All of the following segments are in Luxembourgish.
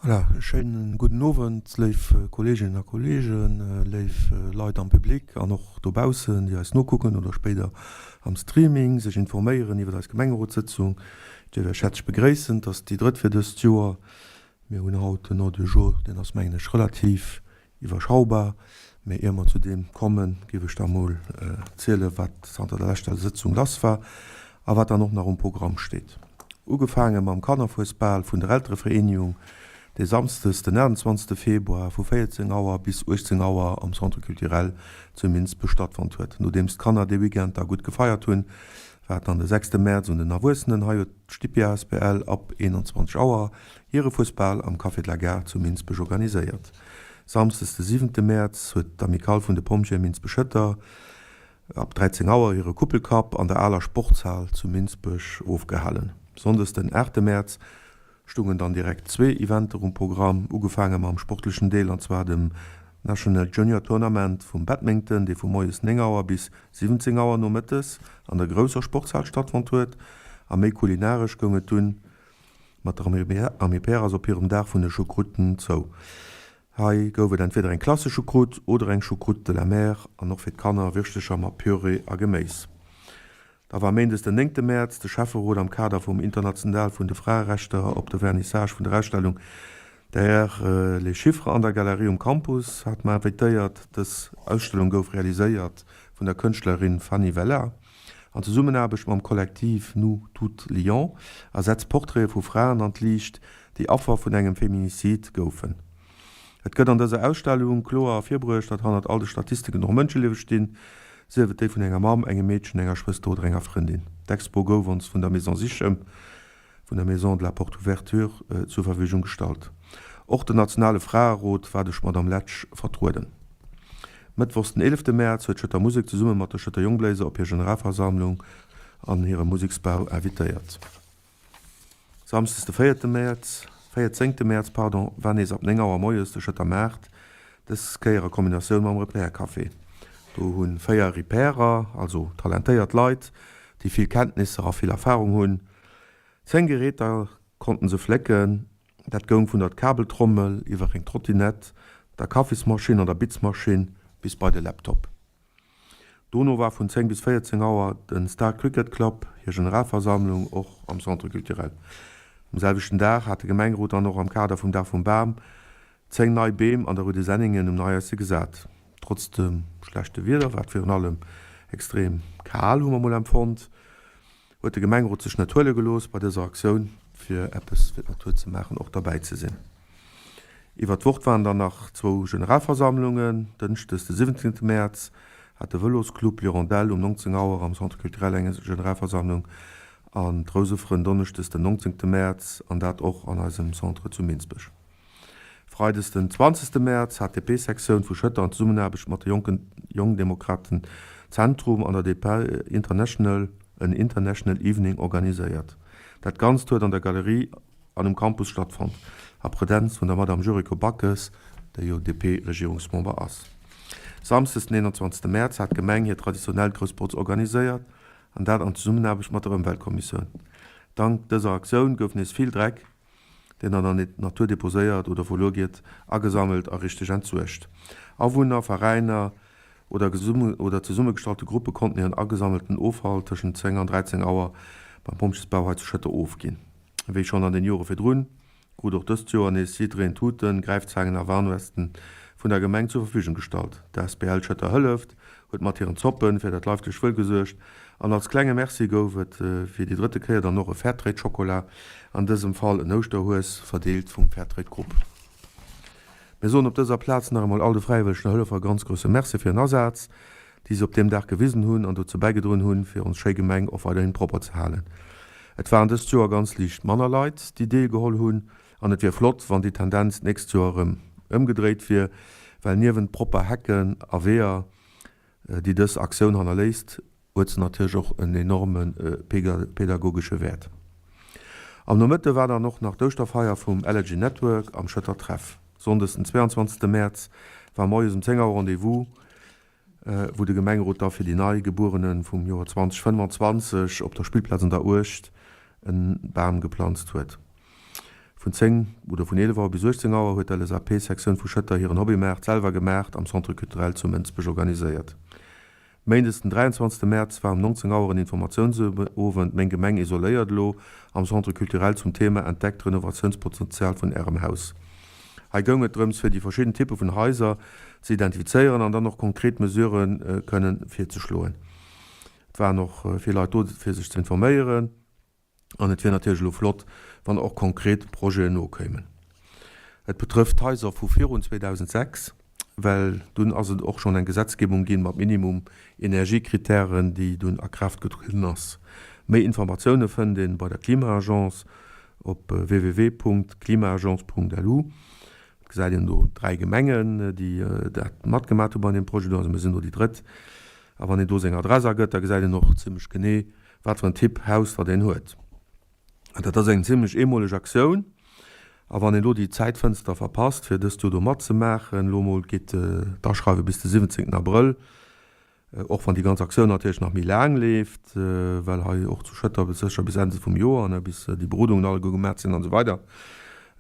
Voilà, e schéinen gudden Owend, léif Kolleeginnen a Kolleegen, léif Leit am Public an och dobaussen, déi eis nokucken oder spéider am Streaming sech informéieren iwwer eis Gemengerotssëtzung. Ech dierf Iech häerzlech begréissen. Et ass déi drëtt fir dëst Joer. Mir hunn haut en Ordre du jour, deen ass, mengen ech, relativ Iwwerschaubar. Mee ier mer zu deem kommen, géif ech da mol zielen, wat zanter der leschter Sëtzung lass war a wat dann och nach um Programm steet. Ugefaange mam Kannerfuesbal vun der Elterevereenigung, dee samsdes den 28 Februar vu 14 Auer bis 18 Auer am Centre culturel zu Minsbech stattfonnt huet. Nodeems d'Kanner dee Weekend da gutt gefeiert hunn, war et dann de 6 Mäerz un den Erwuessenen. Hei huet d'Stipi asbl ab 21 Auer hire Fuesbal am Café de la Gare zu Minsbech organiséiert. Samsdes de siwente Mäerz huet d'Amicale vun de Pompjeeë Minsbech-Schëtter ab 13 Auer hire Kuppelcup an der aler Sportshal zu Minsbech ofgehalen. Sonndes den aachte Mäerz stungen dann direkt zwee Eventer um Programm, ugefaange mam sportlechen Deel an zwar dem National Junior Tournament vum Badminton, dee vu moies 9 Auer bis 17 Auer nomëttes an der grousser Sportshal stattfonnt huet a méi kulinaresch goung et dunn Mat der Amiperas op hirem Dag vun de Choucrouten zou. Hei gouf et entweder eng klassesch Choucroute oder eng Choucroute de la mer an och fir d'Kanner Wirschtecher mat Purée a Geméis. Da war méindes den néngte Mäerz de Schäfferot am Kader vum International vun de Fraerechter op de Vernissage vun der Ausstellung Derrière les chiffres an der Galerie um Campus hat mer invitéiert. Dës Ausstellung gouf realiséiert vun der Kënschtlerin Fanny Vella. An Zesummenaarbecht mam Kollektiv Nous Toutes Lyon a setzt Portraite vu Fraen an d'Liicht, déi Affer vun engem Feminicide goufen. Et gëtt an dëser Ausstellung kloer ervirbruecht, datt hannert all de Statistiken och Mënscheliewe stinn, sief et déi vun enger Mamm, engem Meedchen, enger Schwëster oder enger Frëndin. D'Expo gouf ons vun der Maison Sichem. vun der Maison de la Porte Ouverture zur Verfügung gestallt. Och den nationale Fraerot war duerch d'Madame Letsch vertrueden. Mëttwochs den 11 Mäerz huet d'Schëtter Musek zesumme mat de Schëtter Jongbléiser op hir Generalversammlung an hire Museksbau invitéiert. Samsdes de véierte Mäerz, véierzéngte Mäerz, pardon, war nees ab 9 Auer moies de Schëtter Maart, dës Kéier a Kombinatioun mam Repair Café. Do hu 4 Repairer, also talentéiert Leit, déi vill Kenntnisser a vill Erfarung hunn, 10 Geräter konnten se flécken, dat goung vun der Kabeltrommel iwwer eng Trottinett, der Kaffismaschinn an der Bitzmaschinn bis bei de Laptop. Dono war vun 10 bis 14 Auer den Star Cricket Club hir Generalversammlung, och am Centre Culturel. Um selwechten Dag hat de Gemengerot dann och am Kader vum Dag vum Bam 10 nei Beem an der Rue des Senningen um Neihaischen gesat. Trotz dem schlechte Wieder, wat virun allem extrem kal hu mer mol empfonnt, huet de Gemengerot sech net huele gelooss, bei dëser Aktioun fir eppes fir d'Natur ze maachen och derbäi ze sinn. Iwwer d'Woch waren dann nach zwou Generalversammlungen. Dënschdes de 17 Mäerz hat de Vëlosclub L'Hirondelle um 19 Auer am Centre Culturel eng Generalversammlung an d'Rousefrënn donneschdes den 19 Mäerz an dat och an eisem Centre zu Minsbech. Freides den 20 Mäerz hat d'DP-Sektioun vu Schëtter an Zesummenaarbecht mat de Jonken Jongdemokraten Zentrum an der DP International en International Evening organiséiert. Dat Ganzt huet an der Galerie an um Campus stattfonnt, a Presenz vun der Madame Yuriko Backes, déi jo DP-Regierungsmember ass. Samsdes den 21 Mäerz hat d'Gemeng hir traditionell Grouss Botz organiséiert, an dat an Zesummenaarbecht mat der Ëmweltkommissioun. Dank dëser Aktioun gouf nees vill Dreck deen an der Natur deposéiert oder verluer geet, agesammelt a richteg entsuergt. Awunner, Veräiner oder oder zesummegestallte Gruppe konnten hiren agesammelten Offall tëschent 10 an 13 Auer beim Pompjeesbau hei zu Schëtter ofginn. Wéi schonn an den Jore virdrun, krut och dëst Joer nees jiddereen Tuten, Gräifzaangen a Warnwesten vun der Gemeng zur Verfügung gestallt. D'asbl Schëtter Hëlleft huet mat hiren Zoppen fir dat leiflech Wuel gesuergt an als klenge Merci gouf et fir déi drëtte Kéier dann och e Fairtrade Schokola, an dësem Fall en Ouschterhues, verdeelt vum Fairtrade Grupp. Mir soen op dëser Plaz nach emol all de fräiwëllegen Hëllefer e ganz grousse Merci fir hiren Asaz, déi se op deem Dag gewisen hunn an dozou bäigedroen hunn, fir ons schéi Gemeng och weiderhin propper ze halen. Et waren dëst Joer ganz liicht manner Leit, déi deelgeholl hunn an et wier flott, wann déi Tendenz d'nächst Joer erëm ëmgedréit wier, well niewent propper Hecken a Weeër, déi dës Aktioun hannerléisst, huet se natierlech och en enorme pedagogesche Wäert. Am Nomëtte war dann och nach d'Ouschterfeier vum Allergy Network am Schëtter Treff. Sonndes den 22 Mäerz war moies um 10 Auer Rendez-vous, wou de Gemengerot da fir déi nei Gebuerene vum Joer 2025 op der Spillplaz an der Uecht en Bam geplanzt huet. Vun 10 oder vun 11 Auer bis 18 Auer huet d'LSAP-Sektioun vu Schëtter hiren Hobbymaart Selwer gemaacht am Centre Culturel zu Mënsbech organiséiert. Méindes den 23 Mäerz war um 19 Auer en Informatiounsowend Meng Gemeng isoléiert elo am Centre Culturel zum Thema Entdeckt d'Renovatiounspotenzial vun Ärem Haus. Hei goung et drëms fir déi verschidden Typpe vun Haiser ze identifizéieren an dann och konkret Mesurë kënnen virzeschloen. Et waren och vill Leit do fir sech ze informéieren. An et wier natierlech elo flott, wann och konkret Projeten nokéimen. Et betrëfft d'Haiser vu virun 2006, well dunn ass et och schonn eng Gesetzgebung ginn mat Minimum Energiekritären, déi dunn a Kraaft getrueden ass. Méi Informatioune fënnt een bei der Klima-Agence op www.klimaagence.lu. Et gesäit een do 3 Gemengen, déi dat matgemat hu bei deem Projet do. Also mir sinn do déi drëtt. A wann een do seng Adress agëtt, da gesäit een och zimmlech genee, wat fir en Typ Haus datt een huet. An dat ass eng zimlech eemoleg Aktioun. A wann een elo déi Zäitfënster verpasst, fir dëst Joer do matzemaachen, elo emol geet d'Aschreiwe bis de 17 Abrëll, och wann déi ganz Aktioun natierlech nach méi laang leeft, well hei och zu Schëtter sécher bis Enn vum Joer, ne, bis déi Berodungen alleguer gemaach sinn an esou weider.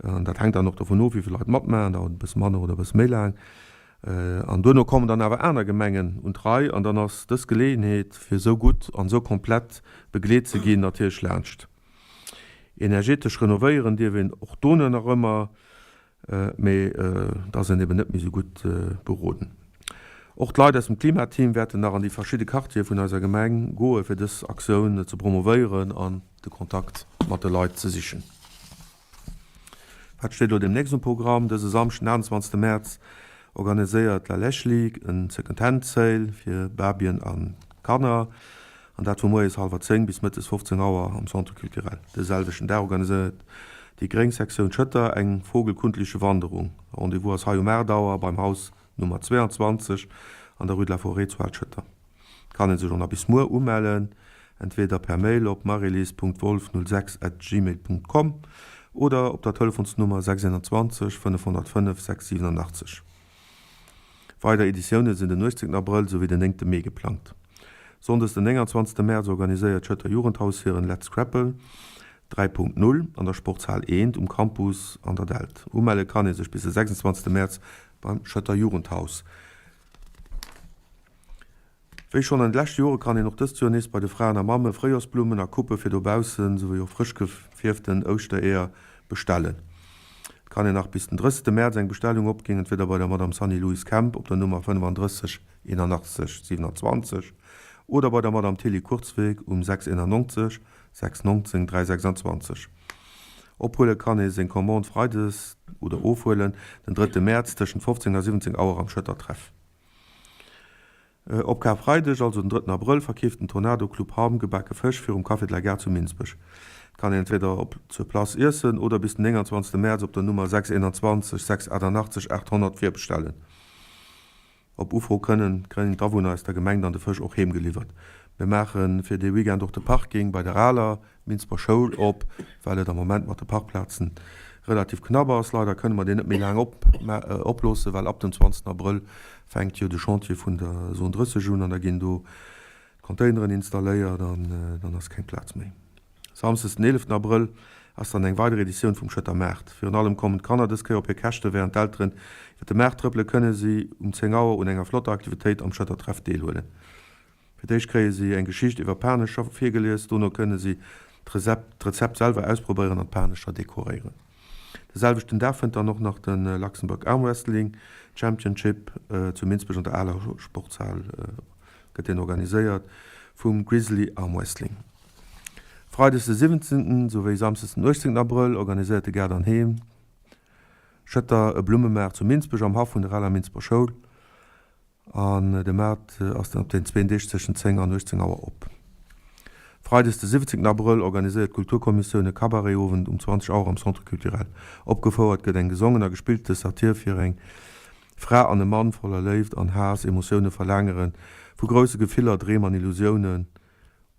An dat hänkt dann och dovun of, wéi vill Leit matmaachen, dauert e bësse manner oder e bësse méi laang. An duerno kommen dann awer aner Gemengen un d'Rei an dann ass dës Geleeënheet, fir esou gutt an esou komplett begleet ze ginn, natierlech laanscht. Energetesch renovéieren dierf een och dono nach ëmmer, mee da ass een eben net méi esou gutt beroden. Och d'Leit aus dem Klimateam wäerten nach an déi verschidde Quartiere vun eiser Gemeng goe fir dës Aktioun ze promovéieren an de Kontakt mat de Leit ze sichen. Wat steet elo deemnächst um Programm? Dëse Samschden, 28 Mäerz, organiséiert d'La Lech League en Second Hand Sale fir Babyen a Kanner, an dat vu moies hallwer 10 bis mëttes 15 Auer am Centre Culturel. De selwechten Dag organiséiert déi gréng Sektioun Schëtter eng vogelkundliche Wanderung. Rendez-vous ass hei um 8 Auer beim Haus Nummer 22 an der Rue de la Forêt zu Al-Schëtter. Kann een sech och nach bis muer umellen, entweder per Mail op marylis.wolff06 at gmail.com oder op der Telefonsnummer 621 505 687. Weider Editioune sinn den 18 Abrëll souwéi den 9 Mee geplangt. Sonndes den 29 Mäerz organiséiert d'Schëtter Jugendhaus hiren Let's Scrapple 3.0 an der Sportshal Eent um Campus an der Dällt. Umelle kann ee sech bis de 26 Mäerz beim Schëtter Jugendhaus. Wéi schonn an de leschte Jore kann een och dëst Joer nees bei de Fraen a Mamme Fréijorsblummen a Couppe fir dobaussen, souwéi och frësch gefierften Ouschtereeër bestellen. Et kann een nach bis den 30 Mäerz eng Bestellung opginn, entweder bei der Madame Sanny Louis Kemp op der Nummer 35 81 27 oder bei der Madame Tilly Kurzweg um 6 91 6 19 326. Ophuele kann ee seng Commande freides oder ofhuelen den drëtte Mäerz tëschent 15 a 17 Auer am Schëtter Treff. Op Karfreideg, also den drëtten Abrëll, verkeeft den Tornado Club Ham gebake Fësch virum Café de la Gare zu Minsbech. Et kann een entweder op zur Place iessen oder bis den 29 Mäerz op der Nummer 6 21 688 800 virbestellen. Op Ufro kënnen kréien d'Awunner aus der Gemeng dann de Fësch och heem geliwwert. Mir maache fir dee Weekend och de Parking bei der aler Minsber Schoul op, well et am Moment mat de Parkplazen relativ knapp ass. Leider kënne mer deen net méi laang oploossen, well ab dem 20 Abrëll fänkt jo de Chantier vun der Zone 30 un an da ginn do d'Containeren installéiert an dann ass keng Plaz méi. Samsdes den 11 Abrëll ass dann eng weider Editioun vum Schëtter Maart. Virun allem kommen d'Kanner dës Kéier op hir Käschte wärend d'Elteren iwwer de Maart trëppele kënne si um 10 Auer un enger flotter Aktivitéit am Schëtter Treff deelhuelen. Fir d'éischt kréie si eng Geschicht iwwer Panescher virgelies, dono kënne si d'Rezept selwer ausprobéieren an d'Panescher dekoréieren. De selwechten Dag fënnt dann och nach de Luxembourg Armwrestling Championship zu Minsbech an der aler Sportshal gëtt deen organiséiert vum Grizzly Armwrestling. Freides de 17. Souwéi Samsdes den 18. Abrëll organiséiert de Gaart an Heem Schëtter e Blummemaart zu Minsbech am Haff vun der aler Minsber Schoul. An de Maart ass dann op den zwéin Deeg tëschent 10 an 18 Auer op. Freides de 17 Abrëll organiséiert d'Kulturkommissioun e Cabaret-Owend um 20 Auer am Centre Culturel. Opgefouert gëtt eng gesongen a gespillte Satir fir eng Fra an e Mann voller Léift an Haass, Emotioune verlaangere vu grousse Gefiller, Dreem an Illusiounen.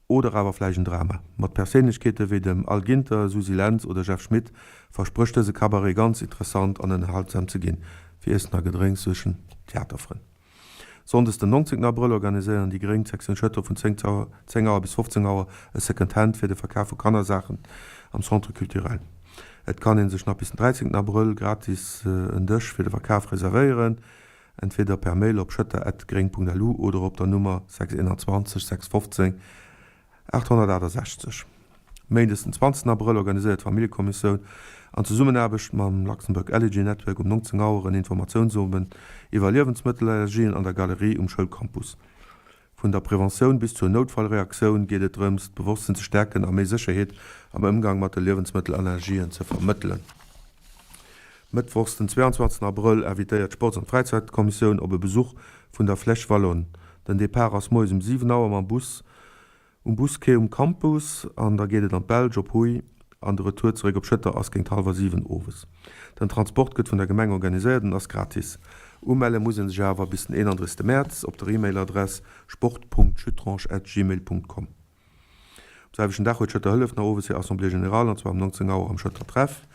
Oder awer vläicht en Drama. Mat Perséinlechkeete wéi dem Al Ginter, Susy Lentz oder Jeff Schmit versprécht dëse Cabaret ganz interessant an ënnerhaltsam ze ginn. Fir Iessen a Gedrénks suergen d'Theaterfrënn. Sonndes den 19 Abrëll organiséieren déi Gréng d'Sektioun Schëtter vun 10 Auer bis 15 Auer e Second Hand fir de Verkaf vu Kannersaachen am Centre Culturel. Et kann ee sech nach bis den 13 Abrëll gratis en Dësch fir de Verkaf reservéieren, entweder per Mail op schëtter@gréng.lu oder op der Nummer 621 615 868. Méindes den 20 Abrëll organiséiert d'Familljekommissioun an Zesummenaarbecht mam Luxembourg Allergy Network um 19 Auer en Informatiounsowend iwwer Liewensmëttelallergien an der Galerie um Schoulcampus. Vun der Preventioun bis zur Noutfallreaktioun geet et drëms, d'Bewosstsinn ze stäerken a méi Sécherheet am Ëmgang mat de Liewensmëttelallergien ze vermëttelen. Mëttwochs den 22 Abrëll invitéiert d'Sports an d'Fräizäitkommissioun op e Besuch vun der Flèche Wallonne. Den Depart ass moies um 7 Auer mam Bus um Busquai um Campus an da geet et an d'Belsch op Huy an de Retour zeréck op Schëtter ass géint hallwer 7 owes. Den Transport gëtt vun der Gemeng organiséiert an ass gratis. Umelle muss ee sech awer bis den 31 Mäerz op der E-Mail-Adress sport.schüttrange@gmail.com. Um selwechten Dag huet Schëtter Hëllef nach owes hir Assemblée générale, an zwar um 19 Auer am Schëtter Treff.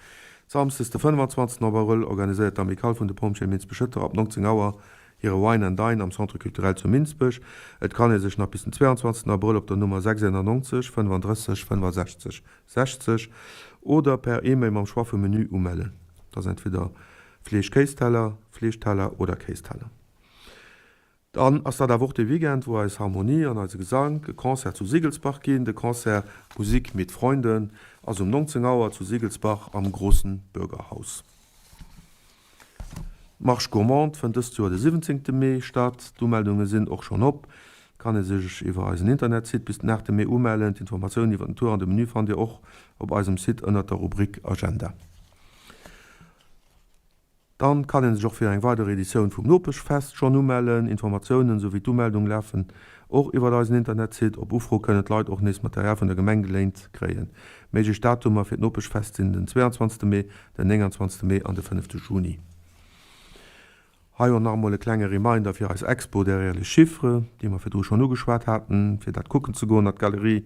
Samsdes de 25 Abrëll organiséiert d'Amicale vun de Pompjeeë Minsbech-Schëtter ab 19 Auer hire Wine and Dine am Centre Culturel zu Minsbech. Et kann ee sech nach bis den 22 Abrëll op der Nummer 691 35 65 60 oder per E-Mail mam Choix vum Menü umellen. Dat ass entweder Fleesch-Kéisteller, Fleeschteller oder Kéisteller. Dann ass dat awer och de Weekend, wou eis Harmonie an eise Gesank e Concert zu Siegelsbach ginn. De Concert Musik mit Freunden ass um 19 Auer zu Siegelsbach am Großen Bürgerhaus. D'Marche Gourmande fënnt dëst Joer de 17 Mee statt. D'Umeldunge sinn och schonn op. Et kann ee sech iwwer eisen Internetsite bis den 8 Mee umellen. D'Informatiounen iwwer den Tour an de Menü fannt Dir och op eisem Site ënnert der Rubrik Agenda. Dann kann een sech och fir eng weider Editioun vum Nopeschfest schonn umellen. Informatiounen esou wéi d'Umeldung lafen och iwwert eisen Internetsite. Op Ufro kënnen d'Leit och nees Material vun der Gemeng geléint kréien. Méiglech Datumer fir d'Nopeschfest sinn den 22 Mee, den 29 Mee an de 5 Juni. Hei och nach emol e klenge Reminder fir eis Expo Derrière les chiffres, déi mer virdru schonn ugeschwat haten, fir dat kucken ze goen an d'Galerie.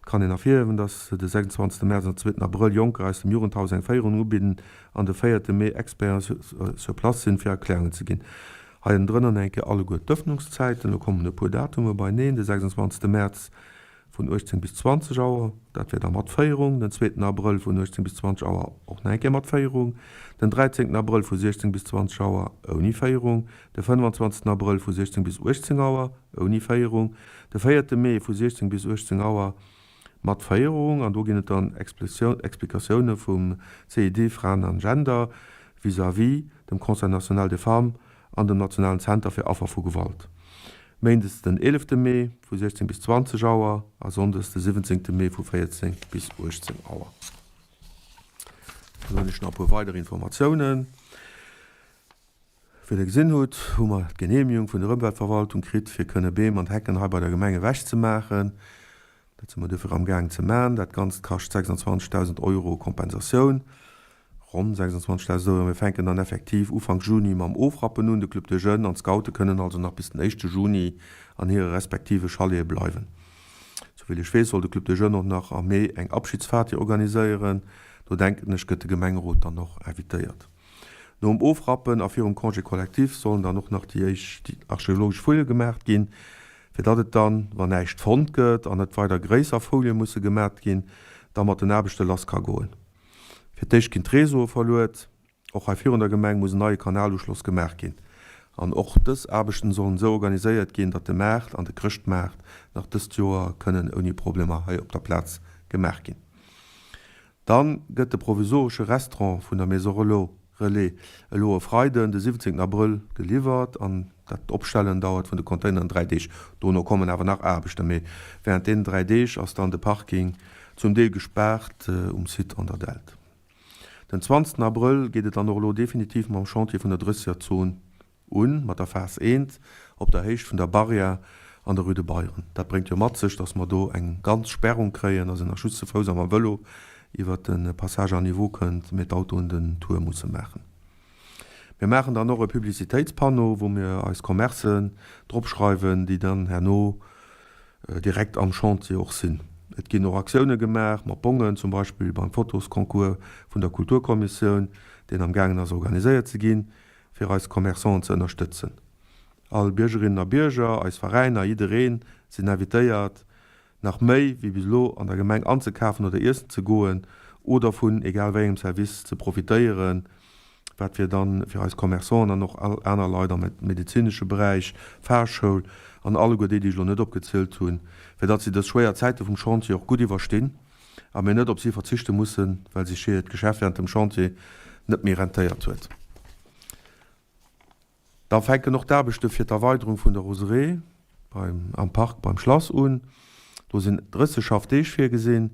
Et kann een ervirhiewen, datt de 26 Mäerz an zweeten Abrëll Jonker aus dem Jugendhaus eng Féierung ubidden an de véierte Mee Experten sur place sinn, fir Erklärungen ze ginn. Hei ënnendrënner nach eng Kéier alleguer d'Ëffnungszäiten. Elo kommen e puer Datume beineen, de 26 Mäerz vun 18 bis 20 Auer, dat wär da mat Féierung, den zweeten Abrëll vun 18 bis 20 Auer och nach eng Kéier mat Féierung, den 13 Abrëll vu 16 bis 20 Auer ouni Féierung, de 25 Abrëll vu 16 bis 18 Auer ouni Féierung, de véierte Mee vu 16 bis 18 Auer mat Féierung, an do ginn et dann Explikatioune vum CID Fraen an Gender vis-à-vis dem Conseil national des femmes an dem Nationalen Zenter fir Affer vu Gewalt. Méindes den eelefte Mee vu 16 bis 20 Auer a sonndes de siwwenzéngte Mee vu 14 bis 18 Auer. Dann hunn ech nach e puer weider Informatiounen. Wéi der gesinn hutt, hu mer d'Genehmigung vun der Ëmweltverwaltung kritt, fir kënne Beem an Hecken hei bei der Gemeng ewech ze maachen. Dat si mer duerfir am gaang ze man. Dat Ganzt kascht 26.000 Euro Kompensatioun, ronn 26.000 Euro. Mir fänken dann effektiv Ufank Juni mam Ofrappen un. De Club des Jeunes an d'Scoute kënnen also nach bis den éischte Juni an hire respektive Chalete bleiwen. Souvill ech weess, soll de Club des Jeunes och nach am Mee eng Abschiedsparty organiséieren. Do denken ech, gëtt de Gemengerot dann och invitéiert. Nom Ofrappen a virum Congé collectif sollen dann och nach déi éischt archeologesch Fouillë gemaacht ginn, fir datt et dann, wann näischt fonnt gëtt an net weider gréisser Fouillë musse gemaacht ginn, da mat den Aarbechte lass ka goen. Fir d'éischt ginn d'Réseaue verluet. Och hei virun der Gemeng muss en neie Kanaluschloss gemaach ginn. An och dës Aarbechten sollen esou organiséiert ginn, datt de Maart an de Chrëschtmaart nach dëst Joer kënnen ouni Problemer hei op der Plaz gemaach ginn. Dann gëtt de provisoresche Restaurant vun der Maison Relais elo e Freiden, de 17 Abrëll geliwwert an dat Opstellen dauert vun de Containeren 3 Deeg. Dono kommen awer nach Aarbechten, mee wärend deenen 3 Deeg ass dann de Parking zum Deel gespaart um Site an der Dällt. Den 20 Abrëll geet et dann och elo definitiv mam Chantier vun der Drëssegerzon Un, mat der Phas I op der Héicht vun der Barrière an der Rue de Beyren. Dat bréngt jo mat sech, dass mer do eng ganz Sperrung kréien, dass een nach just ze Fouss a mam Vëlo iwwert de Passage à niveau kënnt, mee d'Autoen den Tour musse maachen. Mir maachen dann och e Publicitéitspanneau, wou mir eis Commercen dropschreiwen, déi dann herno direkt am Chantier och sinn. Et ginn och Aktioune gemaach mat Bongen, zum Beispill beim Fotosconcours vun der Kulturkommissioun, deen am gaangen ass organiséiert ze ginn. fir eis Commerçanten ze ënnerstëtzen. All Biergerinnen a Bierger, eis Veräiner, jiddereen sinn invitéiert nach méi wéi bis elo an der Gemeng anzekafen oder iessen ze goen. oder vun egal wéi engem Service ze profitéieren, wat fir dann fir eis Commerçanten an och all aner Leit am medezinesche Beräich, Fahrschoul an alleguer déi, déi ech elo net opgezielt hunn, fir datt si dës schwéier Zäite vum Chantier och gutt iwwerstinn a mir net op si verzichte mussen, well sech hiert Geschäft während dem Chantier net méi rentéiert huet. Da fänken och d'Aarbechte fir d'Erweiderung vun der Roseraie beim am Park beim Schlass un. Do sinn 30 Schaffdeeg virgesinn.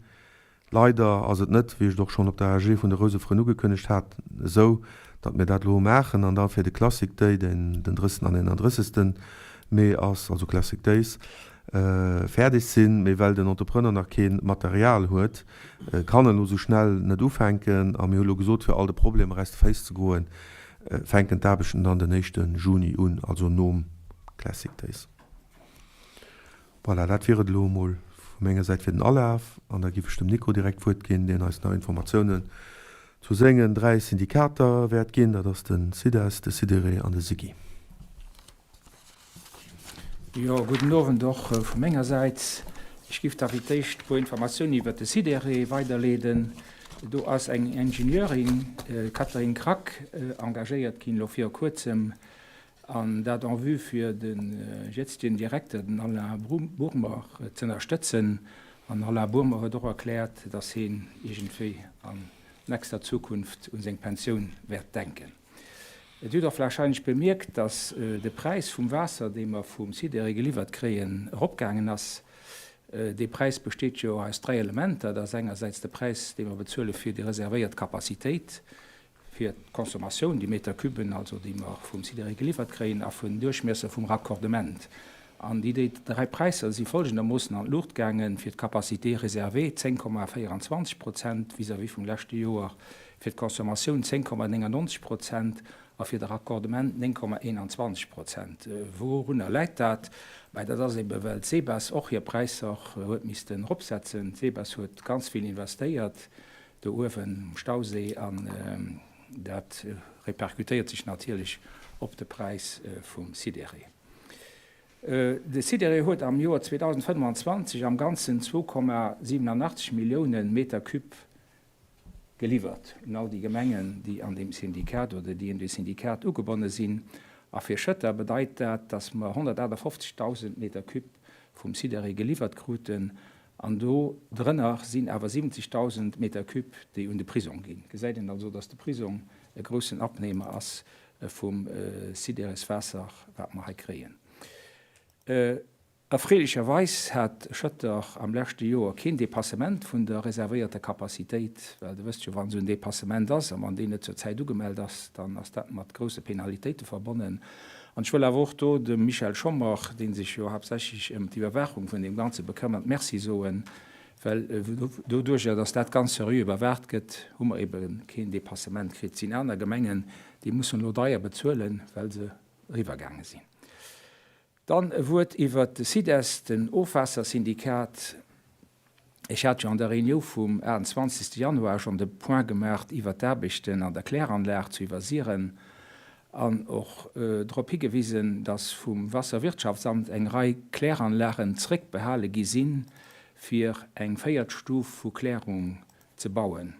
Leider ass et net, wéi ech et och schonn op der AG vun de Rousefrënn ugekënnegt hat, esou, datt mir dat elo maachen an da fir de Classic Day, deen den 30. an 31. Mee ass, also Classic Days, fäerdeg sinn. Mee well den Entrepreneur nach kee Material huet, kann en elo esou schnell net ufänken. A mir hu elo gesot, fir all de Problemer aus de Féiss ze goen, fänken d'Aarbechten dann den éischte Juni un, also nom Classic Days. Voilà, dat wier et elo emol vu menger Säit fir den Alaf. An da giff ech dem Nico direkt d'Wuert ginn, deen eis nach Informatiounen zu sengen 3 Syndikater wäert ginn. Dat ass de SIDES, de SIDERE an de SIGI. Jo, gudden Owend och vu menger Säit. Ech giff da fir d'éischt e puer Informatiounen iwwert de SIDERE weiderleeden. Do ass eng Ingenieurin, d'Catherine Krack, engagéiert ginn elo viru kuerzem, an dat en vue fir de jetztigen Direkter, den Alain Bourmer, z'ënnerstëtzen. An Alain Bourmer huet och erkläert, datt heen iergendwéi an nächster Zukunft un seng Pensioun wäert denken. Et hutt och warscheinlech bemierkt, datt de Präis vum Waasser, dee mer vum SIDERE geliwwert kréien, eropgaangen ass. Dee Präis besteet jo aus 3 Elementer. Dat ass engersäits de Präis, dee mer bezuele fir déi reservéiert Capacitéit fir d'Consommatioun, déi Metercuben also, déi mer vum SIDERE geliwwert kréien, a vun Duerchmiesser vum Raccordement. An déi déi 3 Präisser si folgendermoossen an d'Luucht gaangen, fir d'Capacité réservée 10,24 Prozent vis-à-vis vum leschte Joer, fir d'Consommatioun 10,99 Prozent a fir de Raccordement 9,21 Prozent. Wourunner läit dat? Mä dat ass ebe well d'SEBES och hir Präisser huet missten eropsetzen. D'SEBES huet ganz vill investéiert do uewen um Stauséi an dat repercutéiert sech natierlech op de Präis vum Sidéré. De Sidéré huet am Joer 2025 am Ganzen 2,87 Millioune Meter cube geliwwert un all déi Gemengen, déi an deem Syndikat oder déi un dee Syndikat ugebonne sinn. A fir Schëtter bedeit dat, dass mer 158.000 Meter cube vum Sidéré geliwwert kruten an do drënner sinn awer 70.000 Meter cube, déi un de Prisong ginn. Gesäit een also, dass de Prisong e groussen Abnehmer ass vum Sidéréswaasser, wat mer hei kréien. Erfreelecherweis hat Schëtter am leschte Joer keen Depassement vun der reservéierter Capacitéit, well Der wësst jo, wann esou en Depassement ass a wann deen net zur Zäit ugemellt ass, dann ass dat mat grousse Penalitéite verbonnen. An ech wëll awer och do dem Michel Schommer, dee sech jo haaptsächlech ëm d'Iwwerwaachung vun deem Ganze bekëmmert, Merci soen, well doduerjer, dass dat ganz seriö iwwerwaacht gëtt, hu mer ebe keen Depassement kritt. Et sinn aner Gemengen, déi mussen elo deier bezuelen, well se eriwwergaange sinn. Dann e Wuert iwwert de SIDES, den Ofwaassersyndikat. Ech hat jo an der Reuniou vum 28. Januar schonn de Point gemaacht iwwert d'Aarbechten an der Kläranlag zu Iwwersiren an och drop higewisen, dass vum Wasserwirtschaftsamt eng Rei Kläranlagen zréckbehale gi sinn, fir eng véiert Stuf vu Klärung ze bauen.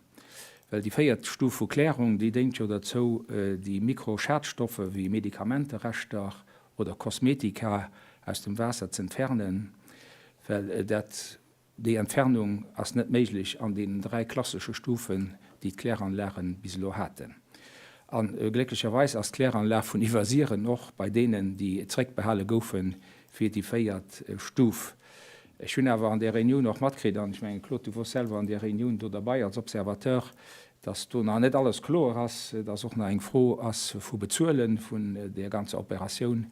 Well déi véiert Stuf vu Klärung, déi déngt jo derzou, déi Mikroschadstoffe wéi Medikamentereschter oder Kosmetika aus dem Waasser z'entfernen, well dat, déi Entfernung ass net méiglech an deenen 3 klassesche Stufen, déi d'Kläranlage bis elo haten. A glécklecherweis ass d'Kläranlag vun Iwwersiren och bei deenen, déi zréckbehale goufen, fir déi véiert Stuf. Ech hunn awer an där Reunioun och matkritt, an ech mengen, Claude, du wors selwer an där Reunioun do derbei als Observateur, dass do nach net alles kloer ass, dass och nach eng Fro ass vu Bezuele vun där ganzer Operatioun.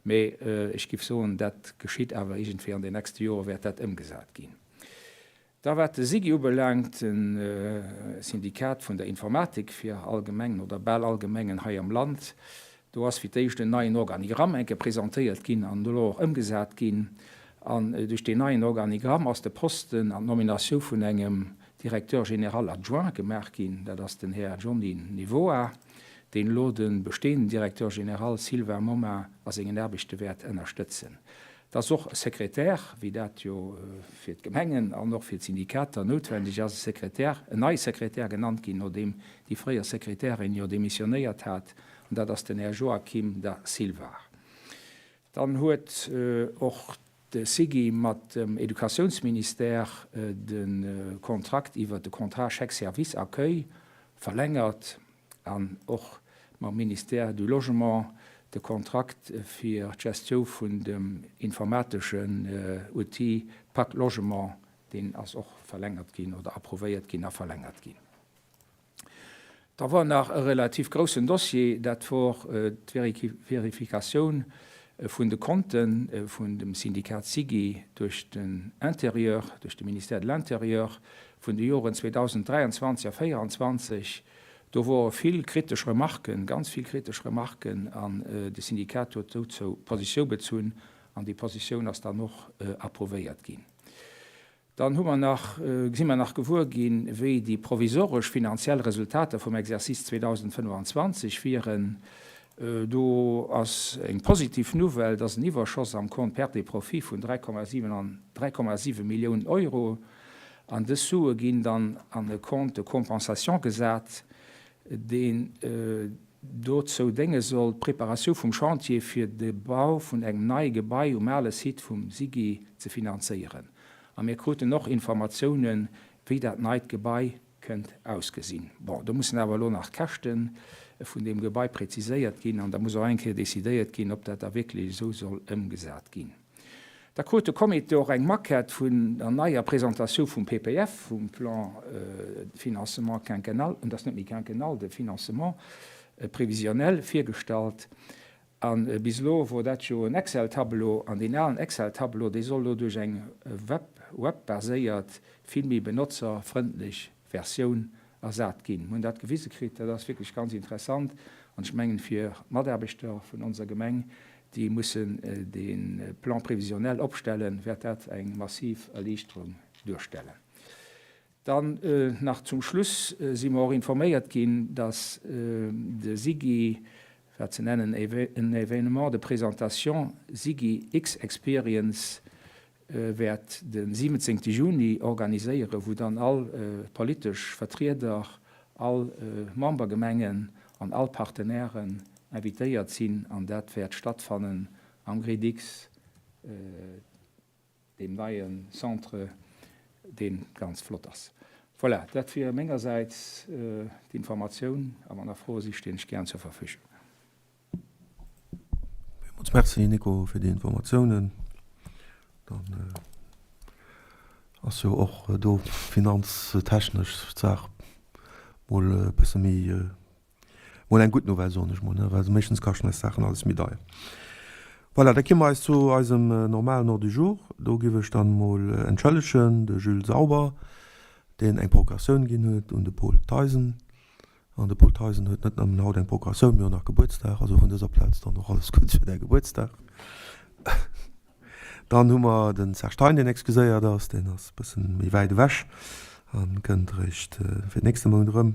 Mee ech géif soen, dat geschitt awer iergendwéi an den nächste Jore wäert dat ëmgesat ginn. Da wat de SIGI ubelaangt, de Syndikat vun der Informatik fir all Gemengen oder bal all Gemengen hei am Land, do ass fir d'éischt en neien Organigramm eng Kéier presentéiert ginn an elo och ëmgesat ginn. An duerch deen neien Organigramm ass de Posten an d'Nominatioun vun engem Directeur général adjoint gemaach ginn, dat ass den Här Johnny Nevoa, deen elo de bestehenden Directeur général Sylvain Momin a sengen Aarbechte wäert ënnerstëtzen. Et ass och e Sekretär, wéi dat jo fir d'Gemengen an och fir d'Syndikater noutwendeg ass, e Sekretär, en neie Sekretär genannt ginn, nodeem déi fréier Sekretärin jo demissionéiert hat, an dat ass den Här Joaquim da Silva. Dann huet och de SIGI mat dem Educatiounsministère de Kontrakt iwwert de Contrat chèque-service accueil verlängert an och mam Ministère du Logement de Kontrakt fir d'Gestiou vun dem informateschen Outil Pacte Logement, deen ass och verlängert ginn oder approuvéiert ginn a verlängert ginn. Da wor nach e relativ groussen Dossier, dat wor d'Verifikatioun vun de Konte vun dem Syndikat SIGI duerch den Intérieur, duerch de Ministère de l'Intérieur vun de Joren 2023 a 2024. Do wore vill kritesch Remarken, ganz vill kritesch Remarken, an de Syndikat huet dozou Positioun bezunn an déi Positioun ass dann och approuvéiert ginn. Dann hu mer nach, si mer nach gewuer ginn, wéi déi provisoresch finanziell Resultater vum Exercice 2025 wieren. Do ass eng positiv Nouvelle, et ass en Iwwerschoss am Compte pertes et profits vun 3,7 Milliounen Euro. An dës Sue ginn dann an e Compte de compensation gesat, deen dozou dénge soll, d'Preparatioun vum Chantier fir de Bau vun engem neie Gebai um ale Site vum SIGI ze finanzéieren. A mir kruten och Informatiounen, wéi dat neit Gebai kënnt ausgesinn. Bon, do mussen awer elo nach d'Käschte vun deem Gebai präziséiert ginn an da muss och eng Kéier decidéiert ginn, ob dat da wierklech esou soll ëmgesat ginn. Da krut de Comité och eng Maquette vun der neier Presentatioun vum PPF, vum Plan de financement quinquennal, et ass net méi quinquennal, de financement prévisionnel, virgestallt. A bis elo wor dat jo en Excel-Tableau, an deen alen Excel-Tableau, dee soll elo duerch eng web, web-baséiert, vill méi benotzerfrëndlech Versioun ersat ginn. Mir hunn dat gewise kritt, dat ass wierklech ganz interessant an ech mengen fir d'Mataarbechter vun onser Gemeng, déi mussen de Plan prévisionnel opstellen, wäert dat eng massiv Erliichterung duerstellen. Dann nach zum Schluss si mer och informéiert ginn, dass de SIGI, wat se nennen en Événement de présentation SIGI X-Experience, wäert de 17 Juni organiséieren, wou dann all politesch Vertrieder, all Membergemengen an all Partenairen invitéiert sinn an dat wäert stattfannen am Gridix, deem neie Centre, dee ganz flott ass. Voilà, dat wier mengersäits d'Informatioun a wann nach Froe si stinn ech gären zur Verfügung. Villmools Merci Nico fir déi Informatiounen. Dann ass jo och do finanztechnesch d'Saach mol e bësse méi, mol eng gutt Nouvelle soen ech mol, ne, well meeschtens kaschten eis Saachen alles méi deier. Voilà, da gi mer eis zu eisem normalen Ordre du jour. Do giff ech dann mol entschëllegen de Jules Sauber, deen eng Procuratioun ginn huet un de Paul Theisen. An de Paul Theisen huet net nëmmen haut eng Procuratioun, mee och nach Gebuertsdag. Also vun dëser Plaz dann och alles Guddes fir däi Gebuertsdag. Dann hu mer den Serge Thein, deen excuséiert ass. Deen ass e bëssen méi wäit ewech a kënnt eréischt fir nächste Mount erëm.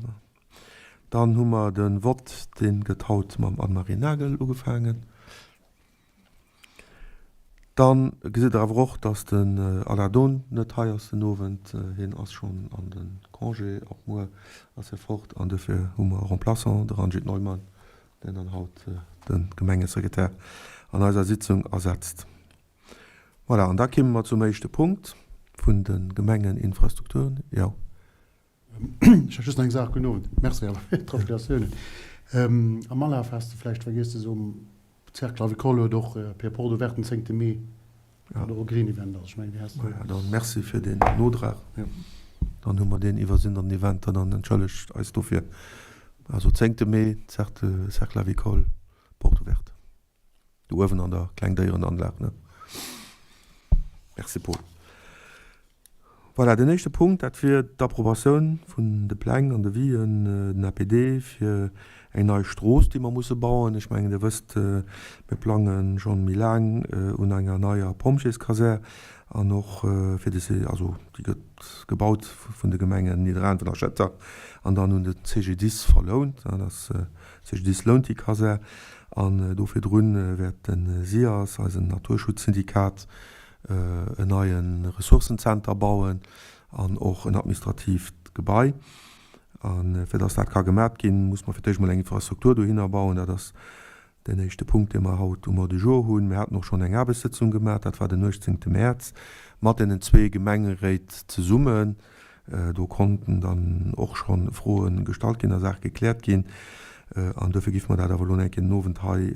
Dann hu mer de Vott, dee gëtt haut mam Anne-Marie Nagel ugefaangen. Dann gesitt der awer och, dass den Alain Done net hei ass den Owend. Hien ass schonn an de Congé, ab muer ass hie fort an dofir hu mer e Remplaçant, de Ranjit Neumann, deen dann haut de Gemengesekretär an eiser Sitzung ersetzt. Voilà, an da kimme mer zum éischte Punkt vun de Gemengeninfrastrukturen. Jo. Ech hätt just nach eng Saach. Gudden Owend. Merci awer fir d'Gratulatioune. Am Alaf has de vläicht vergiess ze soen, Cercle Avicole huet och per Porte ouverte den zéngte Mee, wat och e green Event ass. Ech mengen, déi has de. Voilà, dann merci fir deen Nodrag. Dann hu mer deen iwwersinn an den Eventer. Dann entschëllegt eis dofir. Also zéngte Mee, Cercle Cercle Avicole, Porte ouverte. Do uewen an der Klengdéierenanlag, ne? Merci, Paul. Voilà, den éischte Punkt, dat wier d'Approbatioun vun de Pläng an Devisen, den APD fir eng nei Strooss, déi mer musse bauen. Ech mengen, Dir wësst, mir plange schonn méi laang un enger neier Pompjeeskasär an och fir de, also déi gëtt gebaut vun de Gemengen Nidderaanwen a Schëtter an dann un de CGDIS verlount. Dat ass, CGDIS lount déi Kasär. An do virdrun wäert de SIAS, eisen Naturschutzsyndikat, en neie Ressourcenzenter bauen an och en administratiivt Gebai. A fir dass dat ka gemat ginn, muss mer fir d'éischt mol eng Infrastruktur dohinner bauen. Dat ass deen éischte Punkt, dee mer haut um Ordre du jour hunn. Mir haten och schonn eng Aarbechtssëtzung gemat, dat war den 18. Mäerz, mat deenen zwee Gemengeréit zesummen. Do konnten dann och scho Froe gestallt ginn a Saache gekläert ginn. An duerfir géife mer dat awer elo nach eng Kéier den Owend hei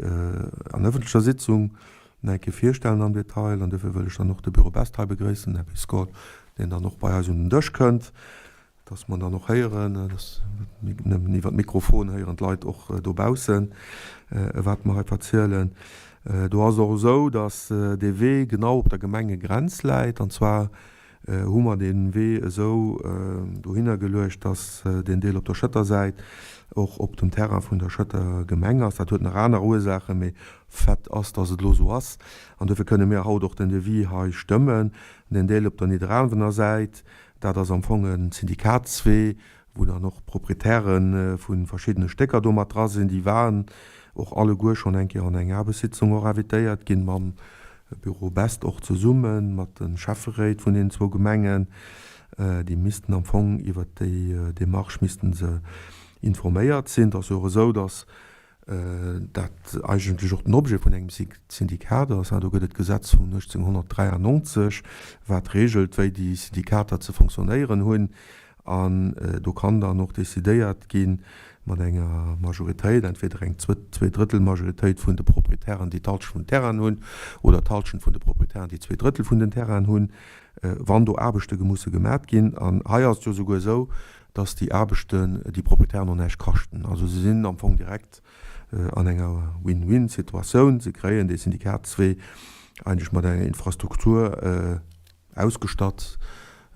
an ëffentlecher Sitzung nach eng Kéier virstellen am Detail. An duerfir wëll ech dann och de Bureau Best hei begréissen, den Här Piscol, deen dann och bei eis un den Dësch kënnt, dass mer dann och héieren, dass nëmmen iwwer d'Mikrofon héieren d'Leit och dobaussen, wat mer hei verzielen. Do ass et och esou, dass dee Wee genau op der Gemengegrenz läit, an zwar hu mer dee Wee esou dohinner geluecht, dass deen Deel op der Schëtter Säit och op dem Terrain vun der Schëtter Gemeng ass. Dat huet nach aner Ursaachen, mee Fait ass, dass et elo esou ass. An duerfir kënne mir haut och den Devis hei stëmmen. Den Deel op der Nidderaanwener Säit, dat ass am Fong e Syndikatswee, wou dann och d'Proprietäre vu verschiddene Stécker do mat dra sinn. Déi waren och alleguer schonn eng Kéier an eng Aarbechtssitzung och invitéiert ginn, mam Büro Best och zesummen, mat de Schäfferéit vun deenen zwou Gemengen. Déi missten am Fong iwwert déi Démarche misste se informéiert sinn. Et ass jo och esou, datt dat eigentlech och den Objet vun engem Syndikat ass. Do gëtt et d'Gesetz vun 1893, wat regelt, wéi déi Syndikater ze fonctionnéieren hunn. An do kann dann och decidéiert gi mat enger Majoritéit, entweder eng Zweedrëttelmajoritéit vun de Proprietären, déi d'Halschent vun den Terrainen hunn, oder d'Halschent vun de Proprietären, déi Zweedrëttel vun den Terrainen hunn, wann do Aarbechte musse gemat ginn. An hei ass et jo souguer esou, dass déi Aarbechten déi Proprietären och näischt kaschten. Also se sinn am Fong direkt an enger Win-win-Situatioun. Se kréien dee Syndikatswee eigentlech mat enger Infrastruktur ausgestatt,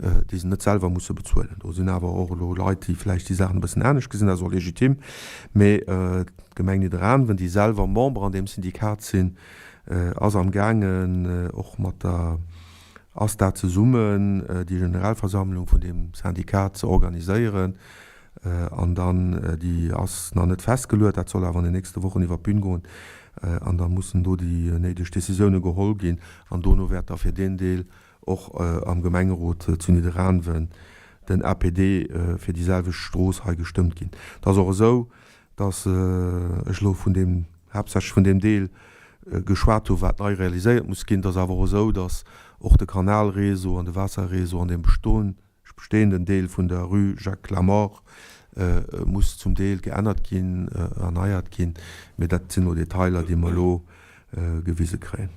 déi se net selwer musse bezuelen. Do sinn awer och elo Leit, déi vläicht déi Saachen e bëssen anescht gesinn, dat ass och legitim. Mee d'Gemeng Nidderaanwen, déi selwer Member an deem Syndikat sinn, ass amgaangen, och mat der ASTA zesummen déi Generalversammlung vun deem Syndikat ze organiséieren. An dann, déi ass nach net festgeluet, dat soll awer an den nächste Wochen iwwer d'Bün goen, an da mussen do déi néideg Décisioune geholl ginn. An dono wäert da fir deen Deel och am Gemengerot zu Nidderaanwen den APD fir déi selwecht Strooss hei gestëmmt ginn. Et ass och esou, datt ech elo vun deem, haaptsächlech vun deem Deel geschwat hu wat nei realiséiert muss ginn. Et ass awer och esou, datt och de Kanalréseau an de Waasserréseau an deem bestehenden Deel vun der Rue Jacques Lamort muss zum Deel geännert ginn, erneiert ginn. Mee dat sinn elo Detailer, déi mer elo gewise kréien.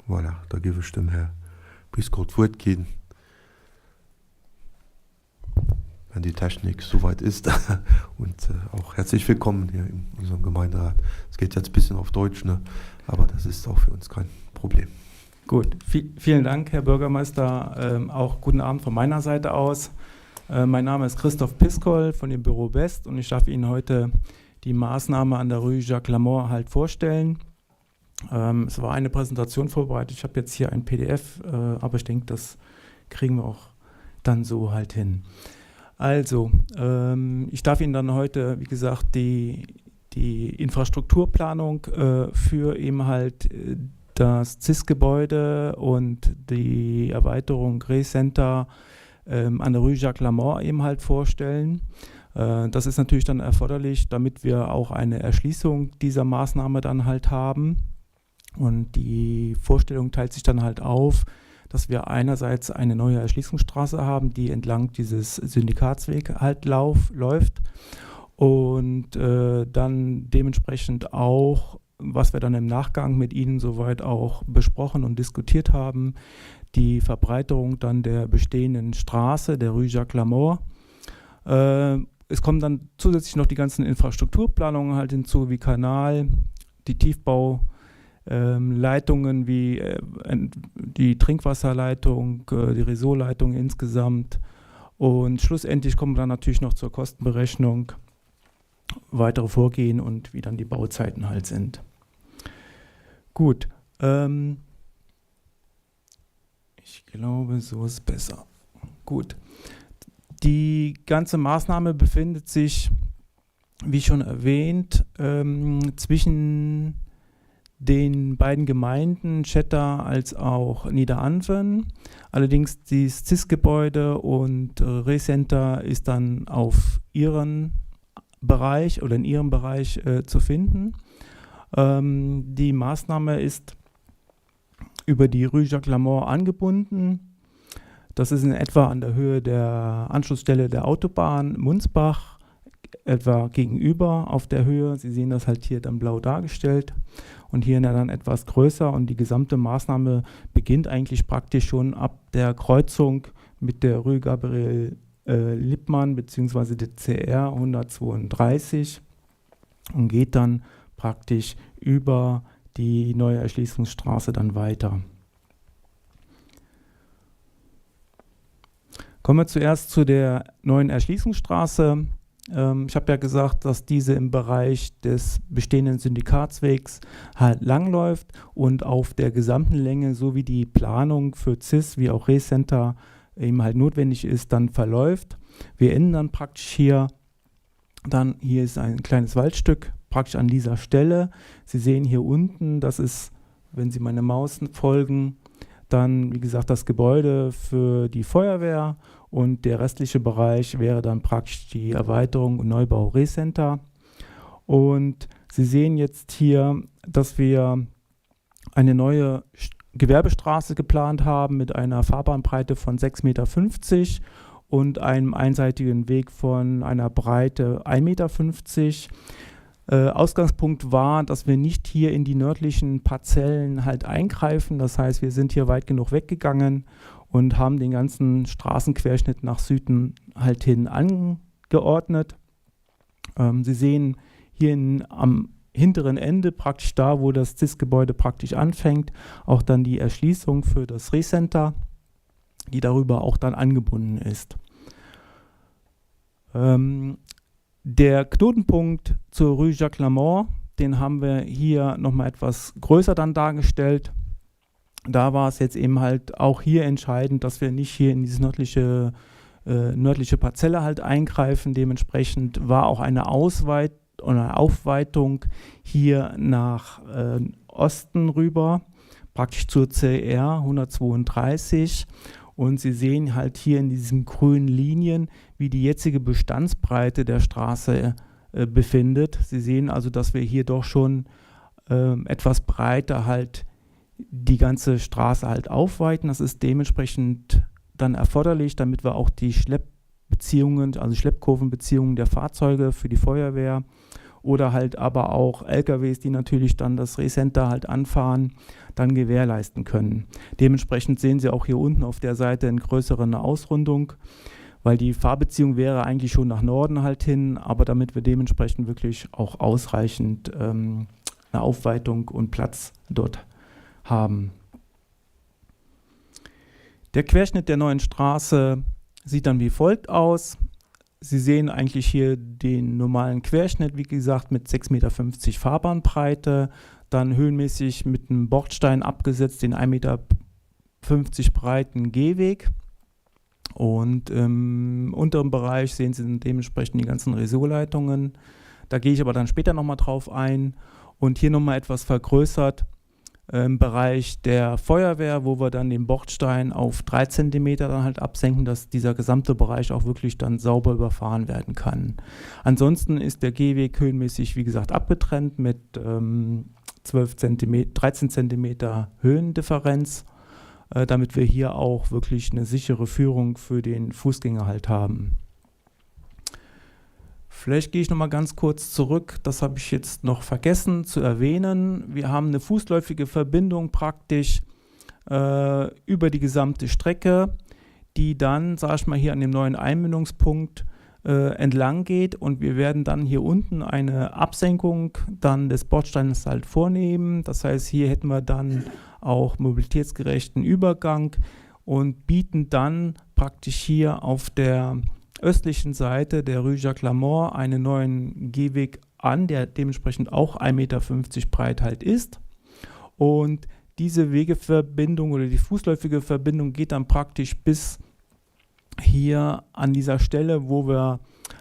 Voilà, da géif ech dem Här Briscoe d'Wuert ginn, wenn die Technik soweit ist. Und auch herzlich willkommen hier in unserem Gemeinderat. Es geht jetzt bisschen auf Deutsch, ne? Aber das ist auch für uns kein Problem. Gut, vielen Dank, Herr Bürgermeister. Ähm, auch guten Abend von meiner Seite aus. Äh, mein Name ist Christoph Piskol von dem Büro West und ich darf Ihnen heute die Maßnahme an der Rue Jacques Lamont halt vorstellen. Ähm, es war eine Präsentation vorbereitet. Ich habe jetzt hier ein PDF, äh, aber ich denke, das kriegen wir auch dann so halt hin. Also, ähm, ich darf Ihnen dann heute, wie gesagt, die, die Infrastrukturplanung äh, für eben halt äh, das CIS-Gebäude und die Erweiterung Grey Center ähm, an der Rue Jacques Lamort eben halt vorstellen. Äh, das ist natürlich dann erforderlich, damit wir auch eine Erschließung dieser Maßnahme dann halt haben. Und die Vorstellung teilt sich dann halt auf, dass wir einerseits eine neue Erschließungsstraße haben, die entlang dieses Syndikatsweg halt lauf, läuft und äh, dann dementsprechend auch, was wir dann im Nachgang mit Ihnen soweit auch besprochen und diskutiert haben, die Verbreiterung dann der bestehenden Straße, der Rue Jacques Lamort. Äh, es kommen dann zusätzlich noch die ganzen Infrastrukturplanungen halt hinzu, wie Kanal, die Tiefbauleitungen ähm, wie äh, die Trinkwasserleitung, äh, die Ressortleitung insgesamt. Und schlussendlich kommen wir dann natürlich noch zur Kostenberechnung, weitere Vorgehen und wie dann die Bauzeiten halt sind. Gut. Ähm, ich glaube, so ist besser. Gut. Die ganze Maßnahme befindet sich. Wie schon erwähnt, ähm, zwischen den beiden Gemeinden Schetter als auch Niederanven. Allerdings das CIS-Gebäude und äh, Recenter ist dann auf ihren Bereich oder in ihrem Bereich äh, zu finden. Ähm, die Maßnahme ist über die Rue Jacques Lamont angebunden. Das ist in etwa an der Höhe der Anschlussstelle der Autobahn Munzbach, etwa gegenüber auf der Höhe. Sie sehen das halt hier dann blau dargestellt und hier dann etwas größer und die gesamte Maßnahme beginnt eigentlich praktisch schon ab der Kreuzung mit der Rue Gabriel äh, Lippmann bzw. der CR 132 und geht dann praktisch über die neue Erschließungsstraße dann weiter. Kommen wir zuerst zu der neuen Erschließungsstraße. Ähm, ich habe ja gesagt, dass diese im Bereich des bestehenden Syndikatswegs halt langläuft und auf der gesamten Länge sowie die Planung für CIS wie auch Recenter eben halt notwendig ist, dann verläuft. Wir enden dann praktisch hier dann hier ist ein kleines Waldstück praktisch an dieser Stelle. Sie sehen hier unten, das ist, wenn Sie meine Maus folgen, dann wie gesagt das Gebäude für die Feuerwehr und der restliche Bereich wäre dann praktisch die Erweiterung und Neubau Recenter. Und Sie sehen jetzt hier, dass wir eine neue Gewerbestraße geplant haben mit einer Fahrbahnbreite von 6,50 Meter und einem einseitigen Weg von einer Breite 1,50 Meter. Äh, Ausgangspunkt war, dass wir nicht hier in die nördlichen Parzellen halt eingreifen. Das heißt, wir sind hier weit genug weggegangen und haben den ganzen Straßenquerschnitt nach Süden halt hin angeordnet. Ähm, Sie sehen hier in, am hinteren Ende, praktisch da, wo das CIS-Gebäude praktisch anfängt, auch dann die Erschließung für das Recenter, die darüber auch dann angebunden ist. Ähm, der Knotenpunkt zur Rue Jacques Lamont, den haben wir hier nochmal etwas größer dann dargestellt. Da war es jetzt eben halt auch hier entscheidend, dass wir nicht hier in diese nördliche, äh, nördliche Parzelle halt eingreifen. Dementsprechend war auch eine Ausweit oder Aufweitung hier nach äh, Osten rüber, praktisch zur CR 132. Und Sie sehen halt hier in diesen grünen Linien, wie die jetzige Bestandsbreite der Straße äh, befindet. Sie sehen also, dass wir hier doch schon äh, etwas breiter halt die ganze Straße halt aufweiten. Das ist dementsprechend dann erforderlich, damit wir auch die Schleppbeziehungen, also Schleppkurvenbeziehungen der Fahrzeuge für die Feuerwehr oder halt aber auch LKWs, die natürlich dann das Recenter halt anfahren, dann gewährleisten können. Dementsprechend sehen Sie auch hier unten auf der Seite eine größere Ausrundung, weil die Fahrbeziehung wäre eigentlich schon nach Norden halt hin, aber damit wir dementsprechend wirklich auch ausreichend ähm, eine Aufweitung und Platz dort haben. Der Querschnitt der neuen Straße sieht dann wie folgt aus. Sie sehen eigentlich hier den normalen Querschnitt, wie gesagt, mit 6,50 Meter Fahrbahnbreite, dann höhenmäßig mit einem Bordstein abgesetzt, den 1,50 Meter breiten Gehweg. Und im unteren Bereich sehen Sie dann dementsprechend die ganzen Ressortleitungen. Da gehe ich aber dann später nochmal drauf ein. Und hier nochmal etwas vergrößert im Bereich der Feuerwehr, wo wir dann den Bordstein auf 3 cm dann halt absenken, dass dieser gesamte Bereich auch wirklich dann sauber überfahren werden kann. Ansonsten ist der Gehweg höhenmäßig, wie gesagt, abgetrennt mit ähm, 12 cm, 13 cm Höhendifferenz, äh, damit wir hier auch wirklich eine sichere Führung für den Fußgänger halt haben. Vielleicht gehe ich noch mal ganz kurz zurück. Das habe ich jetzt noch vergessen zu erwähnen. Wir haben eine fußläufige Verbindung praktisch äh, über die gesamte Strecke, die dann, sage ich mal, hier an dem neuen Einmündungspunkt äh, entlang geht und wir werden dann hier unten eine Absenkung dann des Bordsteins halt vornehmen. Das heißt, hier hätten wir dann auch mobilitätsgerechten Übergang und bieten dann praktisch hier auf der östlichen Seite der Rue Jacques Lamort einen neuen Gehweg an, der dementsprechend auch 1,50 Meter breit halt ist. Und diese Wegeverbindung oder die fußläufige Verbindung geht dann praktisch bis hier an dieser Stelle, wo wir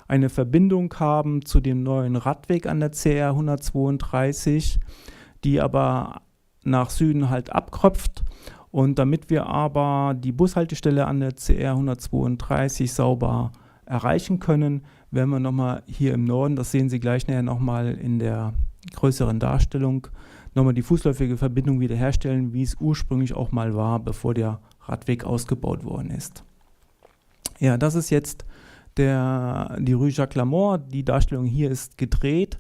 eine Verbindung haben zu dem neuen Radweg an der CR 132, die aber nach Süden halt abkröpft. Und damit wir aber die Bushaltestelle an der CR 132 sauber erreichen können, werden wir nochmal hier im Norden, das sehen Sie gleich nachher nochmal in der größeren Darstellung, nochmal die fußläufige Verbindung wiederherstellen, wie es ursprünglich auch mal war, bevor der Radweg ausgebaut worden ist. Ja, das ist jetzt der, die Rue Jacques Lamor. Die Darstellung hier ist gedreht.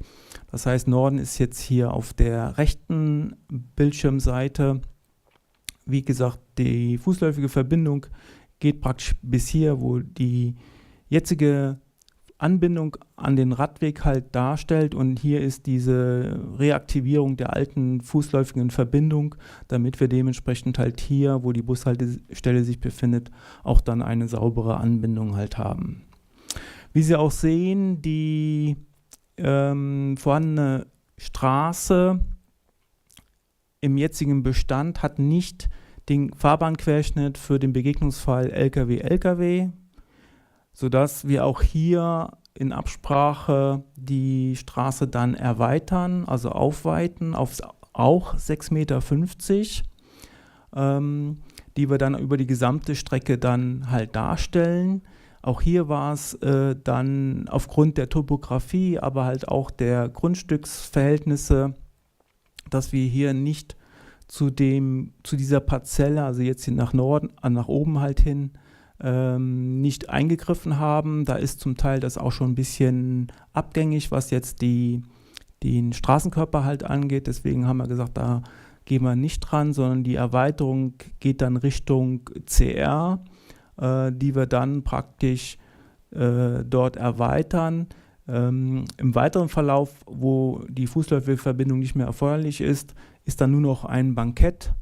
Das heißt, Norden ist jetzt hier auf der rechten Bildschirmseite. Wie gesagt, die fußläufige Verbindung geht praktisch bis hier, wo die jetzige Anbindung an den Radweg halt darstellt. Und hier ist diese Reaktivierung der alten fußläufigen Verbindung, damit wir dementsprechend halt hier, wo die Bushaltestelle sich befindet, auch dann eine saubere Anbindung halt haben. Wie Sie auch sehen, die ähm, vorhandene Straße im jetzigen Bestand hat nicht den Fahrbahnquerschnitt für den Begegnungsfall Lkw-Lkw, sodass wir auch hier in Absprache die Straße dann erweitern, also aufweiten auf auch 6,50 Meter, ähm, die wir dann über die gesamte Strecke dann halt darstellen. Auch hier war es äh, dann aufgrund der Topografie, aber halt auch der Grundstücksverhältnisse, dass wir hier nicht zu dem zu dieser Parzelle, also jetzt hier nach Norden, äh, nach oben halt hin, ähm, nicht eingegriffen haben. Da ist zum Teil das auch schon ein bisschen abgängig, was jetzt die, den Straßenkörper halt angeht. Deswegen haben wir gesagt, da gehen wir nicht dran, sondern die Erweiterung geht dann Richtung CR, äh, die wir dann praktisch äh, dort erweitern. Ähm, Im weiteren Verlauf, wo die Fußläuferverbindung nicht mehr erforderlich ist, ist dann nur noch ein Bankett.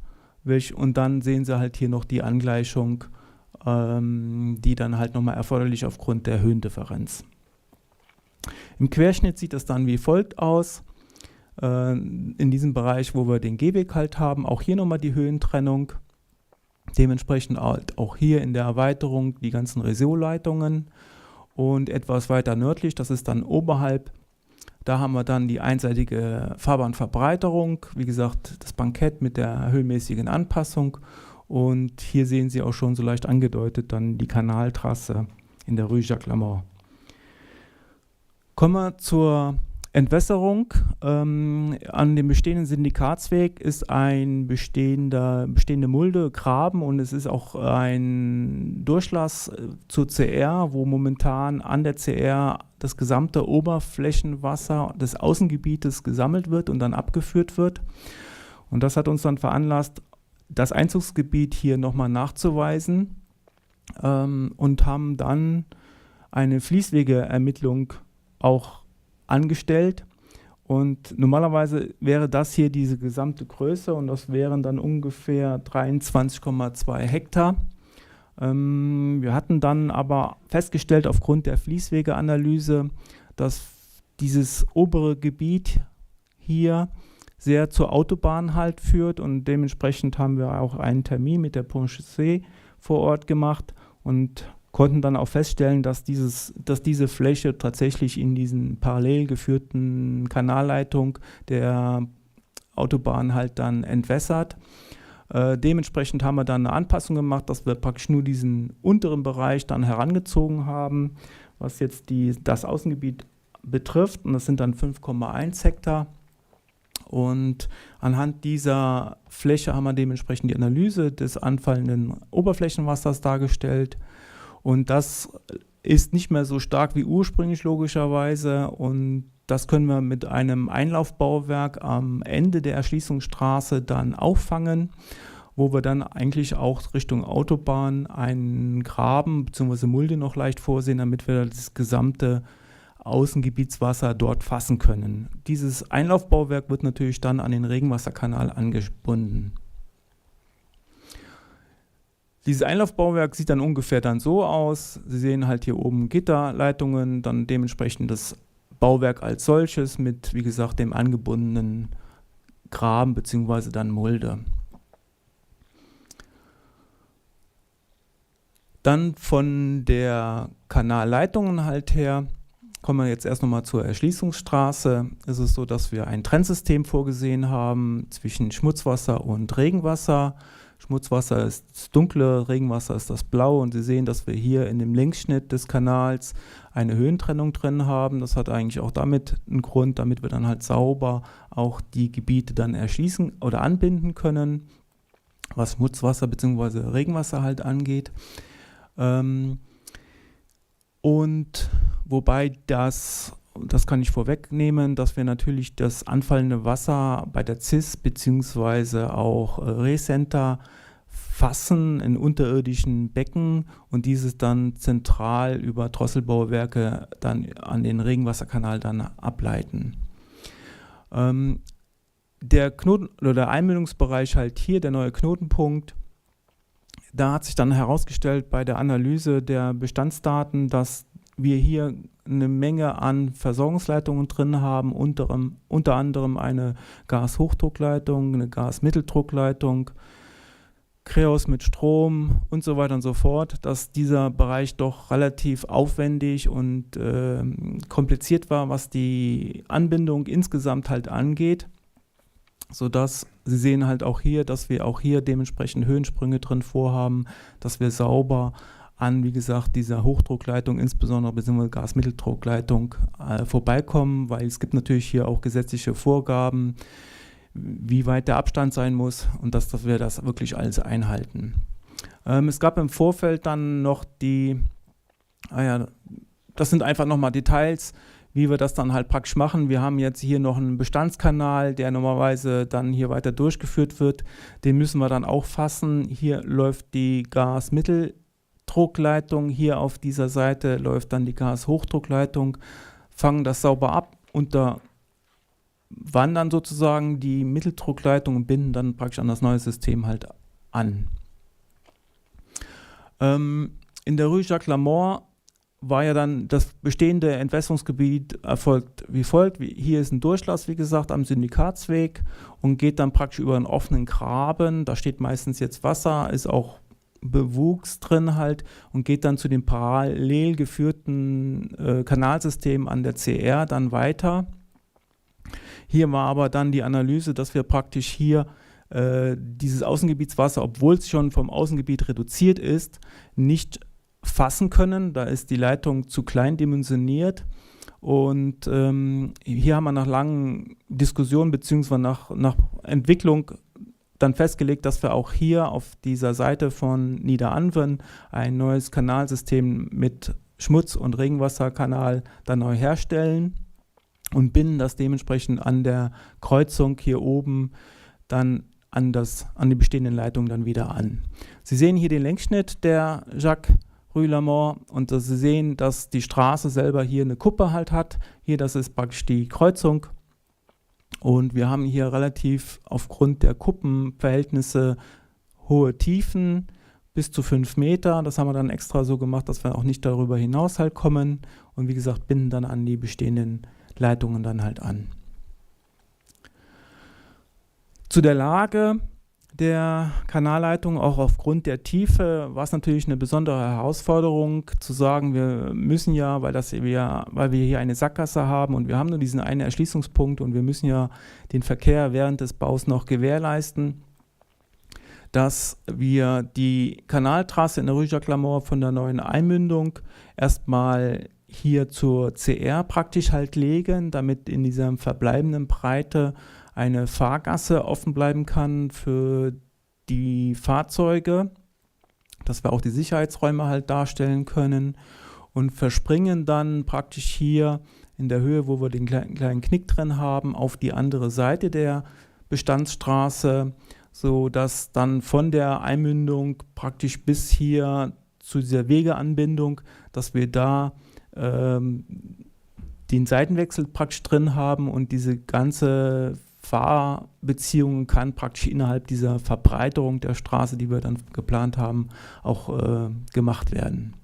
Welch, und dann sehen Sie halt hier noch die Angleichung, ähm, die dann halt nochmal erforderlich aufgrund der Höhendifferenz. Im Querschnitt sieht das dann wie folgt aus. Äh, in diesem Bereich, wo wir den Gehweg halt haben, auch hier nochmal die Höhentrennung. Dementsprechend halt auch hier in der Erweiterung die ganzen Réseau-Leitungen und etwas weiter nördlich, das ist dann oberhalb, da haben wir dann die einseitige Fahrbahnverbreiterung, wie gesagt, das Bankett mit der höhenmäßigen Anpassung und hier sehen Sie auch schon so leicht angedeutet dann die Kanaltrasse in der Rue Jacques Lamor. Kommen wir zur Entwässerung. Ähm, an dem bestehenden Syndikatsweg ist ein bestehender, bestehende Mulde, Graben und es ist auch ein Durchlass äh, zur CR, wo momentan an der CR das gesamte Oberflächenwasser des Außengebietes gesammelt wird und dann abgeführt wird. Und das hat uns dann veranlasst, das Einzugsgebiet hier nochmal nachzuweisen ähm, und haben dann eine Fließwegeermittlung auch angestellt. Und normalerweise wäre das hier diese gesamte Größe und das wären dann ungefähr 23,2 Hektar. Ähm, wir hatten dann aber festgestellt aufgrund der Fließwegeanalyse, dass dieses obere Gebiet hier sehr zur Autobahn halt führt und dementsprechend haben wir auch einen Termin mit der Pont-Chaussee vor Ort gemacht und konnten dann auch feststellen, dass, dieses, dass diese Fläche tatsächlich in diesen parallel geführten Kanalleitung der Autobahn halt dann entwässert. Äh, dementsprechend haben wir dann eine Anpassung gemacht, dass wir praktisch nur diesen unteren Bereich dann herangezogen haben, was jetzt die, das Außengebiet betrifft. Und das sind dann 5,1 Hektar. Und anhand dieser Fläche haben wir dementsprechend die Analyse des anfallenden Oberflächenwassers dargestellt. Und das ist nicht mehr so stark wie ursprünglich logischerweise. Und das können wir mit einem Einlaufbauwerk am Ende der Erschließungsstraße dann auffangen, wo wir dann eigentlich auch Richtung Autobahn einen Graben bzw. Mulde noch leicht vorsehen, damit wir das gesamte Außengebietswasser dort fassen können. Dieses Einlaufbauwerk wird natürlich dann an den Regenwasserkanal angebunden. Dieses Einlaufbauwerk sieht dann ungefähr dann so aus. Sie sehen halt hier oben Gitterleitungen, dann dementsprechend das Bauwerk als solches mit, wie gesagt, dem angebundenen Graben bzw. dann Mulde. Dann von der Kanalleitungen halt her. Kommen wir jetzt erst nochmal zur Erschließungsstraße. Es ist so, dass wir ein Trennsystem vorgesehen haben zwischen Schmutzwasser und Regenwasser. Schmutzwasser ist das dunkle, Regenwasser ist das blaue und Sie sehen, dass wir hier in dem Längsschnitt des Kanals eine Höhentrennung drin haben. Das hat eigentlich auch damit einen Grund, damit wir dann halt sauber auch die Gebiete dann erschließen oder anbinden können, was Schmutzwasser bzw. Regenwasser halt angeht. Ähm, und wobei das, das kann ich vorwegnehmen, dass wir natürlich das anfallende Wasser bei der CIS bzw. auch äh, Recenter fassen in unterirdischen Becken und dieses dann zentral über Drosselbauwerke dann an den Regenwasserkanal dann ableiten. Ähm, der Knoten oder der Einmündungsbereich halt hier, der neue Knotenpunkt, da hat sich dann herausgestellt bei der Analyse der Bestandsdaten, dass wir hier eine Menge an Versorgungsleitungen drin haben, unter, unter anderem eine Gashochdruckleitung, eine Gasmitteldruckleitung, Creos mit Strom und so weiter und so fort, dass dieser Bereich doch relativ aufwendig und äh, kompliziert war, was die Anbindung insgesamt halt angeht sodass Sie sehen halt auch hier, dass wir auch hier dementsprechend Höhensprünge drin vorhaben, dass wir sauber an, wie gesagt, dieser Hochdruckleitung, insbesondere bzw. Gasmitteldruckleitung äh, vorbeikommen, weil es gibt natürlich hier auch gesetzliche Vorgaben, wie weit der Abstand sein muss und dass, dass wir das wirklich alles einhalten. Ähm, es gab im Vorfeld dann noch die, ah ja, das sind einfach nochmal Details, wie wir das dann halt praktisch machen. Wir haben jetzt hier noch einen Bestandskanal, der normalerweise dann hier weiter durchgeführt wird. Den müssen wir dann auch fassen. Hier läuft die Gasmitteldruckleitung. Hier auf dieser Seite läuft dann die Gashochdruckleitung. Fangen das sauber ab unter wandern sozusagen die Mitteldruckleitung und binden dann praktisch an das neue System halt an. Ähm, in der Rue Jacques Lamort war ja dann das bestehende Entwässerungsgebiet erfolgt wie folgt. Hier ist ein Durchlass, wie gesagt, am Syndikatsweg und geht dann praktisch über einen offenen Graben. Da steht meistens jetzt Wasser, ist auch Bewuchs drin halt und geht dann zu dem parallel geführten äh, Kanalsystem an der CR dann weiter. Hier war aber dann die Analyse, dass wir praktisch hier äh, dieses Außengebietswasser, obwohl es schon vom Außengebiet reduziert ist, nicht fassen können. Da ist die Leitung zu klein dimensioniert. Und ähm, hier haben wir nach langen Diskussionen beziehungsweise nach, nach Entwicklung dann festgelegt, dass wir auch hier auf dieser Seite von Niederanven ein neues Kanalsystem mit Schmutz- und Regenwasserkanal dann neu herstellen und binden das dementsprechend an der Kreuzung hier oben dann an, das, an die bestehenden Leitungen dann wieder an. Sie sehen hier den Längsschnitt der Jacques Rue Lamont und Sie sehen, dass die Straße selber hier eine Kuppe halt hat. Hier, das ist praktisch die Kreuzung. Und wir haben hier relativ aufgrund der Kuppenverhältnisse hohe Tiefen bis zu 5 Meter. Das haben wir dann extra so gemacht, dass wir auch nicht darüber hinaus halt kommen. Und wie gesagt, binden dann an die bestehenden Leitungen dann halt an. Zu der Lage der Kanalleitung, auch aufgrund der Tiefe, war es natürlich eine besondere Herausforderung zu sagen, wir müssen ja, weil, das wir, weil wir hier eine Sackgasse haben und wir haben nur diesen einen Erschließungspunkt und wir müssen ja den Verkehr während des Baus noch gewährleisten, dass wir die Kanaltrasse in der Rue Jacques Lamort von der neuen Einmündung erstmal hier zur CR praktisch halt legen, damit in dieser verbleibenden Breite eine Fahrgasse offen bleiben kann für die Fahrzeuge, dass wir auch die Sicherheitsräume halt darstellen können und verspringen dann praktisch hier in der Höhe, wo wir den kleinen, kleinen Knick drin haben, auf die andere Seite der Bestandsstraße, so dass dann von der Einmündung praktisch bis hier zu dieser Wegeanbindung, dass wir da ähm, den Seitenwechsel praktisch drin haben und diese ganze Fahrbeziehungen kann praktisch innerhalb dieser Verbreiterung der Straße, die wir dann geplant haben, auch äh, gemacht werden.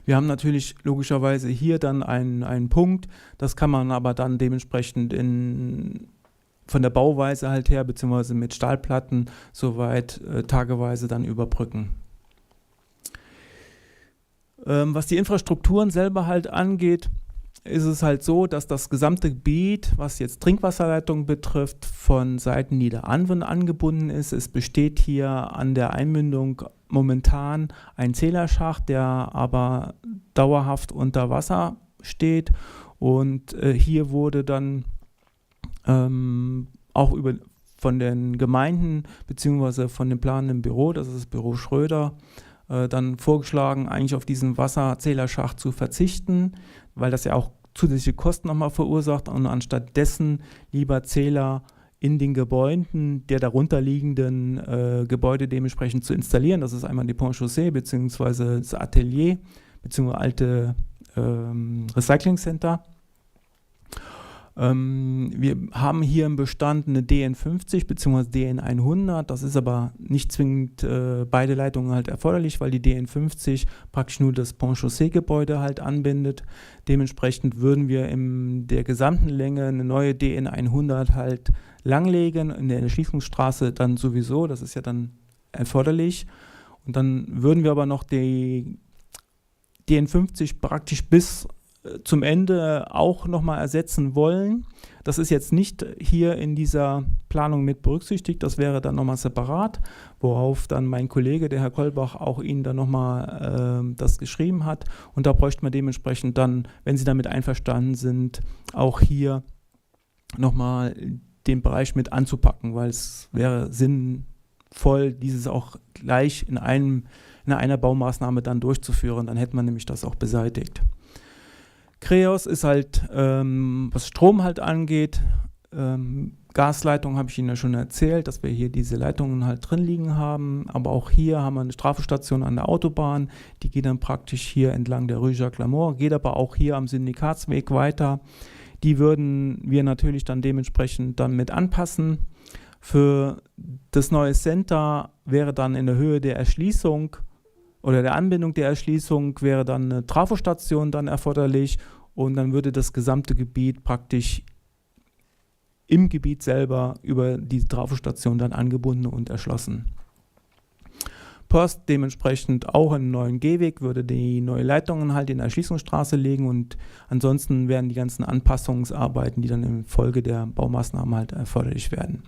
Wir haben natürlich logischerweise hier dann einen, einen Punkt, das kann man aber dann dementsprechend in, von der Bauweise halt her, beziehungsweise mit Stahlplatten soweit äh, tageweise dann überbrücken. Ähm, was die Infrastrukturen selber halt angeht, ist es halt so, dass das gesamte Gebiet, was jetzt Trinkwasserleitung betrifft, von Seiten Niederanven angebunden ist. Es besteht hier an der Einmündung momentan ein Zählerschacht, der aber dauerhaft unter Wasser steht. Und äh, hier wurde dann ähm, auch über, von den Gemeinden beziehungsweise von dem planenden Büro, das ist das Büro Schröder, äh, dann vorgeschlagen, eigentlich auf diesen Wasserzählerschacht zu verzichten, weil das ja auch zusätzliche Kosten nochmal verursacht und anstatt dessen lieber Zähler in den Gebäuden der darunterliegenden äh, Gebäude dementsprechend zu installieren. Das ist einmal die Pont Chaussee beziehungsweise das Atelier beziehungsweise alte ähm, Recycling Center. Ähm, wir haben hier im Bestand eine DN50 bzw. DN100. Das ist aber nicht zwingend äh, beide Leitungen halt erforderlich, weil die DN50 praktisch nur das Pont-Chaussee-Gebäude halt anbindet. Dementsprechend würden wir in der gesamten Länge eine neue DN100 halt langlegen, in der Erschließungsstraße dann sowieso, das ist ja dann erforderlich. Und dann würden wir aber noch die DN50 praktisch bis äh, zum Ende auch nochmal ersetzen wollen. Das ist jetzt nicht hier in dieser Planung mit berücksichtigt, das wäre dann nochmal separat, worauf dann mein Kollege, der Herr Kolbach, auch Ihnen dann nochmal äh, das geschrieben hat. Und da bräuchte man dementsprechend dann, wenn Sie damit einverstanden sind, auch hier nochmal den Bereich mit anzupacken, weil es wäre sinnvoll, dieses auch gleich in einem in einer Baumaßnahme dann durchzuführen. Dann hätte man nämlich das auch beseitigt. Creos ist halt, ähm, was Strom halt angeht, ähm, Gasleitung habe ich Ihnen ja schon erzählt, dass wir hier diese Leitungen halt drin liegen haben. Aber auch hier haben wir eine Strafstation an der Autobahn. Die geht dann praktisch hier entlang der Rue Jacques Lamour, geht aber auch hier am Syndikatsweg weiter. Die würden wir natürlich dann dementsprechend dann mit anpassen. Für das neue Center wäre dann in der Höhe der Erschließung oder der Anbindung der Erschließung wäre dann eine Trafostation dann erforderlich und dann würde das gesamte Gebiet praktisch im Gebiet selber über die Trafostation dann angebunden und erschlossen. Post dementsprechend auch einen neuen Gehweg, würde die neue Leitungen halt in der Erschließungsstraße legen und ansonsten werden die ganzen Anpassungsarbeiten, die dann in Folge der Baumaßnahmen halt erforderlich werden.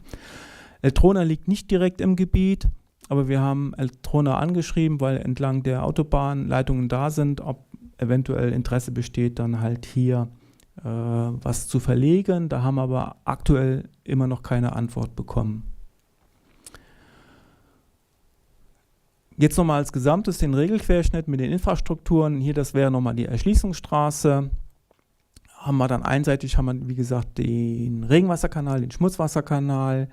Eltrona liegt nicht direkt im Gebiet, aber wir haben Eltrona angeschrieben, weil entlang der Autobahn Leitungen da sind, ob eventuell Interesse besteht, dann halt hier äh, was zu verlegen. Da haben wir aber aktuell immer noch keine Antwort bekommen. Jetzt nochmal als Gesamtes den Regelquerschnitt mit den Infrastrukturen. Hier, das wäre nochmal die Erschließungsstraße. Haben wir dann einseitig, haben wir, wie gesagt, den Regenwasserkanal, den Schmutzwasserkanal.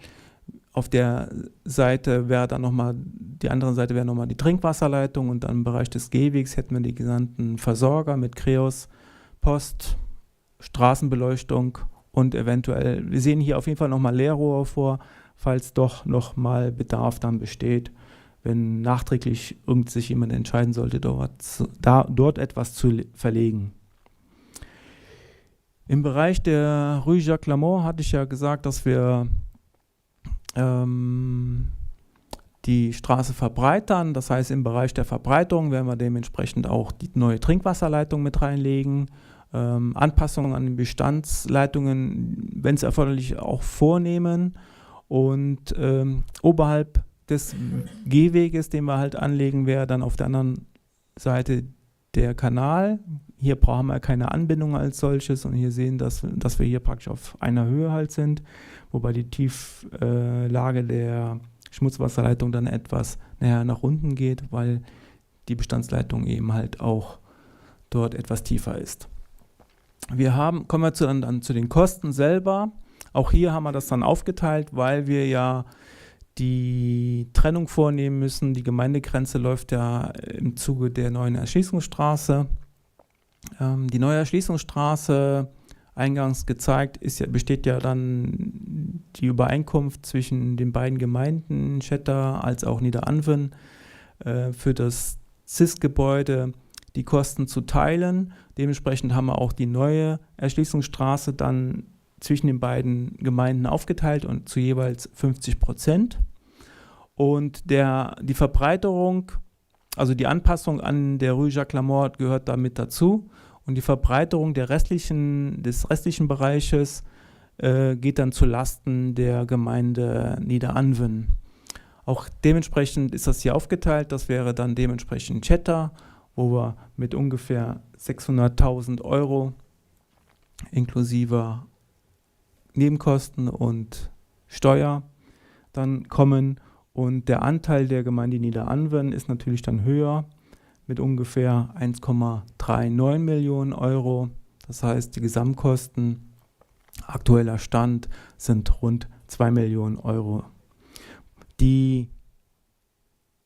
Auf der Seite wäre dann nochmal, die andere Seite wäre nochmal die Trinkwasserleitung und dann im Bereich des Gehwegs hätten wir die gesamten Versorger mit Creos, Post, Straßenbeleuchtung und eventuell, wir sehen hier auf jeden Fall nochmal Leerrohre vor, falls doch nochmal Bedarf dann besteht, wenn nachträglich irgend sich jemand entscheiden sollte, dort, da, dort etwas zu verlegen. Im Bereich der Rue Jacques Lamour hatte ich ja gesagt, dass wir ähm, die Straße verbreitern. Das heißt, im Bereich der Verbreiterung werden wir dementsprechend auch die neue Trinkwasserleitung mit reinlegen, ähm, Anpassungen an den Bestandsleitungen, wenn es erforderlich auch vornehmen. Und ähm, oberhalb des Gehweges, den wir halt anlegen, wäre dann auf der anderen Seite der Kanal. Hier brauchen wir keine Anbindung als solches und hier sehen, dass, dass wir hier praktisch auf einer Höhe halt sind, wobei die Tieflage äh, der Schmutzwasserleitung dann etwas näher nach unten geht, weil die Bestandsleitung eben halt auch dort etwas tiefer ist. Wir haben, kommen wir zu, dann, dann zu den Kosten selber. Auch hier haben wir das dann aufgeteilt, weil wir ja die Trennung vornehmen müssen. Die Gemeindegrenze läuft ja im Zuge der neuen Erschließungsstraße. Ähm, die neue Erschließungsstraße, eingangs gezeigt, ist ja, besteht ja dann die Übereinkunft zwischen den beiden Gemeinden, Schetter als auch Niederanven, äh, für das CIS-Gebäude die Kosten zu teilen. Dementsprechend haben wir auch die neue Erschließungsstraße dann zwischen den beiden Gemeinden aufgeteilt und zu jeweils 50 Prozent. Und der, die Verbreiterung Also die Anpassung an der Rue Jacques Lamort gehört damit dazu und die Verbreiterung der restlichen, des restlichen Bereiches äh, geht dann zu Lasten der Gemeinde Niederanven. Auch dementsprechend ist das hier aufgeteilt. Das wäre dann dementsprechend Chetter, wo wir mit ungefähr 600.000 Euro inklusive Nebenkosten und Steuer dann kommen. Und der Anteil der Gemeinde Niederanven ist natürlich dann höher mit ungefähr 1,39 Millionen Euro. Das heißt, die Gesamtkosten aktueller Stand sind rund 2 Millionen Euro. Die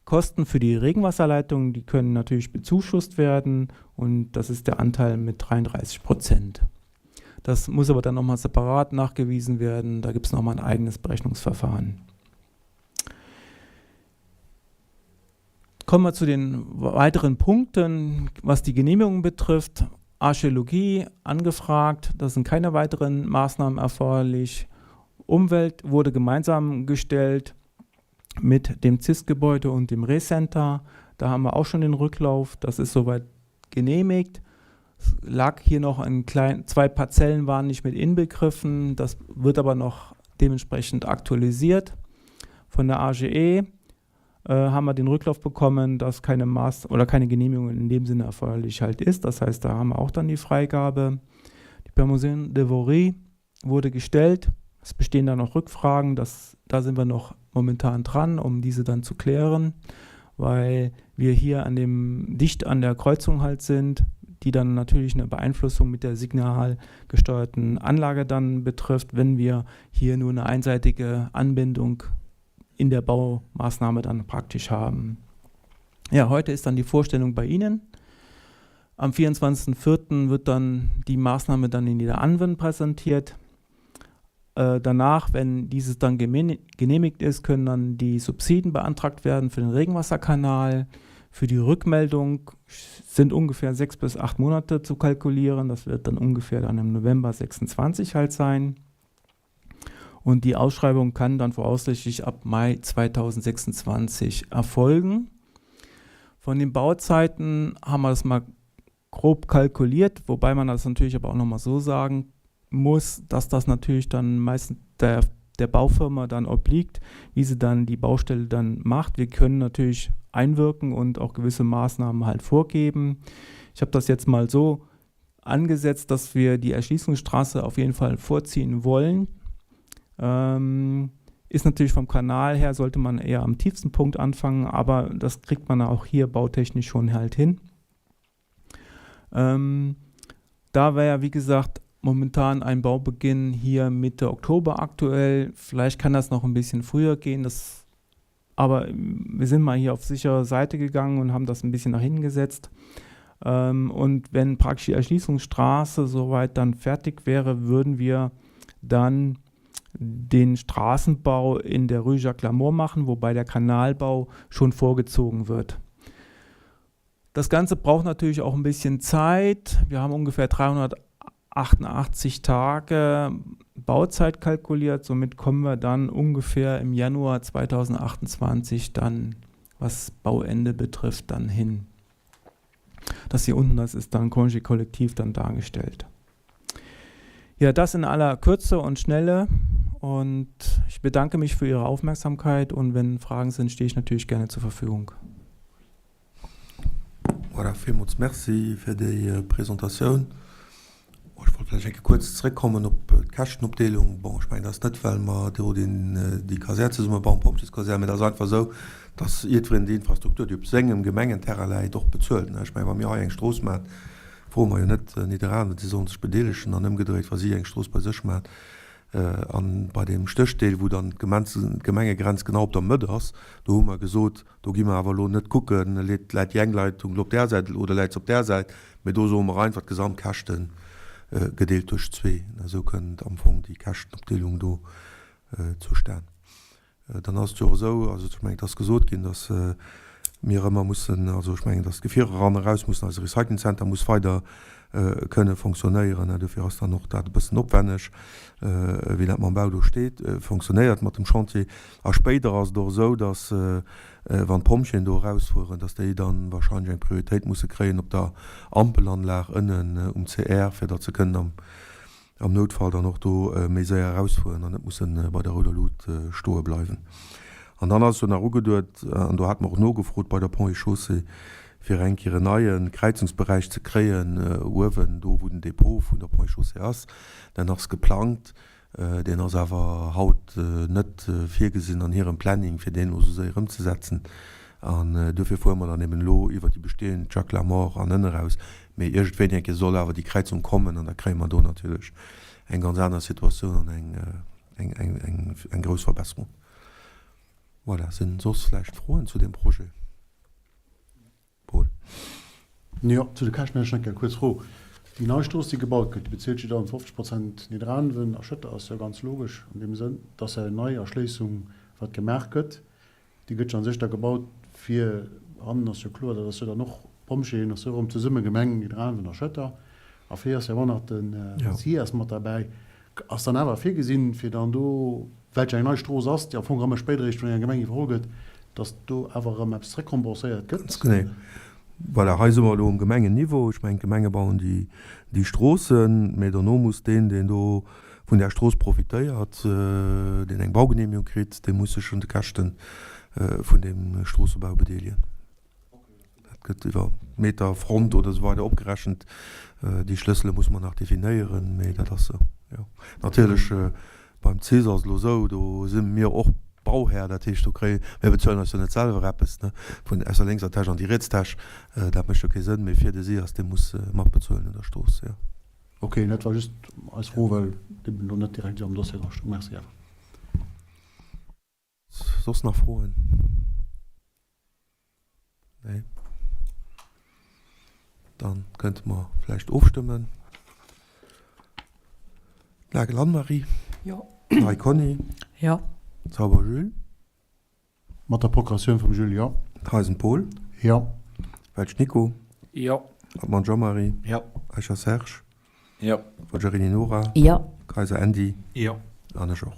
Kosten für die Regenwasserleitung, die können natürlich bezuschusst werden und das ist der Anteil mit 33 Prozent. Das muss aber dann nochmal separat nachgewiesen werden. Da gibt es nochmal ein eigenes Berechnungsverfahren. Kommen wir zu den weiteren Punkten, was die Genehmigung betrifft. Archäologie angefragt, da sind keine weiteren Maßnahmen erforderlich. Umwelt wurde gemeinsam gestellt mit dem CIS-Gebäude und dem Re-Center. Da haben wir auch schon den Rücklauf, das ist soweit genehmigt. Es lag hier noch ein klein, zwei Parzellen waren nicht mit inbegriffen, das wird aber noch dementsprechend aktualisiert. Von der AGE äh, haben wir den Rücklauf bekommen, dass keine Maß oder keine Genehmigung in dem Sinne erforderlich halt ist. Das heißt, da haben wir auch dann die Freigabe. Die Permission de Vorie wurde gestellt. Es bestehen da noch Rückfragen, das, da sind wir noch momentan dran, um diese dann zu klären, weil wir hier an dem, dicht an der Kreuzung halt sind, die dann natürlich eine Beeinflussung mit der signalgesteuerten Anlage dann betrifft, wenn wir hier nur eine einseitige Anbindung in der Baumaßnahme dann praktisch haben. Ja, heute ist dann die Vorstellung bei Ihnen. Am 24.04. wird dann die Maßnahme dann in Niederanven präsentiert. Äh, danach, wenn dieses dann genehmigt ist, können dann die Subsiden beantragt werden für den Regenwasserkanal. Für die Rückmeldung sind ungefähr sechs bis acht Monate zu kalkulieren. Das wird dann ungefähr dann im November 26 halt sein. Und die Ausschreibung kann dann voraussichtlich ab Mai 2026 erfolgen. Von den Bauzeiten haben wir das mal grob kalkuliert, wobei man das natürlich aber auch nochmal so sagen muss, dass das natürlich dann meistens der, der Baufirma dann obliegt, wie sie dann die Baustelle dann macht. Wir können natürlich einwirken und auch gewisse Maßnahmen halt vorgeben. Ich habe das jetzt mal so angesetzt, dass wir die Erschließungsstraße auf jeden Fall vorziehen wollen. Ähm, ist natürlich vom Kanal her, sollte man eher am tiefsten Punkt anfangen, aber das kriegt man auch hier bautechnisch schon halt hin. Ähm, da wäre ja, wie gesagt, momentan ein Baubeginn hier Mitte Oktober aktuell. Vielleicht kann das noch ein bisschen früher gehen, das, aber wir sind mal hier auf sichere Seite gegangen und haben das ein bisschen nach hinten gesetzt. Ähm, und wenn praktisch die Erschließungsstraße soweit dann fertig wäre, würden wir dann den Straßenbau in der Rue Jacques Lamour machen, wobei der Kanalbau schon vorgezogen wird. Das Ganze braucht natürlich auch ein bisschen Zeit. Wir haben ungefähr 388 Tage Bauzeit kalkuliert. Somit kommen wir dann ungefähr im Januar 2028 dann, was Bauende betrifft, dann hin. Das hier unten, das ist dann Congé Kollektiv dann dargestellt. Ja, das in aller Kürze und Schnelle. Und ich bedanke mich für Ihre Aufmerksamkeit und wenn Fragen sind, stehe ich natürlich gerne zur Verfügung. Voilà, villmools Merci fir déi Presentatioun. Ech wollt vläicht eng Kéier kuerz zréckkommen op d'Käschtenopdeelung. Bon, ech mengen, dat ass net, well mer do deen, déi Kasär zesumme bauen, d'Pompjeeskasär, mä dat ass einfach esou, dass jiddwereen déi Infrastruktur, déi op sengem Gemengenterrain läit, och bezuelt. Ech mengen, wa mir hei eng Strooss maachen, froe mer jo net Nidderaanwen, si sollen sech bedeelegen, an ëmgedréit, wa si eng Strooss bei sech maachen. An bei deem Stéchdeel, wou dann d'Gemengegrenz genau op der Mëtt ass, do hu mer gesot, do gi mer awer elo net kucken, läit déi eng Leitung elo op där Säit oder läit se op där Säit, mee do soe mer einfach, d'Gesamtkäschte gedeelt duerch zwee. Esou kënnt am Fong déi Käschtenopdeelung do zustan. Dann ass et jo och esou, also ech mengen, et ass gesot ginn, datt. mir ëmmer mussen, also ech mengen, dass d'Gefierer eran eraus mussen, eise Recyclingcenter muss weider kënne fonctionnéieren. Dofir ass dann och dat e bëssen opwenneg, wéi dat mam Bau do steet, fonctionnéiert mat dem Chantier. A spéider ass et och esou, dass, wann d'Pompjeeën do erausfueren, dass déi dann wahrscheinlech eng Prioritéit musse kréien op der Ampelanlag ënnen um CR, fir datt se kënnen am am Noutfall dann och do méi séier erausfueren an net musse bei der rouder Lut stoe bleiwen. An dann ass jo nach ugeduet, an do hate mer och nogefrot bei der Ponts et Chaussées, fir eng Kéier en neie Kräizungsberäich ze kréien uewen, do wou den Depot vun der Ponts et Chaussées ass. Dat ass geplangt, deen ass awer haut net virgesinn an hirem Planning, fir deen elo esou séier ëmzesetzen. An duerfir fuere mer dann eben elo iwwert déi bestehend Jacques Lamort an ënne raus. Mee iergendwéini eng Kéier soll awer déi Kräizung kommen an da kréie mer do natierlech eng ganz aner Situatioun an eng, eng, eng, eng, eng grouss Verbesserung. Voilà, sinn soss vläicht Froen zu deem Projet? Paul. Jo, zu de Käschten hätt ech nach eng Kéier kuerz Fro. Déi nei Strooss, déi gebaut gëtt, déi bezilt jo dann 50 Prozent Nidderaanwen a Schëtter, ass jo ganz logesch an deem Sënn, dass eng nei Erschléissung, wat gemaach gëtt, Déi gëtt jo an sech da gebaut fir, hannen ass jo kloer, dat ass jo dann och Pompjeeën, ass jo erëm zesumme Gemeng Nidderaanwen a Schëtter, a vir ass jo awer nach de SIAS mat derbäi. Ass dann awer virgesinn, fir dann do, well et jo eng nei Strooss ass, déi am Fong erëm spéider eréischt vun enger Gemeng iwwerholl gëtt, datt do awer erëm eppes zréckrembourséiert gëtt? Ganz genee. Voilà, hei si mer elo um Gemengenniveau. Ech mengen, d'Gemenge bauen déi Stroossen, mä dono muss deen, deen do vun där Strooss profitéiert, deen eng Baugenehmigung kritt, dee muss sech un de Käschte vun deem Stroossebau bedeelegen. Dat gëtt iwwer Meter Front oder esou weider opgerechent. Déi Schlëssele muss mer nach definéieren, mee dat ass esou, jo. Natierlech beim cis ass et elo esou, do si mir och Bauhär, dat heescht do kréie mir bezuelen eis jo net selwer eppes, ne, vun aus der lénkser Täsch an déi riets Täsch, dat mécht jo kee Sënn, mee fir de SIAS, dee muss matbezuelen un der Strooss, jo. Ok, dat war just eis Fro, well eben elo net direkt esou am Dossier dra stoung. Merci awer. Soss nach Froen? Nee? Dann kënnte mer vläicht ofstëmmen. Nagel Anne-Marie? Jo. Ney Conny? Jo. Sauber Jules? Mat der Procuratioun vum Jules, jo. Theisen Paul. Jo. Welsch Nico. Jo. Hartmann Jean-Marie. Jo. Eicher Serge. Jo. Forgiarini Nora. Jo. Kayser Andy. Jo. An ech och.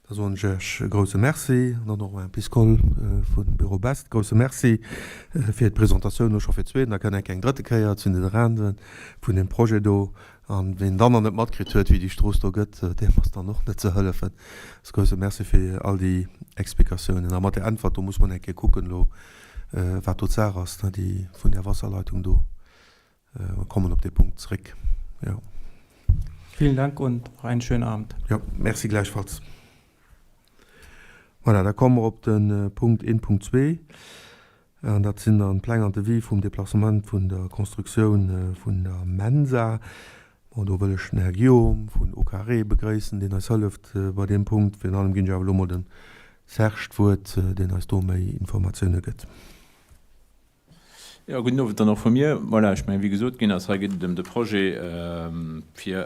Da soen ech Iech e grouse Merci an dann och Mme Piscol vum Büro Best grouse Merci fir d'Presentatioun elo scho fir d'zweeten, da kënnt enk eng drëtte Kéier zu den Rande vun deem Projet do. An ween dann nach net matkritt huet, wéi déi Strooss do gëtt, deem ass dann och net ze hëllefen. Also grousse Merci fir all déi Explikatiounen. A mat där Äntwert do muss mer eng Kéier kucken elo, wat do d'Saach ass, ne, déi vun där Wasserleitung do. Mer kommen op dee Punkt zréck, jo. Vielen Dank und noch einen schönen Abend. Jo, merci gläichfalls. Voilà, da komme mer op de Punkt 1.2. An dat sinn dann d'Pläng an d'Devis vum Déplacement vun der Constructioun vun der Mensa. Bon, do wëll ech den Här Guillaume vun Au Carré begréissen, deen eis hëlleft bei deem Punkt. Virun allem ginn ech awer elo mol dem Serge d'Wuert, deen eis do méi Informatioune gëtt. Jo, gudden Owend dann och vu mir. Voilà, ech mengen, wéi gesot ginn ass, hei geet et ëm de Projet, fir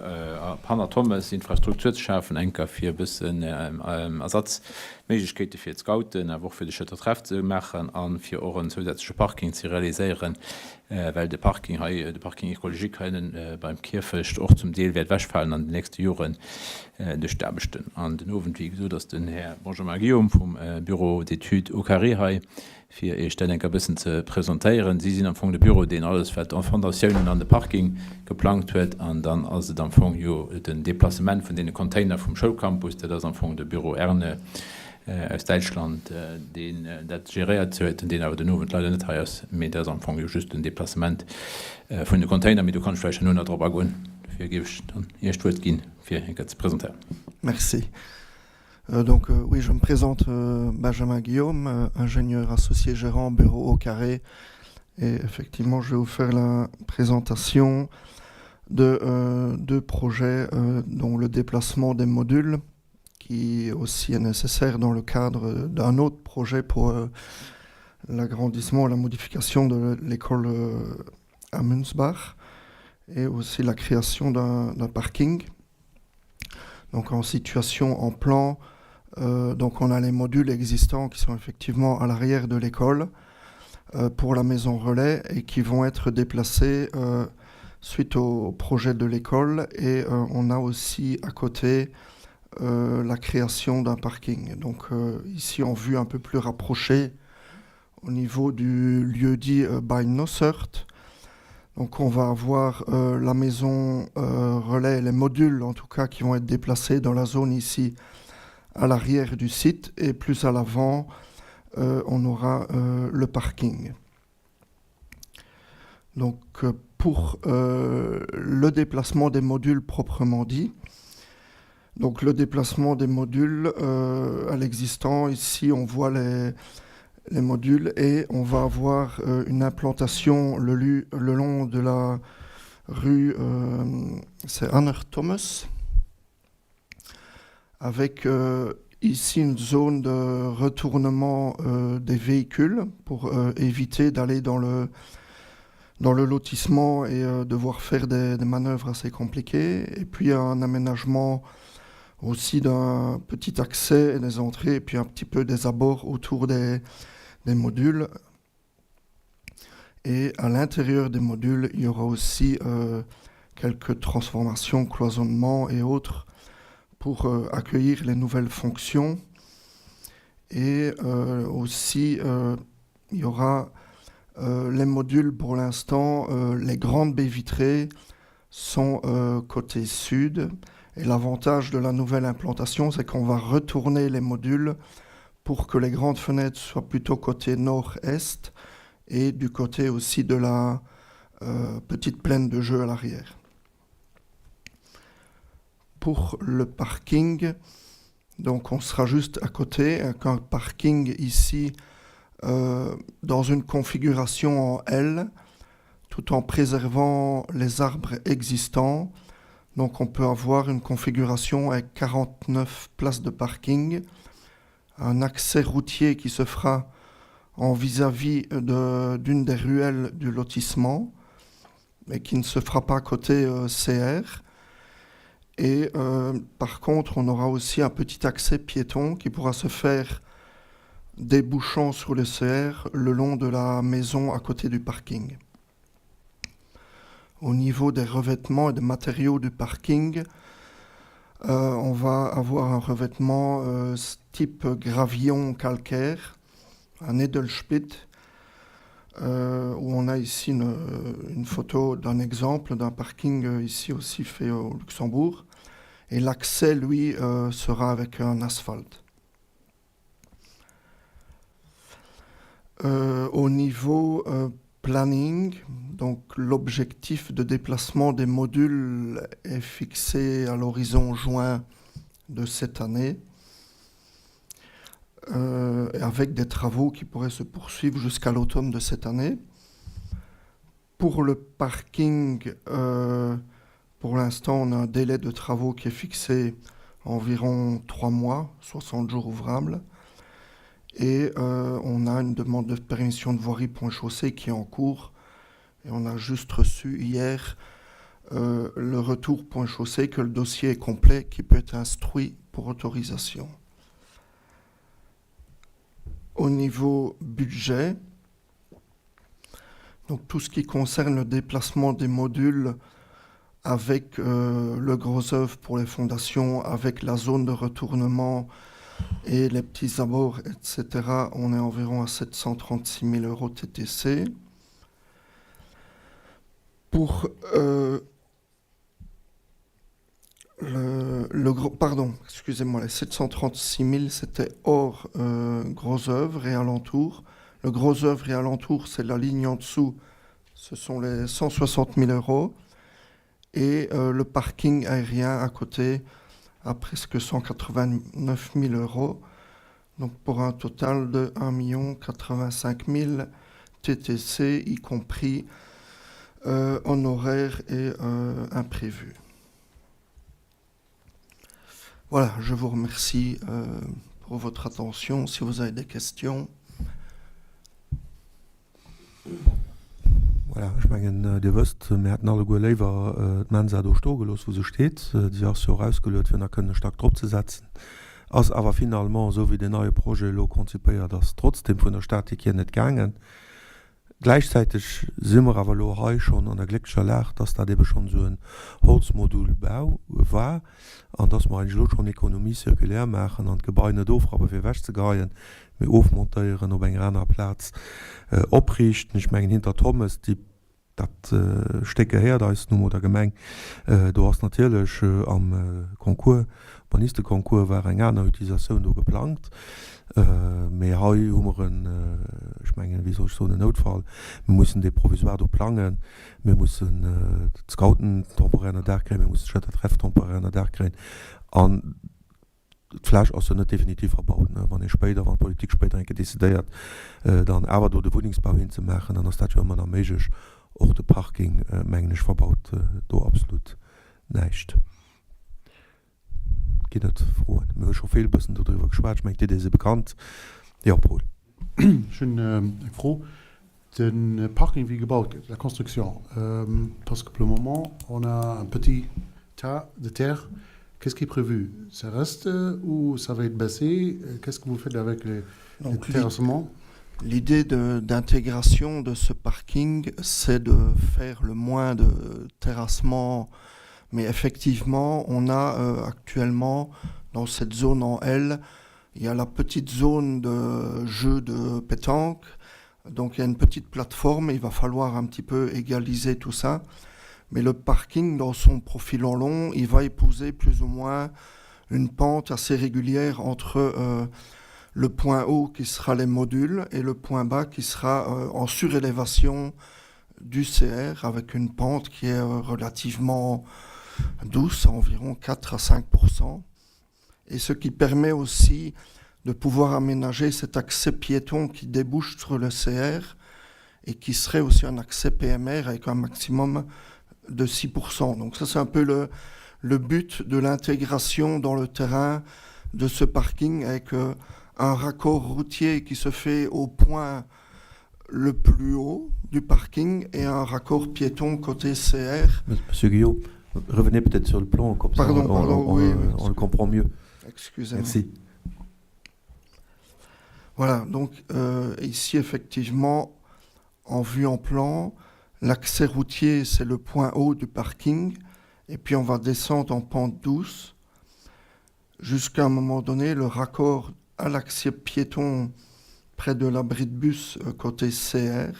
hanner Thommes Infrastruktur ze schafen, enker fir e bëssen Ersatzméiglechkeete fir d'Scouten, awer och fir de Schëtter Treff ze maachen a fir och en zousätzleche Parking ze realiséieren, well de Parking hei, de Parking écologique hei ënnen beim Kierfecht och zum Deel wäert ewechfalen an den nächste Joren duerch d'Aarbechten. An den Owend, wéi gesot, ass den Här Benjamin Guillaume vum Bureau d'études Au Carré hei, fir Iech dat enker bëssen ze presentéieren. Si sinn am Fong de Büro, deen alles wat Fondatiounen an de Parking geplangt huet. An dann ass et am Fong jo den Déplacement vun deene Container vum Schoulcampus, dat ass am Fong de Büro Erne aus Däitschland, deen dat geréiert huet an deen awer den Owend leider net hei ass. Mee dat ass am Fong jo just den Déplacement vun de Container. Mee do kann ech vläicht herno nach drop agoen. Dofir géif ech dann Iech d'Wuert ginn, fir enker ze presentéieren. Merci. Euh, donc euh, oui, je me présente euh, Benjamin Guillaume, euh, ingénieur associé gérant bureau au carré. Et effectivement, je vais vous faire la présentation de euh, deux projets, euh, dont le déplacement des modules, qui aussi est nécessaire dans le cadre d'un autre projet pour euh, l'agrandissement et la modification de l'école euh, à Münzbach et aussi la création d'un parking. Donc en situation en plan, euh, donc on a les modules existants qui sont effectivement à l'arrière de l'école. pour la maison relais et qui vont être déplacés suite au projet de l'école et on a aussi à côté la création d'un parking. Donc ici en vue un peu plus rapprochée au niveau du lieu dit by Nossert. Donc on va avoir euh, la maison euh, relais, les modules en tout cas qui vont être déplacés dans la zone ici à l'arrière du site et plus à l'avant euh, on aura euh, le parking. Donc euh, pour euh, le déplacement des modules proprement dit, donc le déplacement des modules euh, à l'existant, ici on voit les, les modules et on va avoir euh, une implantation le, le long de la rue euh, c'est Anner Thomas avec euh, ici une zone de retournement euh, des véhicules pour euh, éviter d'aller dans le dans le lotissement et euh, devoir faire des, des manœuvres assez compliquées et puis un aménagement aussi d'un petit accès et des entrées et puis un petit peu des abords autour des, des modules. Et à l'intérieur des modules, il y aura aussi euh, quelques transformations, cloisonnements et autres pour euh, accueillir les nouvelles fonctions. Et euh, aussi, euh, il y aura euh, les modules pour l'instant, euh, les grandes baies vitrées sont euh, côté sud. Et l'avantage de la nouvelle implantation, c'est qu'on va retourner les modules pour que les grandes fenêtres soient plutôt côté nord-est et du côté aussi de la euh, petite plaine de jeu à l'arrière. Pour le parking, donc on sera juste à côté, avec un parking ici euh, dans une configuration en L, tout en préservant les arbres existants. Donc on peut avoir une configuration avec 49 places de parking, un accès routier qui se fera en vis-à-vis d'une des ruelles du lotissement, mais qui ne se fera pas côté euh, CR. Et euh, par contre, on aura aussi un petit accès piéton qui pourra se faire débouchant sur le CR le long de la maison à côté du parking. Au niveau des revêtements et des matériaux du parking, euh, on va avoir un revêtement euh, type gravillon calcaire, un Edelspit, euh, où on a ici une, une photo d'un exemple d'un parking euh, ici aussi fait au Luxembourg. Et l'accès, lui, euh, sera avec un asphalte. Euh, au niveau euh, planning, donc l'objectif de déplacement des modules est fixé à l'horizon juin de cette année, euh, avec des travaux qui pourraient se poursuivre jusqu'à l'automne de cette année. Pour le parking, euh, pour l'instant, on a un délai de travaux qui est fixé à environ 3 mois, 60 jours ouvrables. Et euh, on a une demande de permission de voirie point chaussée qui est en cours. Et on a juste reçu hier euh, le retour point chaussée que le dossier est complet, qui peut être instruit pour autorisation. Au niveau budget, donc tout ce qui concerne le déplacement des modules avec euh, le gros œuvre pour les fondations, avec la zone de retournement et les petits abords, etc., on est environ à 736 000 euros TTC. Pour euh, le, le gros, pardon, excusez-moi, les 736 000, c'était hors euh, gros œuvre et alentour. Le gros œuvre et alentour, c'est la ligne en dessous, ce sont les 160 000 euros. Et euh, le parking aérien à côté à presque 189 000 euros. Donc pour un total de 1 085 000 TTC, y compris euh, honoraires et euh, imprévus. Voilà, je vous remercie euh, pour votre attention. Si vous avez des questions. Voilà, ech mengen, Dir wësst, mir hätten alleguer léiwer d'Mensa do stoe gelooss, wou se steet. Si ass jo och ausgeluet, fir nach kënnen e Stack dropzesetzen. Ass awer finalement, esou wéi deen neie Projet elo konzipéiert ass, trotzdem vun der Statik hier net gaangen. Gläichzäiteg si mer awer elo hei schonn an der glécklecher Lag, dass dat ebe schonn esou en Holzmodulbau war an dass mer eigentlech elo schonn Économie circulaire maachen an d'Gebai net ofrappe fir ewechzegeheien, mee ofmontéieren, op enger anerer Plaz opriichten. Ech mengen, hinter Thommes, déi Dat Stéck gehéiert eis nu mol der Gemeng. Do ass natierlech am Concours, Urbanisteconcours war eng aner Utilisatioun do geplangt. Mee hei hu mer en, ech mengen, wéi soll ech soen, en Noutfall. Mir mussen dee Provisoire do plangen. Mir mussen d'Scouten temporaire ënnerdaach kréien. Mir mussen d'Schëtter Treff temporaire ënnerdaach kréien. An D'Fläch ass jo net definitiv verbaut. Wann ee spéider, wann d'Politik spéider eng Kéier decidéiert, dann awer do de Wunnengsbau hinzemaachen, dann ass dat jo ëmmer nach méiglech. Och de Parking, mengen ech, verbaut do absolut näischt. Ginn et Froen? Mir hu scho vill e bëssen dodriwwer geschwat. Ech mengen, d'Idee si bekannt. Jo, Paul. Ech hunn eng Fro. De Parking wéi gebaut gëtt, la construction, parce que pour le moment on a un petit tas de terre, qu'est-ce qui est prévu? Ça reste ou ça va être baissé? Qu'est-ce que vous faites avec les terrassements? L'idée d'intégration de ce parking, c'est de faire le moins de terrassement, mais effectivement, on a euh, actuellement dans cette zone en L, il y a la petite zone de jeu de pétanque, Donc il y a une petite plateforme, il va falloir un petit peu égaliser tout ça. Mais le parking, dans son profil en long, il va épouser plus ou moins une pente assez régulière entre euh, le point haut qui sera les modules et le point bas qui sera euh, en surélévation du CR avec une pente qui est euh, relativement douce, environ 4 à 5 et ce qui permet aussi de pouvoir aménager cet accès piéton qui débouche sur le CR et qui serait aussi un accès PMR avec un maximum de 6%. Donc ça c'est un peu le, le but de l'intégration dans le terrain de ce parking avec euh, un raccord routier qui se fait au point le plus haut du parking et un raccord piéton côté CR. Monsieur Guillaume, revenez peut-être sur le plan, comme pardon, ça on, pardon, on, oui, on, on le comprend mieux. Excusez-moi. Merci. Voilà, donc euh, ici effectivement, en vue en plan, l'accès routier c'est le point haut du parking et puis on va descendre en pente douce jusqu'à un moment donné le raccord à l'accès piéton près de l'abri de bus euh, côté CR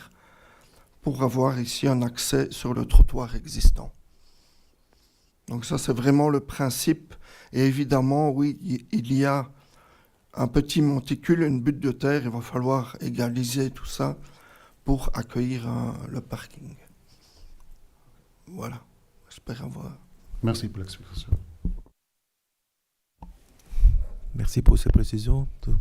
pour avoir ici un accès sur le trottoir existant. Donc ça c'est vraiment le principe et évidemment oui il y a un petit monticule, une butte de terre, il va falloir égaliser tout ça pour accueillir euh, le parking. Voilà, j'espère avoir. Merci pour l'explication. Merci pour ces précisions. Jo,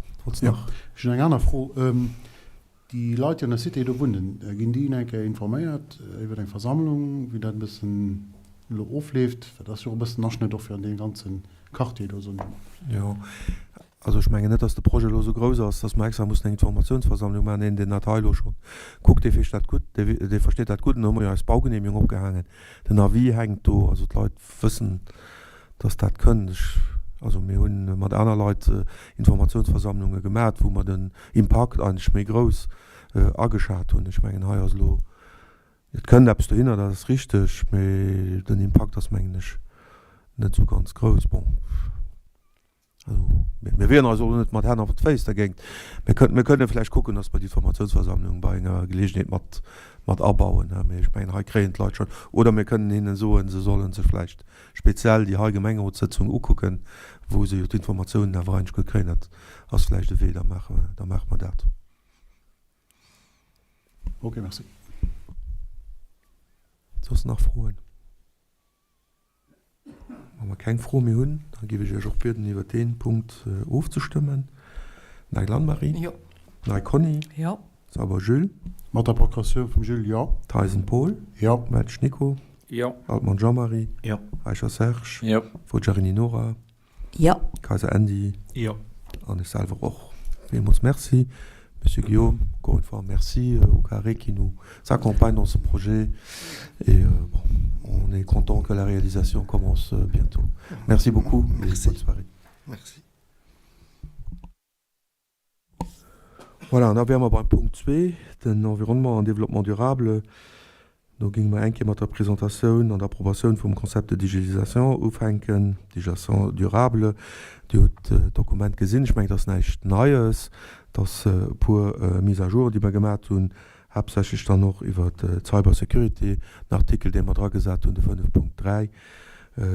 ech hunn eng aner Fro. Déi Leit, déi an der Cité do wunnen, ginn déi eng Kéier informéiert iwwer eng Versammlung, wéi dat e bëssen elo ofleeft? Dat ass jo och e bëssen en Aschnëtt och fir an dee ganze Quartier do, soen ech mol. Jo, also ech mengen net, datt de Projet elo esou grouss ass, datt mer extra mussen eng Informatiounsversammlung maachen. Een, deen dat hei elo scho kuckt, dee versteet dat gutt, dee versteet dat gutt. An do hu mer jo eis Baugenehmigung opgehaangen. Den Avis hänkt do, also d'Leit wëssen, dass dat kënnt. Ech, also mir hu mat aner Leit Informatiounsversammlunge gemat, wou mer den Impakt eigentlech méi grouss ageschat hunn. Ech mengen, hei ass elo, et kënnt eppes dohinner, dat ass richteg, mee den Impakt ass, mengen ech, net esou ganz grouss. Bon. Also, mir wieren eis och elo net mat Hänn a mat Féiss dergéint. Mir kënnen, mir kënnen vläicht kucken, dass mer déi Informatiounsversammlung bei enger Geleegenheet mat, mat abauen. Mee ech mengen, hei kréien d'Leit schonn, oder mir kënnen hinnen soen, se solle sech vläicht speziell déi hei Gemengerotssëtzung ukucken, wou se jo d'Informatiounen awer eigentlech gutt kréien. Dat ass vläicht e Wee, da maache, da maache mer dat. Okay, merci. Soss nach Froen? Wa mer keng Froe méi hunn, da géif ech Iech och bieden, iwwert dee Punkt ofzestëmmen. Nagel Anne-Marie? Jo. Ney Conny? Jo. Sauber Jules? Mat der Procuratioun vum Jules, jo. Theisen Paul? Jo. Welsch Nico? Jo. Altmann Jean-Marie? Jo. Eicher Serge? Jo. Forgiarini Nora? Jo. Kayser Andy? Jo. An ech selwer och. Villmools Merci, Monsieur Guillaume. Encore une fois, merci au Carré qui nous accompagne dans ce projet. Et bon, on est content que la réalisation commence bientôt. Merci beaucoup et bonne soirée. Merci. Voilà, an da wäre mer beim Punkt zwee, den Environnement an Développement durable. Do géinge mer eng Kéier mat der Presentatioun an der Approbatioun vum Concept de digitalisation ufänken, digitalisation durable. Dir hutt d'Dokument gesinn. Ech mengen, et ass näischt Neies. Et ass e puer Mises-à-jour, déi mer gemat hunn, haaptsächlech dann och iwwert d'Cybersecurity, den Artikel, dee mer dragesat hunn, de 5.3.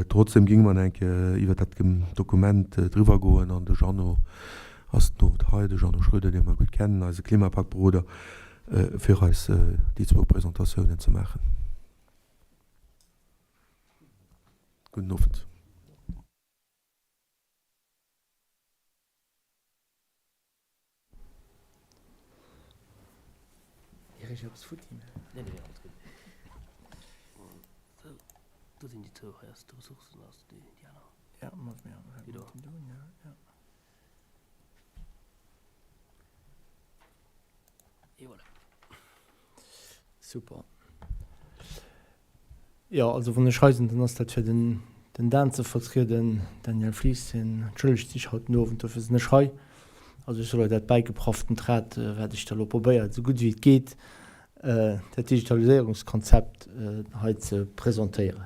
Trotzdem géinge mer nach eng Kéier iwwert dat Dokument driwwer goen an de Jeannot ass den Owend hei, de Jeannot Schroeder, dee mer gutt kennen, eise Klimapakt-Beroder, fir eis déi zwou Presentatiounen ze maachen. Gudden Owend. Et voilà. Super. Jo, also wann ech hei sinn, dann ass dat fir den, den Dan ze vertrieden, Daniel Flies, hien entschëllegt sech haut den Owend, dofir sinn ech hei. Also ech soll lei dat bäigeprafftent Rad, wat ech da lo probéiert, esou gutt wéi et geet, dat Digitaliséierungskonzept hei ze presentéieren.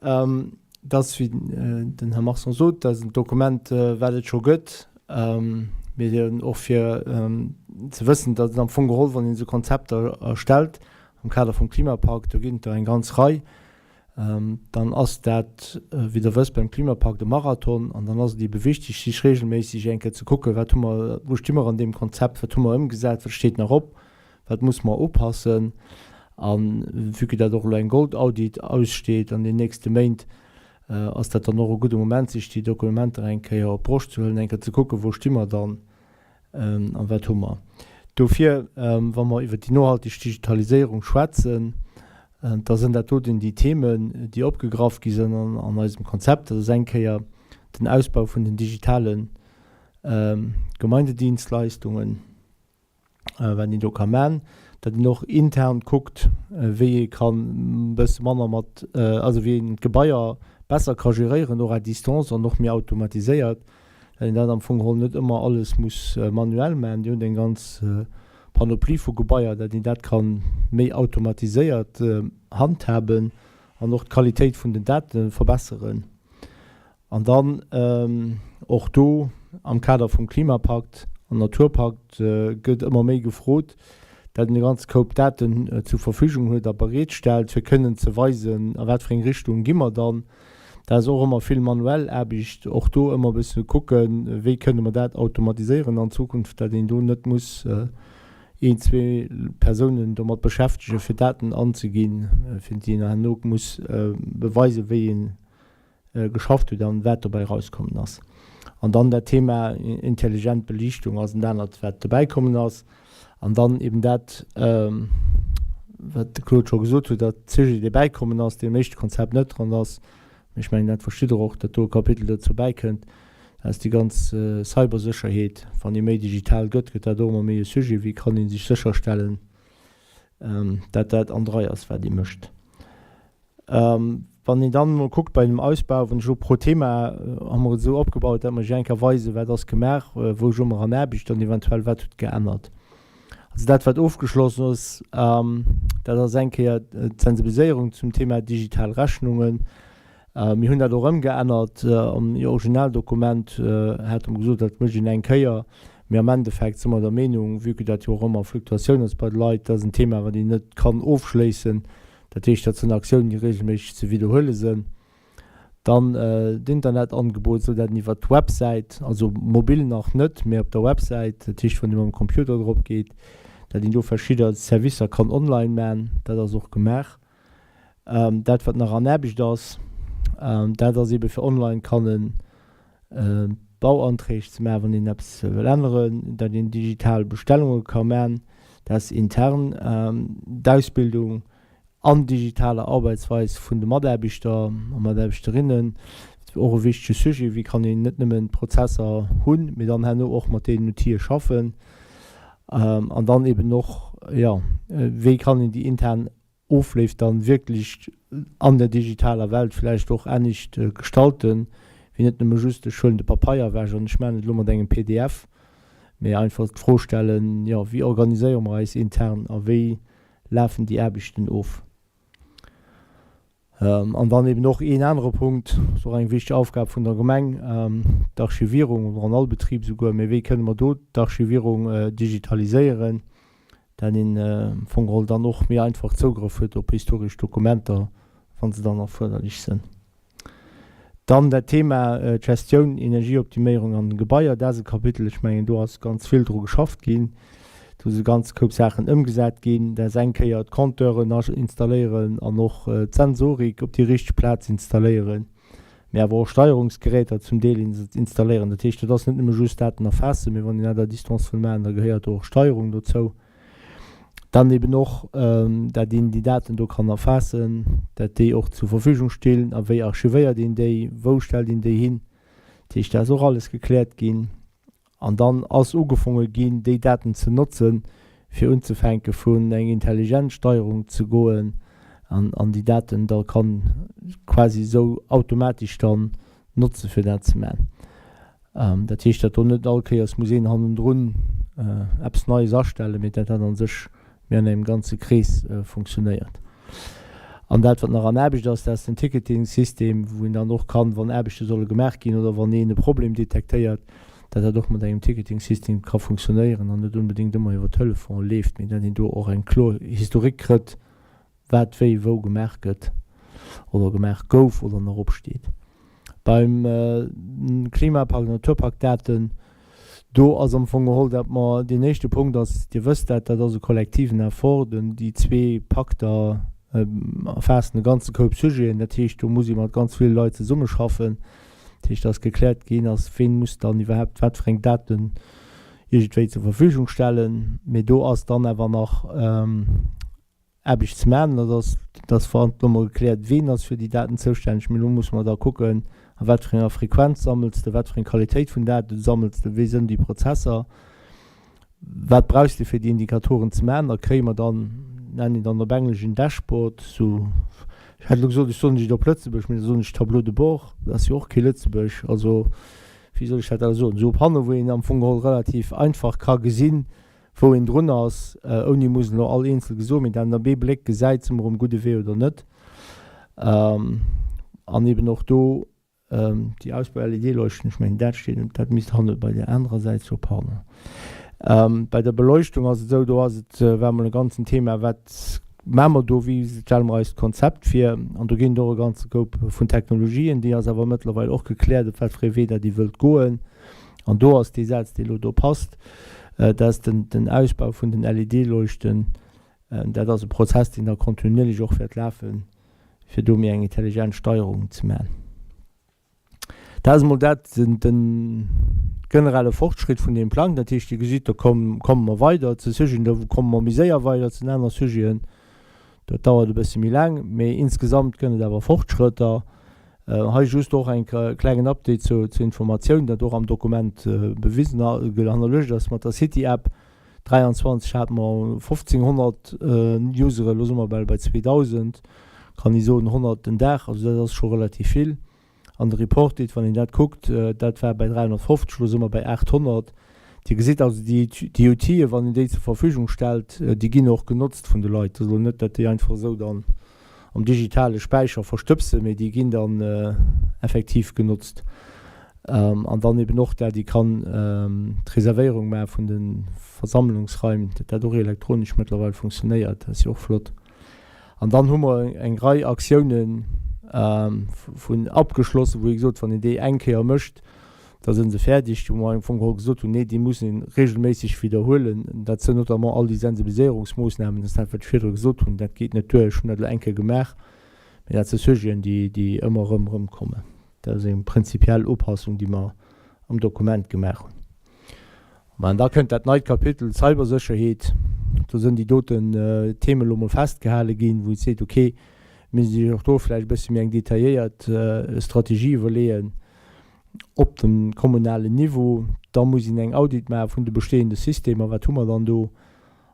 Dat ass, wéi den Här Marson sot, dat ass en Dokument, wat et scho gëtt, mee och fir ze wëssen, datt et am Fong geholl, wann een esou Konzepter erstellt am Kader vum Klimapakt, do ginn et der eng ganz Rei, dann ass dat, wéi Der wësst, beim Klimapakt e Marathon an dann ass et ebe wichteg, sech regelméisseg eng Kéier ze kucken, wat hu mer, wou sti mer an deem Konzept, wat hu mer ëmgesat, wat steet nach op. Wat muss mer upassen? A vue que dat och elo eng Goldaudit aussteet an den nächste Méint, ass dat dann och e gudde Moment, sech déi Dokumenter eng Kéier op d'Broscht ze huelen, eng Kéier ze kucken, wou sti mer dann a wat hu mer. Dofir, wa mer iwwert déi nohalteg Digitaliséierung schwätzen, da sinn dat doten déi Themen, déi opgegraff gi sinn an eisem Konzept. Dat ass eng Kéier den Ausbau vun den digitale Gemeindedienstleistungen, wat een do ka man, datt een och intern kuckt, wéi ee kann e bësse manner mat, also wéi een d'Gebaier besser ka geréieren, och à distance an och méi automatiséiert, datt een dat am Fong geholl net ëmmer alles muss manuell man. Dir hutt eng ganz Panoplie vu Gebaier, datt een dat ka méi automatiséiert handhaben an och d'Qualitéit vun den Date verbesseren. An dann och do am Kader vum Klimapakt an Naturpakt gëtt ëmmer méi gefrot, dat een e ganze Koup Daten zur Verfügung huet a bereetstellt, fir kënnen ze weisen, a wat fir eng Richtung gi mer dann. Dat ass och ëmmer vill manuell Aarbecht, och do ëmmer e bësse kucken, wéi kënne mer dat automatiséieren an Zukunft, dat een do net muss een, zwee Persounen domat beschäftegen, fir Daten anzeginn, fir déi een herno muss beweisen, wéi een geschafft hutt an wat dobäi erauskommen ass. An dann dat Thema intelligent Beliichtung ass en anert, wat dobäi kommen ass. An dann eben dat, wat de Claude scho gesot huet, dat Sujet, dee bäikommen ass, deen am éischte Konzept net dran ass, mee ech mengen, dat verstitt Der och, datt do e Kapitel dozou bäikënnt, dat ass déi ganz Cybersécherheet. Wann ee méi digital gëtt, gëtt dat och ëmmer méi e Sujet, wéi kann ee sech sécherstellen, dat dat an der Rei ass, wat ee mécht. Wann een dann emol kuckt bei dem Ausbau, wann ech elo pro Thema, hu mer et esou opgebaut, dat mer iech eng Kéier weisen, wat ass gemaach, wou sti mer an Aarbecht an eventuell wat huet geännert. Also dat wat ofgeschloss ass, dat ass eng Kéier d'Sensibiliséierung zum Thema digital Rechnungen. Mir hunn dat och ëmgeännert. Am Originaldokument hate mer gesot, dat mécht een eng Kéier, mee am Endeffekt si mer der Meenung, vue que dat jo och ëmmer Fluktuatioun ass bei de Leit, dat ass en Thema wat een net kann ofschléissen, Dat heescht, dat sinn Aktiounen, déi regelméisseg ze widderhuele sinn. Dann d'Internetangebot, esou dat een iwwert d'Websäit, also mobil nach net, mä op der Websäit, dat heescht, wann ee mam Computer drop geet, dat een do verschidder Servicer kann online man. Dat ass och gemaach. Dat, wat nach an Aarbecht ass, dat ass eebe fir online kannen Bauanträg ze maachen, wann een eppes wëll änneren, datt een digital Bestellunge ka man, dat ass intern. D'Ausbildung an digitaler Arbeitsweis vun de Mataarbechter a Mataarbechterinnen, och e wichtege Sujet, wéi kann een net nëmmen d'Prozesser hunn, mee dann herno och mat deenen Outile schaffen. An dann eben och, jo, wéi kann een déi intern Ofleef dann wierklech an der digitaler Welt vläicht och anescht gestalten, wéi net nëmme just ech huelen de Papeier ewech an ech maachen et elo mat engem pdf. Mee einfach d'Fro stellen, jo, wéi organiséiere mer eis intern a wéi lafen déi Aarbechten of? An dann eben och een anere Punkt, ass och eng wichteg Aufgab vun der Gemeng, d'Archivierung, oder an all Betrib souguer, mee wéi kënne mer do d'Archivierung digitaliséieren, dat een am Fong geholl dann och méi einfach Zougrëff huet op historesch Dokumenter, wa se dann erfuerderlech sënn. Dann dat Thema d'Gestioun, Energieoptiméierung an den Gebaier, dat ass e Kapitel, ech mengen do ass ganz vill dru geschafft ginn, do si ganz Koup Saachen ëmgesat ginn. Dat ass eng Kéier d'Compteuren installéieren an och d'Sensorik op déi richteg Plaz installéieren, mee awer och Steierungsgeräter zum Deel installéieren. Dat heescht, dat ass net nëmme just Daten erfaassen, mee wann een dat à distance wëll maachen, da gehéiert do och Steierung dozou. Dann eben och, dat een déi Daten do kann erfaassen, dat déi och zur Verfügung stinn a wéi archivéiert een déi, wou stellt een déi hin. Dat heescht, dat ass och alles gekläert ginn. An dann ass ugefonge ginn, déi Daten ze notzen, fir unzefänke vun eng intelligent Steierung ze goen an an déi Daten da kann quasi esou automatesch dann notze fir dat ze man. Dat heescht, datt do net all Kéiers muss een hannendrun eppes Neies astellen, mee dat dat a sech méi an engem ganze Krees funktionéiert. An dat, wat nach an Aarbecht ass, dat ass den Ticketing-System, wou een dann och kann, wann Aarbechte solle gemaach ginn oder wann een e Problem detektéiert, dat dat och mat engem Ticketing-System ka funktionéieren an net onbedéngt ëmmer iwwer Telefon leeft, mee dat een do och eng kloer Historique kritt, wat wéi wou gemaach gëtt oder gemaach gouf oder nach opsteet. Beim Klimapakt, Naturpaktdaten, do ass am Fong geholl, dat mer, deen éischte Punkt ass, Dir wësst dat, dat ass e kollektiven Effort, den déi zwee Pakter erfaassen e ganze Koup Sujeten, dat heescht, do muss ee mat ganz ville Leit zesummeschaffen. Dat heescht, dass gekläert ginn ass, ween muss dann iwwerhaapt wat fir eng Daten iergendwéi zur Verfügung stellen. Mee do ass dann awer nach Aarbecht ze maachen. Dat ass, dat ass vor allem elo mol gekläert, ween ass fir déi Daten zoustänneg. Mee elo musse mer da kucken, a wat fir enger Frequenz sammels de, wat fir eng Qualitéit vun Daten sammels de, wéi sënn déi Prozesser, wat brauchs de fir déi Indikatoren ze maachen. Da kréie mer dann, nennen een dann op Englesch en Dashboard, sou, ech hätt elo gesot, ech soen lech et op Lëtzebuerg, mee da soen ech Tableau de bord, dat ass jo och kee Lëtzebuerg, also wéi soll ech dat da soen, sou op hanne wou een am Fong geholl relativ einfach ka gesinn, wou een drun ass, ouni mussen elo all eenzel gesoen, mee dat op ee Bléck gesäit, si mer um gudde Wee oder net. An eben och do déi Ausbau-LED-Leuchten, ech mengen dat steet, dat misst hanne bei där anerer Säit sou, pardon. Bei der Beleuchtung ass et esou, do ass et, war emol e ganzen Thema, wat maache mer do, wéi stelle mer eist Konzept vir? An do ginn et och e ganze Koup vun Technologien, déi ass awer mëttlerweil och gekläert, op wat fir ee Wee dat ee wëllt goen. An do ass dee Saz, dee elo do passt, dat ass den Ausbau vun den LED-Leuchten. Dat ass e Prozess, deen da kontinuierlech och wäert lafen, fir do méi eng intelligent Steierung ze maachen. Dat ass emol dat, de generelle Fortschritt vun deem Plang. Dat heescht, Dir gesitt, do komme mer weider zu Sujeten, do komme mer méi séier weider zu den anere Sujeten. Dat dauert e bësse méi laang, mee insgesamt gënn et awer Fortschrëtter. Hei just och eng klengen Update zur Informatioun, dat och am Dokument bewisen hannerluecht ass mat der City App. 23 hate mer 1.500 Useren, elo si mer bal bei 2.000, kann ee soen 100 den Dag, also dat ass scho relativ vill. An de Reported, wann een dat kuckt, dat war bei 350, elo si mer bei 800. Dir gesitt also, déi Outile, wann een déi zur Verfügung stellt, déi ginn och genotzt vun de Leit. Et ass elo net, datt déi einfach esou dann am digitale Späicher verstëbsen, mee déi ginn dann effektiv genotzt. An dann eben och, dat ee kann d'Reservéierung maache vun de Versammlungsraim, datt dat och elektronesch mëttlerweil funktionéiert, dat ass jo och flott. An dann hu mer eng Rei Aktiounen vun abgeschlossen, wou ee gesot, wann een déi eng Kéier mécht, da sinn se fäerdeg, wou mer am Fong geholl gesot hunn, nee, déi mussen ee regelméisseg widderhuelen. Dat sinn notamment all déi Sensibiliséierungsmoossnamen, dat ass dat, wat ech virdru gesot hunn, dat geet net duer, ech hunn dat elo eng Kéier gemaach, mee dat si Sujeten, déi, déi ëmmer erëm erëmkommen. Dat ass eng prinzipiell Upassung, déi mer am Dokument gemaach hunn. An da kënnt dat neit Kapitel Cybersécherheet. Do sinn déi doten Themen elo mol festgehale ginn, wou et seet, okay, mir missten sech och do vläicht e bësse méi eng detailléiert Strategie iwwerleeën op dem kommunalen Niveau. Da muss een eng Audit maache vun de bestehende Systemer, wat hu mer dann do?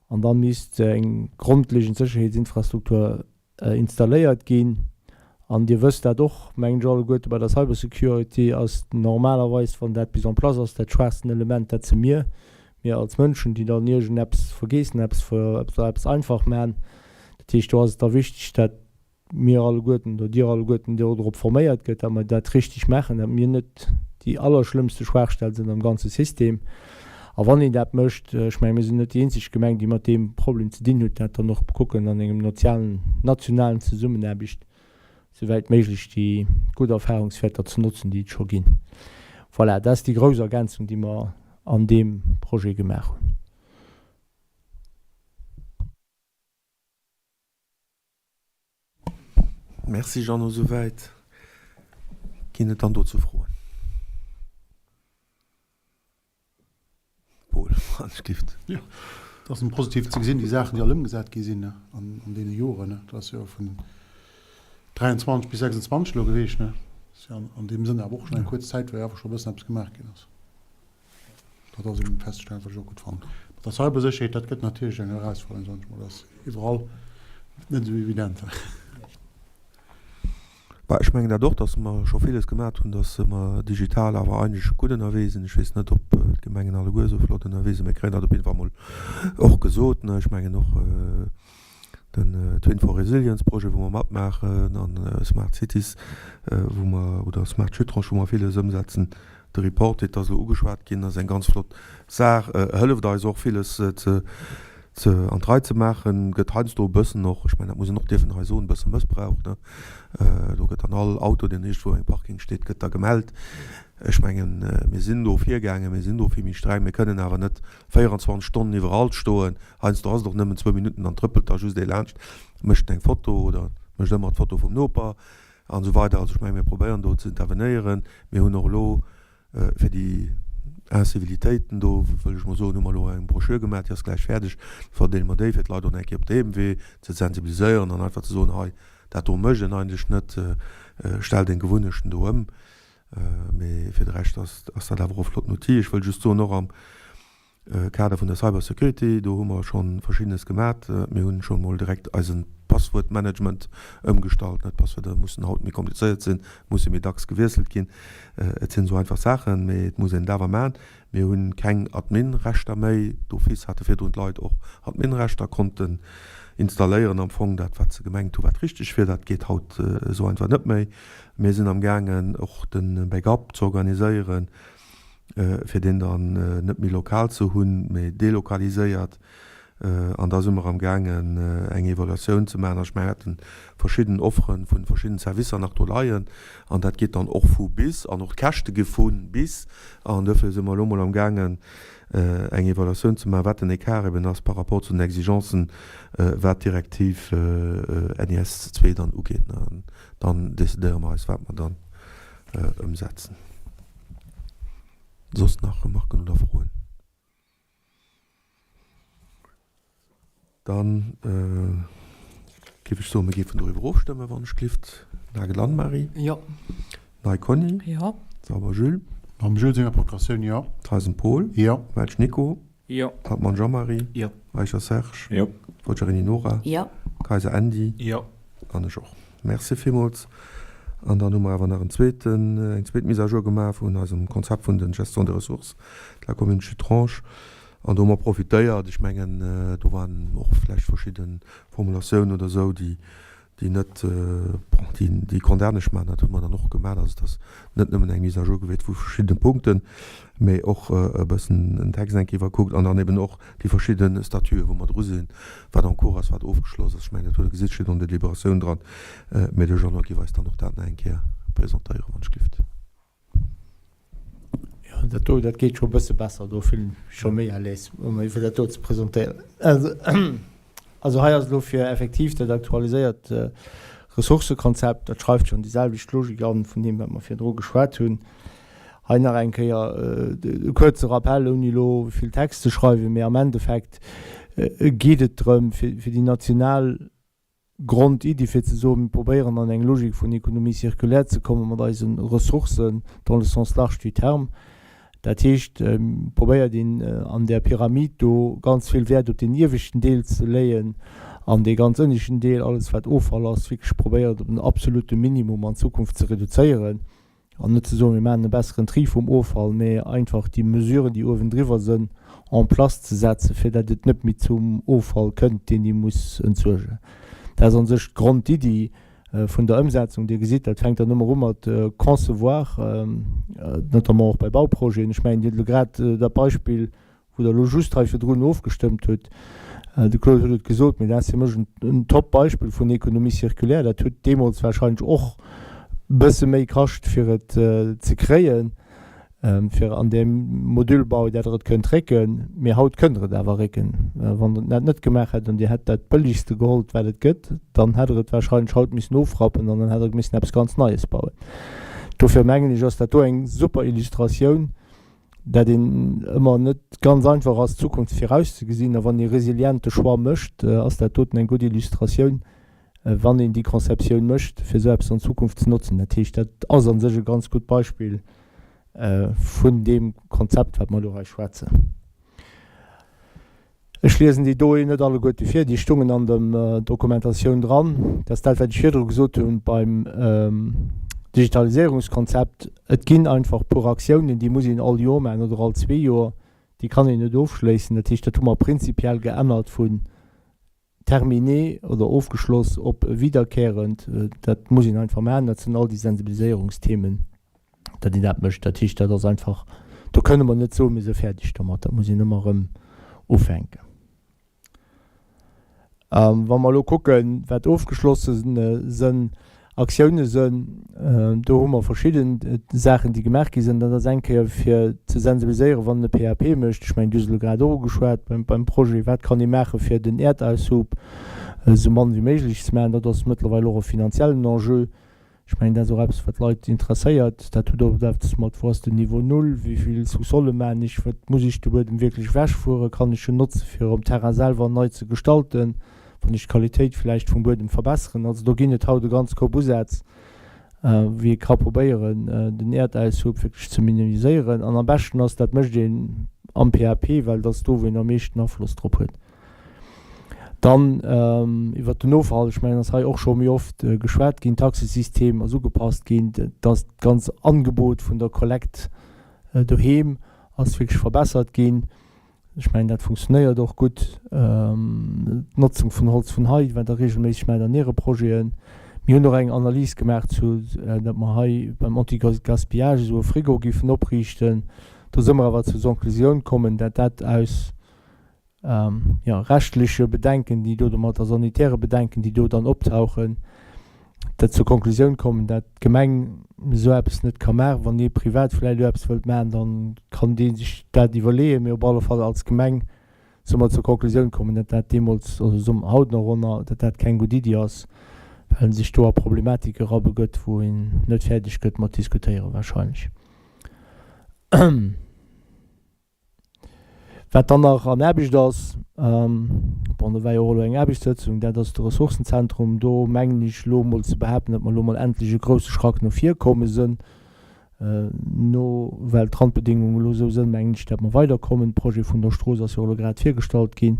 An da misst eng grondlegend Sécherheetsinfrastruktur installéiert ginn. An Dir wësst dat och, mengen ech alleguerte, bei der Cybersecurity ass normalerweis, wann dat bis en place ass, dat schwaachsten Element dat si mir. Mir als Mënschen, déi dann iergendeppes vergeessen, eppes ver, eppes einfach man. Dat heescht, do ass et da wichteg, dat mir alleguerten oder Dir alleguerten do drop forméiert gëtt, dat mer dat richtig maachen, dat mir net déi allerschlëmmste Schwaachstell sinn am ganze System. A wann een dat mécht, ech mengen, mir sinn net déi eenzeg Gemeng, déi mat deem Problem ze dinn huet, dat dann och kucken an engem nozialen, nationalen Zesummenaarbecht souwäit méiglech déi gutt Erfahrungswäerter ze notzen, déi et scho ginn. Voilà, dat ass déi grouss Ergänzung, déi mer an deem Projet gemaach hunn. Merci Jeannot, souwäit. Ginn et dann dozou Froen? Paul, wann ech gift. Jo, et ass positiv ze gesinn, déi Saachen, déi all ëmgesat gi sinn an deene Joren. Dat ass jo vun 23 bis 26 elo geweecht. Dat ass jo an deem Sënn awer och schonn eng kuerz Zäit, wou jo awer scho e bëssen eppes gemaach ginn ass. Dat ass eben festzestellen, wat ech och gutt fannen. Mat der Cybersécherheet, dat gëtt natierlech eng Erausforderung, soen ech mol. Dat ass iwwerall net esou evident. Bah, ech mengen dat och, dass mer scho villes gemat hunn, dass mer digital awer eigentlech gutt ënnerwee sinn. Ech weess net, ob d'Gemengen alleguer esou flott ënnerwee sinn. Mir kréien dat op jidde Fall mol och gesot, ne. Ech mengen och den Twin for Resilience Projet, wou mer matmaachen, an Smart Cities, wou mer, oder Smart Schuttrange, wou mer villes ëmsetzen. De Report, et ass elo ugeschwat ginn, ass eng ganz flott Saach, hëlleft eis och villes ze, ze an d'Rei ze maachen, gëtt heiansdo e bëssen och, ech mengen dat muss een och dierfen hei soen, e bësse mëssbraucht, ne. Do gëtt dann all Auto, deen iergendwou an engem Parking steet, gëtt da gemellt. Ech mengen, mir sinn do virgaangen, mir sinn do vill méi streng. Mir kënnen awer net 24 Stonnen iwwerall stoen. Heiansdo ass et och nëmmen zwou Minutten, dann trëppelt da just ee laanscht, mécht eng Foto oder mécht ëmmer d'Foto vum Noper an esou weider. Also ech mengen, mir probéieren do ze intervenéieren. Mir hunn och elo fir déi Incivilitéiten do, wëll ech mol soen, hu mer elo eng Broschür gemaach, déi ass gläich fäerdeg, da verdeele mer déi, fir d'Leit och nach eng Kéier op deem Wee ze sensibiliséieren an einfach ze soen, hei, dat do mécht een eigentlech net, stell deng Gewunnechten do ëm. Mee fir de Rescht ass dat awer och e flotten Outil. Ech wëll just soen, och am Kader vun der Cybersecurity, do hu mer scho Verschiddenes gemat. Mir hunn scho mol direkt eise Passwuertmanagement ëmgestallt. D'Passwierder mussen haut méi komplizéiert sinn, musse méi dacks gewiesselt ginn. Et sinn esou einfach Saachen, mee et muss een et awer maachen. Mir hu keng Admin-Rechter méi. D'office hate virdrun d'Leit och Admin-Rechter, konnten installéieren am Fong dat, wat se gemengt hu wat richteg wier. Dat geet haut esou einfach net méi. Mir sinn amgaangen och de Backup ze organiséieren. fir deen dann net méi lokal ze hunn, mee delokaliséiert. An da si mer am gaangen eng Evaluatioun ze maachen. Also ech mengen, mir hätte verschidden Offere vu verschiddenen Servicer nach do leien an dat geet dann och vu bis an och d'Käschte gi vu bis. An duerfir si mer elo mol am gaangen eng Evaluatioun ze maachen, wat den Ecart eben ass par rapport zu den Exigencen, wat d'Direktiv NIS 2 dann ugeet. An dann decidéiere mer eis, wat mer dann ëmsetzen. Soss nach Remarken oder Froen? Dann géif ech soen, mir géifen doriwwer ofstëmmen, wann ech glift. Nagel Anne-Marie? Jo. Ney Conny? Jo. Sauber Jules? Mam Jules senger Progressioun, jo. Theisen Paul? Jo. Welsch Nico? Jo. Hartmann Jean-Marie? Jo. Eicher Serge? Jo. Forgiarini Nora? Jo. Kayser Andy? Jo. An ech och. Merci villmools. An dann hu mer awer nach en zweeten, eng zweet Mise à jour gemaach vun eisem Konzept vun de Gestion des ressources de la commune Schuttrange. An do hu mer profitéiert, ech mengen, do waren och vläicht verschidde Formulatiounen oder esou, déi déi net, bon, déi, déi konnt anescht maachen, dat hu mer dann och gemaach. Also et ass net nëmmen eng Mise à jour gewiescht vu verschiddene Punkten, mee och e bëssen den Text eng Kéier iwwerkuckt an dann eben och déi verschidde Statuen, wou mer dru sinn, wat en cours ass, wat ofgeschloss ass. Ech mengen, dat huet e gesitt, steet an der Deliberatioun dran. Mee de Jeannot géif eis dann och dat nach eng Kéier presentéieren, wann ech gelift. Jo, dat do, dat geet scho e bësse besser. Do fillen ech mech scho méi à l'aise, um iwwer dat do ze presentéieren. Also hei ass elo fir effektiv dat aktualiséiert Ressourcëkonzept, dat schreift schonn déi selwecht Logik an, vun deem, wat mer virdru geschwat hunn. Hei nach eng Kéier e kuerze Rappell, ouni elo vill Text ze schreiwen, mee am Endeffekt geet et drëm, fir déi national Grondiddi fir ze soen, mir probéieren an eng Logik vun Économie circulaire ze komme mat eise Ressourcen dans le sens large du terme. Dat heescht, probéiert een an där Pyramid do ganz vill Wäert op deen ieweschten Deel ze léien an dee ganz ënneschten Deel, alles wat Offall ass, wierklech probéiert op en absolute Minimum an Zukunft ze reduzéieren. An net ze soen, mir maachen e besseren Tri vum Offall, mä einfach déi Mesuren, déi uewendriwwer sënn, en place ze setzen, fir datt et net méi zum Offall kënnt, deen ee muss entsuergen. Dat ass a sech d'Grondiddi vun der Ëmsetzung. Dir gesitt, dat fänkt dann ëmmer u mat concevoir, notamment och bei Bauprojeten. Ech mengen, Dir hutt elo grad dat Beispill wou Der elo just hei virdrun ofgestëmmt hutt, de Claude huet et gesot, mee dat ass fir mech en top Beispill vun Économie circulaire, dat huet deemools wahrscheinlech och e bësse méi kascht, fir et ze kréien, fir an deem Modulbau, dat Der et kënnt récken, mee haut kënnt Der et awer récken. Wann Der dat net gemaach hätt an Dir hätt dat Bëllegste geholl, wat et gëtt, dann hätt Der et wahrscheinlech haut missen ofrappen an dann hätt Der missen eppes ganz Neies bauen. Dofir mengen ech, ass dat do eng super Illustratioun, dat een ëmmer net ganz einfach ass d'Zukunft virauszegesinn, a wann ee resiliente Choix mécht, ass dat doten eng gutt Illustratioun, wann een déi Conceptioun mécht, fir esou eppes an Zukunft ze notzen. Dat heescht, dat ass a sech e ganz gutt Beispill vun deem Konzept, wat mer elo hei schwätzen. Ech liesen déi doe net alleguerte vir, déi stungen an der Dokumentatioun dran. Dat ass dat, wat ech virdru gesot hu beim Digitaliséierungskonzept. Et ginn einfach puer Aktiounen, déi muss een all Joer maachen oder all zwee Joer. Déi kann een net ofschléissen. Dat heescht, dat hu mer prinzipiell geännert vun terminé oder ofgeschloss op wiederkehrend. Dat muss een einfach maachen. Dat sinn all déi Sensibiliséierungsthemen, datt een dat mécht. Dat heescht, dat ass einfach, do kënne mer net soen, mir si fäerdeg domat. Dat muss een ëmmer erëm ufänken. Wa mer elo kucken, wat ofgeschlosse sënn, Aktioune sënn, do hu mer verschidden Saachen, déi gemaach gi sënn. Dat ass eng Kéier fir ze sensibiliséieren, wann en e PAP mécht. Ech mengen, du hues elo grad och ugeschwat beim Projet, wat kann ee maache fir den Äerdaushub esou mann wéi méiglech ze maachen. Dat ass mëttlerweil och e finanziellen Enjeu. Ech mengen, dat ass och eppes, wat d'Leit interesséiert. Dat huet och eppes mat, wou ass den Niveau null, wéi vill Sous-solle maachen ech, wat muss ech de Buedem wierklech ewechfueren, kann ech en notzen, fir um Terrain selwer nei ze gestalten, wann ech d'Qualitéit vläicht vum Buedem verbesseren. Also do ginn et haut e ganz Koup Usätz, wéi ee ka probéieren, den Äerdäishub wierklech ze minimiséieren. An am beschten ass, dat mécht een am PAP, well dat ass do, wou een am meeschten Afloss drop huet. Dann iwwert den Offall, ech mengen, ass hei och scho méi oft geschwat ginn, Taxesystem ass ugepasst ginn, dass d'ganz Angebot vun der Kollekt doheem ass wierklech verbessert ginn. Ech mengen, dat funktionéiert och gutt. D'Notzung vun Holz vun hei, wat Der regelméisseg maacht an Äre Projeten. Mir hunn och eng Analys gemaach zu, datt mer hei beim Anti-Gaspillage esou e Frigo géifen opriichten. Do si mer awer zur Sonclusioun kommen, dat dat aus jo, rechtliche Bedenken, déi do domatter, sanitäre Bedenken, déi do dann optauchen, dat zur Konklusioun kommen, dat d'Gemeng esou eppes net ka maachen. Wann ee privat vläicht elo eppes wëllt maachen, da kann dee sech dat iwwerleeën, mee op alle Fall als Gemeng si mer zur Konklusioun kommen, dat dat deemools, also soe mer haut nach ënner, dat dat keng gutt Iddi ass, well en sech do a Problematike erabegëtt, wou een net fäerdeg gëtt mat diskutéieren wahrscheinlech. Wat dann nach an Aarbecht ass, bon, do war jo och elo eng Aarbechtssëtzung, dat ass de Ressourcenzentrum. Do mengen ech elo emol ze behaapten, datt mer elo emol endlech e grouse Schrack no vir komme sënn, no, well d'Randbedingungen elo esou sënn, mengen ech, datt mer weiderkommen. De Projet vun der Strooss ass jo och elo grad virgestallt ginn.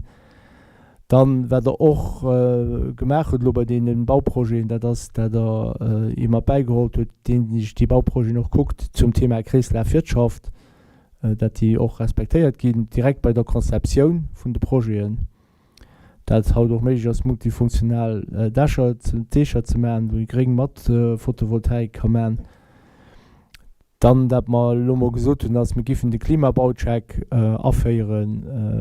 Dann, wat Der och gemaach hutt elo bei deene Bauprojeten, dat ass, dat Der ee mat bäigehollt hutt, dee sech déi Bauprojeten och kuckt zum Thema Kreeslafwirtschaft. dat déi och respektéiert ginn, direkt bei der Conceptioun vun de Projeten, dat haut och méiglech ass, multifunktional Dächer, Deecher ze maachen, wou ee gréng mat Photovoltaik ka maachen. Dann, dat mer elo mol gesot hunn, ass, mir giffen de Klimabaucheck aféiere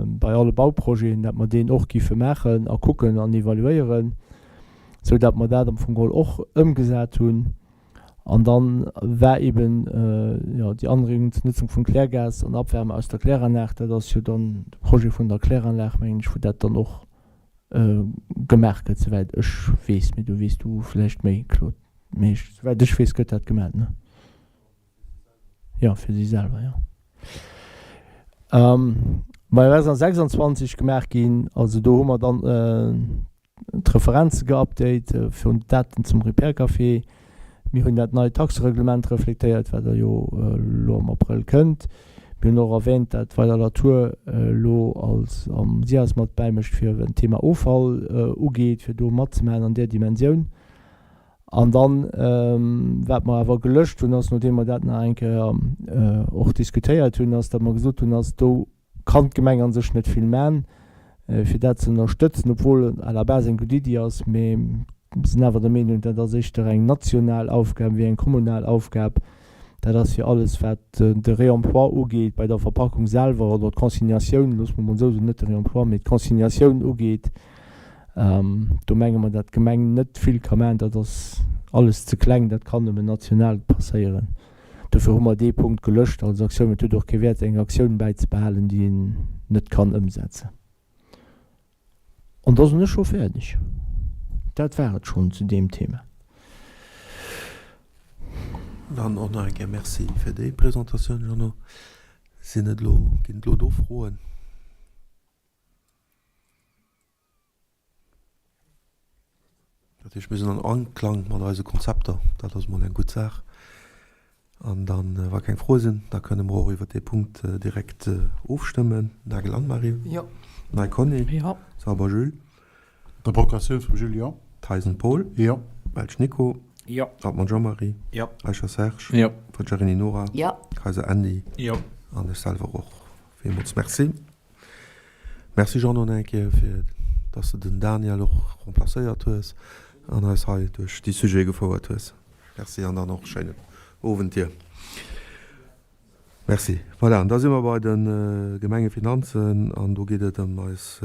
bei alle Bauprojeten, dat mer deen och giffe maachen a kucken an evaluéieren, sou dat mer dat am Fong geholl och ëmgesat hunn. An dann war eben, jo, déi Anregung zur Nutzung vum Klärgas an Abwärme aus der Kläranlag, dat ass jo dann de Projet vun der Kläranlag, mengen ech, wou dat dann och gemaach gëtt, souwäit ech weess. Mee do weess du vläicht méi, Claude. Mee ech, souwäit ech weess, gëtt dat gemaach, ne? Jo, fir si selwer, jo. Majo, dat ass an 26 gemaach ginn. Also do hu mer dann d'Referenze geupdate virun d'Daten zum Repair Café. Mir hunn dat neit Taxereglement reflektéiert, wat da jo elo am Abrëll kënnt. Mir hunn och erwähnt, dat Weiler Latour elo als am SIAS mat bäimécht fir wat d'Thema Offall ugeet, fir do matzemaachen an där Dimensioun. An dann, wat mer awer gelöscht hunn, ass, nodeem mer dat nach eng Kéier och diskutéiert hunn, ass, datt mer gesot hunn, ass, do kann d'Gemeng a sech net vill man, fir dat ze ënnerstëtzen, obwuel et à la base eng gutt Iddi ass. Mee mir sinn awer der Meenung, dat ass éischter eng national Aufgab wéi eng kommunal Aufgab. Dat ass fir alles, wat de Réemploi ugeet bei der Verpackung selwer oder d'Consignatioun, loosse mer emol esou soen, net de Réemploi, mee d'Consignatioun ugeet. Do menge mer, datt d'Gemeng net vill ka maachen. Dat ass alles ze kleng, dat kann nëmmen national passéieren. Dofir hu mer dee Punkt gelöscht als Aktioun. Et huet och kee Wäert, eng Aktioun bäizebehalen, déi een net kann ëmsetzen. An da sinn ech scho fäerdeg. Dat war et schonn zu deem Thema. Dann och nach eng Kéier Merci fir déi Presentatioun, Jeannot. Sinn et elo, ginn et elo do Froen? Dat heescht, mir sinn an Anklang mat eise Konzepter. Dat ass emol eng gutt Saach. An dann, wa keng Froe sinn, da kënne mer och iwwert dee Punkt direkt ofstëmmen. Nagel Anne-Marie? Jo. Ney Conny? Jo. Sauber Jules? Der Procuratioun vum Jules, jo. Theisen Paul? Jo. Welsch Nico? Jo. Hartmann Jean-Marie? Jo. Eicher Serge? Jo. Forgiarini Nora? Jo. Kayser Andy? Jo. An ech selwer och. Villmools Merci. Merci Jeannot nach eng Kéier fir dass de den Daniel och remplacéiert hues an eis hei duerch déi Sujete gefouert hues. Merci an dann och schéinen Owend dir. Merci. Voilà, an da si mer bei de Gemengefinanzen an do geet et ëm eis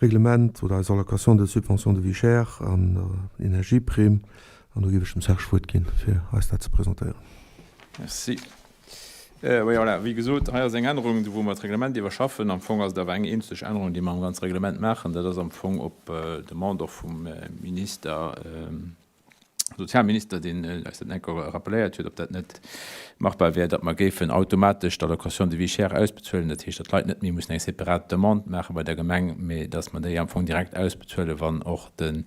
Reglement oder eis Allocation de subvention de vie chère an der Energieprimm. An do géif ech dem Serge d'Wuert ginn, fir eis dat ze presentéieren. Merci. Oui, voilà, wéi gesot, hei ass eng Ännerung, do wou mer d'Reglement iwwerschaffen. Am Fong ass et awer eng eenzeg Ännerung, déi mer am ganze Reglement maachen. Dat ass am Fong op Demande och vum Minister, Sozialminister, deen eis dat enker rappeléiert huet, ob dat net machbar wär, datt mer géifen automatesch d'Allocation de vie chère ausbezuelen. Dat heescht, datt d'Leit net méi mussen eng separat Demande maache bei der Gemeng, mee datt mer déi am Fong direkt ausbezuelen, wann och den,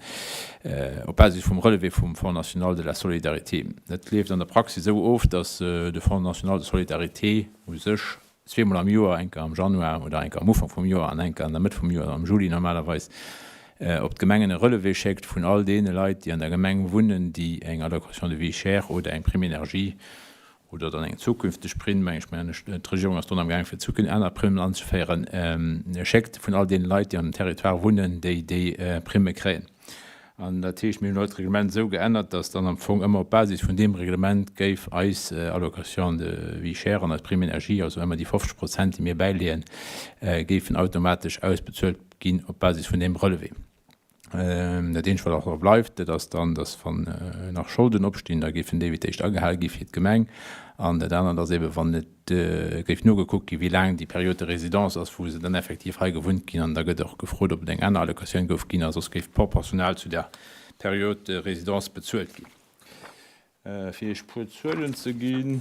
op Basis vum Relevé vum Fonds national de la solidarité. Dat leeft an der Praxis esou of, datt de Fonds national de solidarité u sech zweemol am Joer, eng Kéier am Januar oder eng Kéier am Ufank vum Joer an eng Kéier an der Mëtt vum Joer, am Juli normalerweis, op d'Gemengen e Relevé schéckt vun all deene Leit, déi an der Gemeng wunnen, déi eng Allocation de vie chère oder eng Prime énergie oder dann eng zukünfteg Primm, meng ech, mengen ech, d'Regierung ass drun amgaang fir zukün aner Primmen anzeféieren, schéckt vun all deene Leit, déi am Territoire wunnen, déi déi Primme kréien. An dat heescht, mir hunn elo d'Reglement esou geännert, dass dann am Fong ëmmer op Basis vun deem Reglement géif eis Allocation de vie chère an eis Prime énergie, also ëmmer déi 50 Prozent, déi mir bäileeën, géifen automatesch ausbezuelt ginn op Basis vun deem Relevé. Dat eenzegt, wat och bleift, dat ass dann, dass wann nach Scholden opstinn, da géifen déi fir d'éischt agehal gi fir d'Gemeng. An dat anert ass eeben, wann et géif nogekuckt ginn, wéi laang déi Période de résidence ass, wou se dann effektiv hei gewunnt ginn. An da gëtt och gefrot, ob et eng aner Allocatioun gouf ginn, a soss géif proportional zu der Période de résidence bezuelt ginn. Fir Iech e puer Zuelen ze ginn,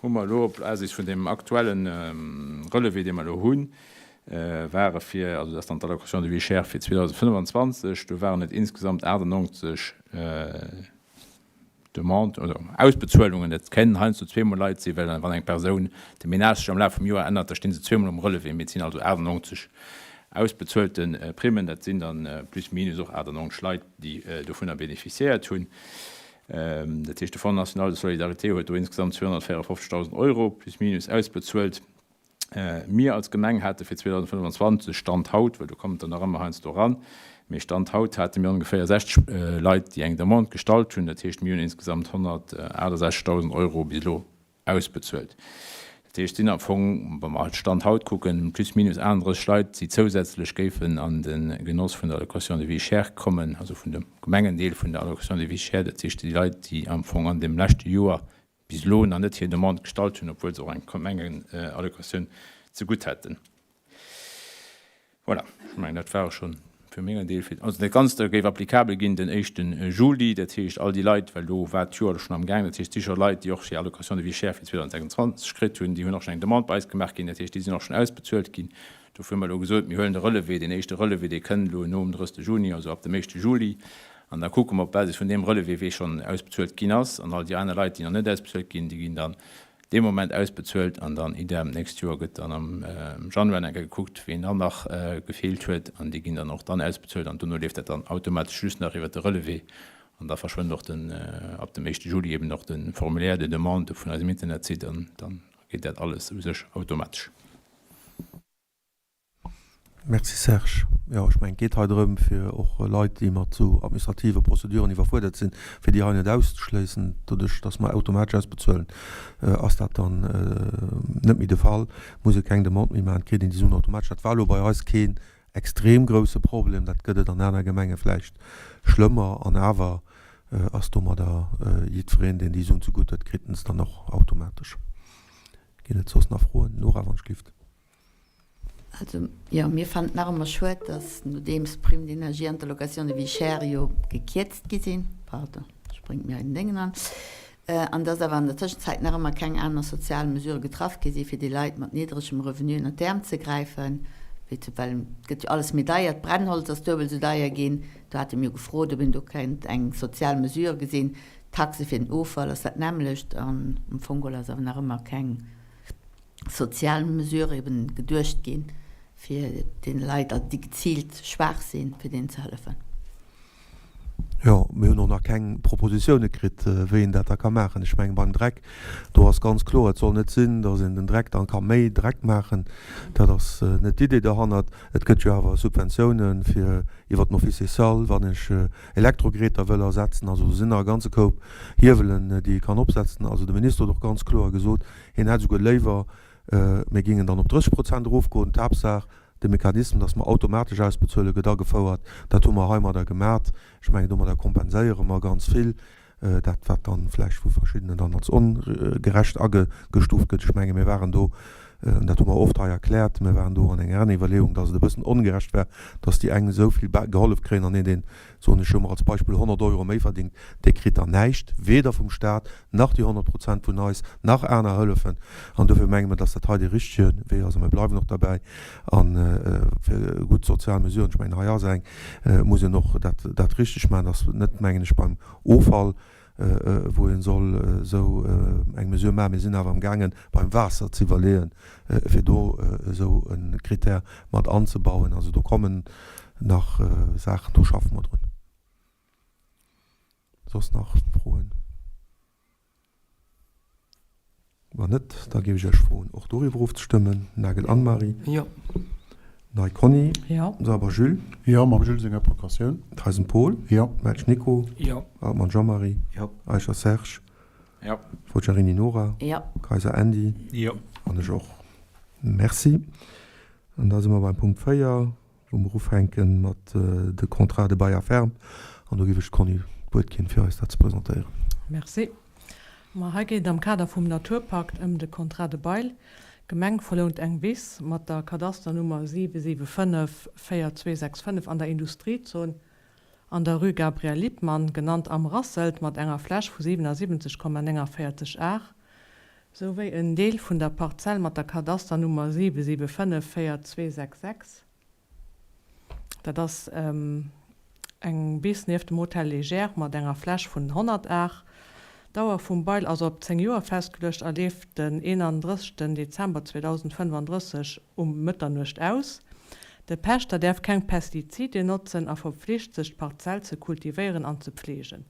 hu mer elo op Basis vun deem aktuelle Relevé, dee mer elo hunn, ware fir, also dat ass dann d'Allocation de vie chère fir 2025, do waren et insgesamt 98 Demanden oder Ausbezuelungen. Dat kënnen heiansdo zweemol Leit sinn, well wann eng Persoun de Ménage sech am Laf vum Joer ännert, da sti se zweemol um Relevé. Mee et sinn also 98 ausbezuelte Primmen, dat sinn dann plus minus och 98 Leit, déi dovunner bénéficiéiert hunn. Dat heescht, de Fonds national de solidarité huet do insgesamt 254.000 Euro plus minus ausbezuelt. Mir als Gemeng hate fir 2025, Stand haut, well do kommen der nach ëmmer heiansdo eran, mee Stand haut hate mir ongeféier 60 Leit, déi eng Demande gestallt hunn. Dat heescht, mir hunn insgesamt 168.000 Euro bis elo ausbezuelt. Dat heescht, et sinn am Fong, wa mer halt Stand haut kucken, plus minus 38 Leit, déi zousätzlech géifen an de Genoss vun der Allocation de vie chère kommen, also vun dem Gemengendeel vun der Allocation de vie chère, dat heescht déi Leit, déi am Fong an deem leschte Joer bis elo nach net hir Demande gestallt hunn, obwuel se och eng Gemengenallocatioun zegutt hätten. Voilà, ech mengen, dat war et scho fir mengen Deel. Also dat Ganzt géif applicabel ginn den éischte Juli, dat heescht all déi Leit, well do war d'Joer elo schonn amgaang, dat heescht sécher Leit, déi och hir Allocation de vie chère fir 2026 kritt hunn, déi hunn och schonn eng Demande bei eis gemaach ginn, dat heescht déi sinn och schonn ausbezuelt ginn. Dofir hu mer elo gesot, mir huelen de Relevé, deen éischte Relevé, dee kënnt elo nom 30 Juni, also ab dem éischte Juli, an da kucke mer op Basis vun deem Relevé, wee schonn ausbezuelt ginn ass, an all déi aner Leit, déi nach net ausbezuelt ginn, déi ginn dann. Dee Moment ausbezuelt an dann idem d'nächst Joer gëtt dann am Januar nach eng Kéier gekuckt, ween dann nach gefeelt huet an déi ginn dann och dann ausbezuelt an dono leeft dat dann automatesch just nach iwwert de Relevé an da verschwënnt och den ab dem éischte Juli eben och de Formulaire de demande vun eisem Internetsite an dann geet dat alles u sech automatesch. Merci Serge. Jo, ech mengen, et geet hei drëm, fir och Leit, déi mat esou administrative Prozeduren iwwerfuerdert sinn, fir déi hei net auszeschléissen. Doduerch, datt mer automatesch ausbezuelen, ass dat dann net méi de Fall, muss ee keng Demande méi maachen, et kritt een déi Suen automatesch. Dat war elo bei eis keen extrem grousse Problem, dat gëtt et an aner Gemenge vläicht schlëmmer. An awer ass domadder jiddwereen, deen déi Suen zegutt huet, kritt en se dann och automatesch. Ginn et soss nach Froen? Nora, wann ech gelift. Also, jo, mir fannen et nach ëmmer schued, dass, nodeems d'Prime d'énergie an d'Allocation de vie chère jo gekierzt gi sinn, pardon, spréngt mir hei den Déngen an, an dass awer an der Tëschenzäit nach ëmmer keng aner sozial Mesurë getraff gi sinn, fir déi Leit mat niddregem Revenu ënner d'Äerm ze gräifen, wéi zum well et gëtt jo alles méi deier, d'Brennholz ass duebel esou deier ginn, do hate mir jo gefrot, ob een do kéint eng sozial Mesure gesinn, d'Taxe fir den Offall ass dat nämmlecht an am Fong geholl ass awer nach ëmmer keng sozial Mesure eben geduecht ginn, fir deene Leit, also déi geziilt schwaach sinn, fir deenen ze hëllefen. Jo, mir hunn och nach keng Propositioune kritt, wéi een dat da ka maachen. Ech mengen, beim Dreck, do ass ganz kloer, et soll net sinn, datt een den Dreck dann ka méi Dreck maachen. Dat ass net d'Idee dohannert. Et gëtt jo awer Subventiounen fir iwwert den Office social, wann ech Elektrogeräter wëll ersetzen. Also do sinn nach e ganze Koup Hiewelen, déi ee kann opsetzen. Also de Minister huet och ganz kloer gesot, Hien hätt esouguer léiwer, mir géingen dann op 30 Prozent erofgoen. D'Haaptsaach, de Mechanisme, dass mer automatesch ausbezuelen, gëtt agefouert. Dat hu mer heimadder gemat. Ech mengen, domadder kompenséiere mer ganz vill dat, wat dann vläicht vu verschiddenen dann als ongerecht agestuuft gëtt. Ech menge mir waren do, an dat hu mer oft hei erkläert, mir waren do an enger aner Iwwerleeung, dass et e bëssen ongerecht war, dass déi eng esou vill gehollef kréien an een, deen soen ech jo emmer als Beispill, 100 Euro méi verdingt, dee kritt dann näischt, weder vum Staat, nach déi 100 Prozent vun eis, nach aner Hëllefen. An dofir menge mer, dass dat hei dee richtege Wee ass a mir bleiwen och derbäi. A fir gutt sozial Mesuren, ech mengen, hei ass eng, muss een och dat, dat richteg maachen, dass net, mengen ech, beim Offall, wou ee soll esou eng Mesure maachen. Mir sinn awer amgaangen, beim Waasser ze iwwerleeën, fir do esou e Critère mat anzebauen. Also do kommen nach Saachen, do schaffe mer drun. Soss nach Froen? Wann net, da géif ech Iech froen, och doriwwer ofzestëmmen. Nagel Anne-Marie. Jo. Ney Conny. Jo. Sauber Jules. Jo, mam Jules senger Precatioun. Theisen Paul. Jo. Melsch Nico. Jo. Altmann Jean-Marie. Jo. Eicher Serge. Jo. Forgiarini Nora. Jo. Kayser Andy. Jo. An ech och. Merci. An da si mer beim Punkt 4. Wou mer ufänke mat de Contrats de bail à ferme. An do géif ech d'Conny d'Wuert ginn, fir eis dat ze presentéieren. Merci. Ma hei geet et am Kader vum Naturpakt ëm de Contrat de bail. D'Gemeng verlount eng Wiss mat der Kadasternummer 775 4265 an der Industriezon an der Rue Gabriel Lippmann, genannt Am Rasselt, mat enger Fläch vu 77,49 Ar, souwéi en Deel vun der Parzell mat der Kadasternummer 775 4266. Dat ass eng Wiss nieft dem Hotel Légère mat enger Fläch vun 100 Ar. D'Dauer vum Bail ass op 10 Joer festgeluecht a leeft den 31 Dezember 2035 um Mëtternuecht aus. De Pächter däerf keng Pestizidien notzen a verpflicht sech d'Parzell ze kultivéieren an ze pfleegen.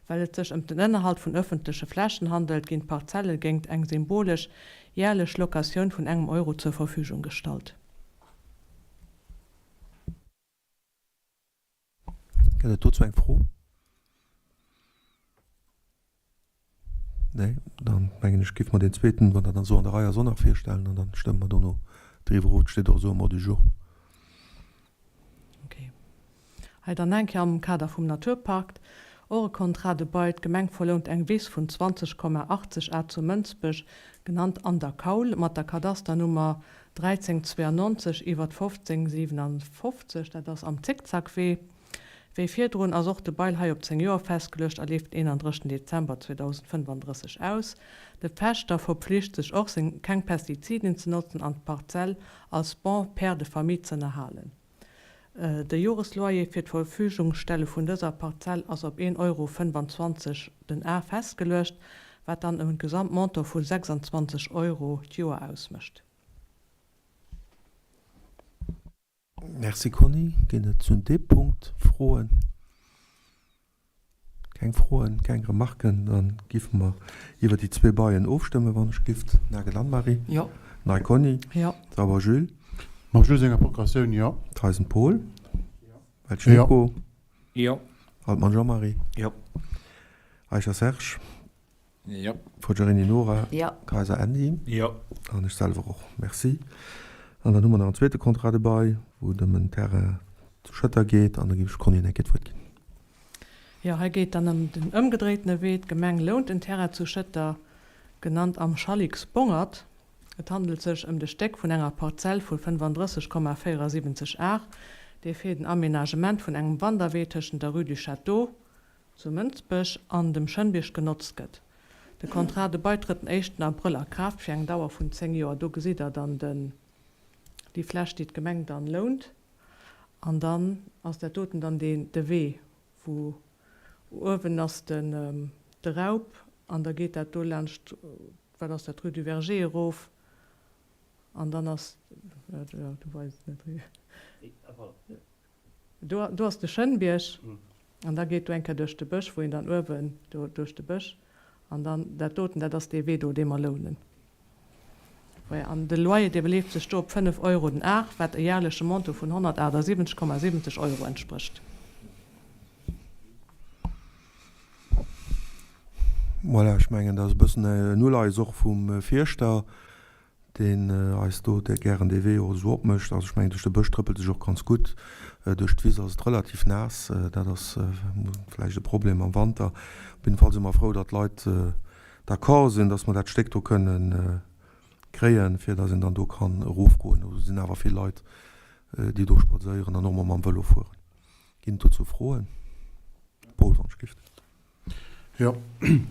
Well et sech ëm den Ënnerhalt vun ëffentleche Flächen handelt, ginn d'Parzelle géingt eng symbolesch järlech Locatioun vun engem Euro zur Verfügung gestallt. Gëtt et dozou eng Fro? Nee? Dann mengen ech, géife mer deen zweeten, wann dat dann esou an der Rei ass, och nach virstellen an dann stëmme mer dono driwwer of. Et steet och esou am Ordre du jour. Okay. Hei dann eng Kéier am Kader vum Naturpakt och e Contrat de bail. D'Gemeng verlount eng Wiss vun 20,80 Ar zu Mënsbech, genannt An der Kaul, mat der Kadasternummer 1392 iwwert 1557, dat ass am Zickzackwee. Wéi virdrun ass och de Bail hei op 10 Joer festgeluecht a leeft den 31 Dezember 2035 aus. De Pächter verpflicht sech och, seng keng Pestiziden ze notzen an d'Parzell als bon père de famille z'ënnerhalen. De Joresloyer fir d'Verfügungstelle vun dëser Parzell ass op 1,25 Euro den Ar festgeluecht. wat dann e Gesamtmontant vu 26 Euro d'Joer ausmécht. Merci Conny. Ginn et zu deem Punkt Froen? Keng Froen, keng Remarken? Da giffe mer iwwer déi zwee Baien ofstëmmen, wann ech gift. Nagel Anne-Marie? Jo. Ney Conny? Jo. Sauber Jules? Mam Jules senger Procuratioun, jo. Theisen Paul? Jo. Welsch Nico? Jo. Altmann Jean-Marie? Jo. Eicher Serge? Jo. Forgiarini Nora? Jo. Kayser Andy? Jo. An ech selwer och. Merci. An dann hu mer nach en zweete Contrat de bail, wou et ëm en Terrain zu Schëtter geet. An da géif ech Conny eng Kéier d'Wuert ginn. Jo, hei geet dann ëm den ëmgedréitene Wee. D'Gemeng lount en Terrain zu Schëtter, genannt Am Schallix Bongert. Et handelt sech ëm de Stéck vun enger Parzell vu 35,74 Ar, dee fir den Aménagement vun engem Wanderwee tëschent der Rue du Château zu Mënsbech an dem Schënnbierg genotzt gëtt. De Contrat de bail trëtt den éischten Abrëll a Kraaft fir eng Dauer vun 10 Joer. Do gesitt der dann den, déi Fläch, déi d'Gemeng dann lount. An dann ass dat doten dann deen, de Wee, wou uewen ass den, de Raup an da geet dat do laanscht, wat ass dat, d'Rue du Verger erof an dann ass, jo, du weis et net, Do, do ass de Schënnbierg an da geet do eng Kéier duerch de Bësch, wou een dann uewen do duerch de Bësch an dann dat doten, dat ass dee Wee do, dee mer lounen. Voilà, an de Loyer, dee beleeft sech do op 5 Euro den Ar, wat e järleche Montant vun 178,70 Euro entsprécht. Voilà, ech mengen, dat ass e bëssen en Uleies och vum Fierschter. deen eis do gären dee Wee och esou opmécht. Also ech mengen, duerch de Bësch trëppelt sech och ganz gutt. Duerch d'Wiss ass et relativ naass. Dat ass vläicht e Problem am Wanter. Op jidde Fall si mer frou, datt d'Leit d'accord sinn, datt mer dat Stéck do kënnen kréien, fir datt een dann do kann erofgoen. Do sinn awer vill Leit, déi do spadséieren an och mol mam Vëlo fueren. Ginn et dozou Froen? Paul, wann ech gift. Jo, et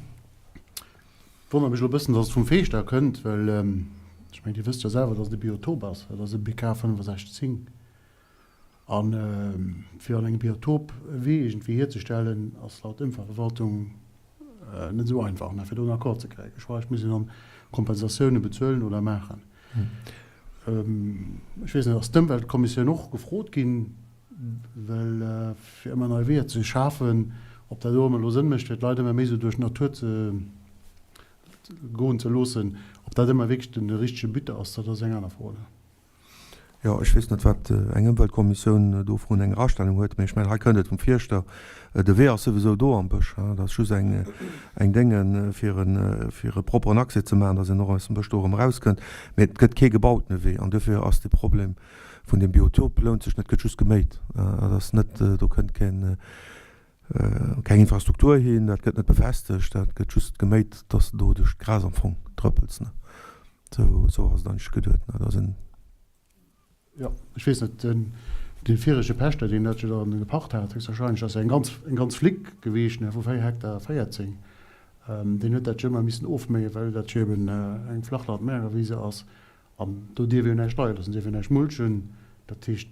wonnert mech elo e bëssen, dass et vum Feeschter kënnt, well ech mengen, Dir wësst jo selwer, dass et e Biotop ass. Dat ass e BK 65. A fir an engem Biotop e Wee iergendwéi hierzestellen, ass laut Ëmweltverwaltung net esou einfach, fir do en Accord ze kréien. Geschweige muss een dann Kompensatioune bezuelen oder maachen. Ech weess net, ass d'Ëmweltkommissioun och gefrot ginn? Well fir ëmmer nei Weeër ze schafen, ob dat elo ëmmer elo Sënn mécht, fir d'Leit ëmmer méi esou duerch d'Natur ze goen ze loossen, ob dat ëmmer wierklech den richtege But ass, dat ass eng aner Fro. Jo, ech weess net, wat eng Ëmweltkommissioun do vrun enger Astellung huet, mee ech mengen, hei kënnt et vum Fierschter. De Wee ass souwisou do am Bësch. Dat ass just eng eng Dénge fir e fir e propperen Accès ze maachen, datt een och aus dem Bësch do erëm erauskënnt. Mee et gëtt kee gebautene Wee an duerfir ass de Problem Vun deem Biotop lount sech net, gëtt just geméit. Dat ass net, do kënnt keen, keng Infrastruktur hin, dat gëtt net befestegt, dat gëtt just geméit, dass de do duerch d'Gras am Fong trëppels, ne. Sou, sou ass et eigentlech geduet, ne. Dat ass en. Jo, ech weess net, den, dee virege Pächter, deen dat jo dann gepacht hat, héchstwahrscheinlech ass jo eng ganz, eng ganz Flick geweecht, ne, vu 4 Hektar 14, deen huet dat jo ëmmer missen ofméien, well dat jo eben eng Flachland-Magerwiese ass. An do dierf ee jo näischt leie loossen, dierf een näischt mulchen. Dat heescht,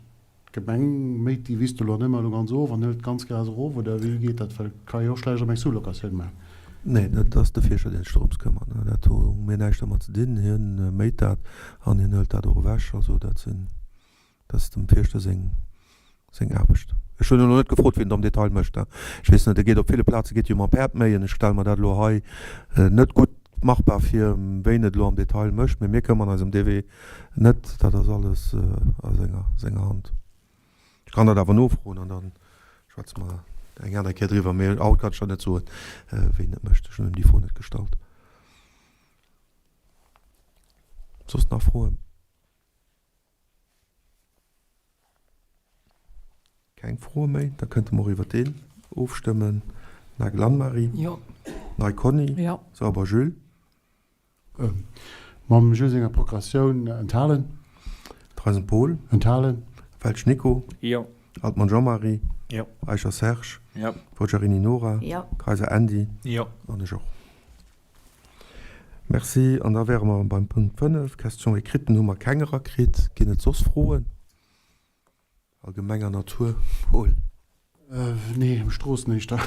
d'Gemeng méit déi Wiss do elo net méi elo ganz of an hëlt d'ganz Gras erof, oder wéi geet dat? Well et ka jo och schlecht erëm eng Sous-locatioun maachen. Nee, dat ass de Fierschter, dee sech dorëms këmmert. Dat hu mir näischt dermat ze dinn. Hien méit dat an hien hëlt dat och ewech. Also dat sinn, dat ass dem Fierschter seng Seng Aarbecht. Ech hunn elo net gefrot, wien et am Detail mécht. Ech weess net, e geet op ville Plaze geet jo mam Päerd méien. Ech stelle mer dat elo hei net gutt machbar vir, wéin et elo am Detail mécht. Mee mir këmmern eis ëm dee Wee net. Dat ass alles a senger, senger Hand. Ech kann dat awer nofroen an da schwätze mer eng aner Kéier driwwer. Mee haut kann ech der net soen, wéin et mécht. Ech hunn him déi Fro net gestallt. Soss nach Froen? Keng Froe méi? Da kënnte mer och iwwer deen ofstëmmen. Nagel Anne-Marie? Jo. Ney Conny? Jo. Sauber Jules? Mam Jules senger Procuratioun enthalen. Theisen Paul? Enthalen. Welsch Nico? Jo. Altmann Jean-Marie? Jo. Eicher Serge? Jo. Forgiarini Nora? Jo. Kayser Andy? Jo. An ech och. Merci. An da wäre mer beim Punkt 5, Question-écriten hu mer keng erakritt. Ginn et soss Froen allgemenger Natur? Paul. Nee, ëm Stroossen éischter.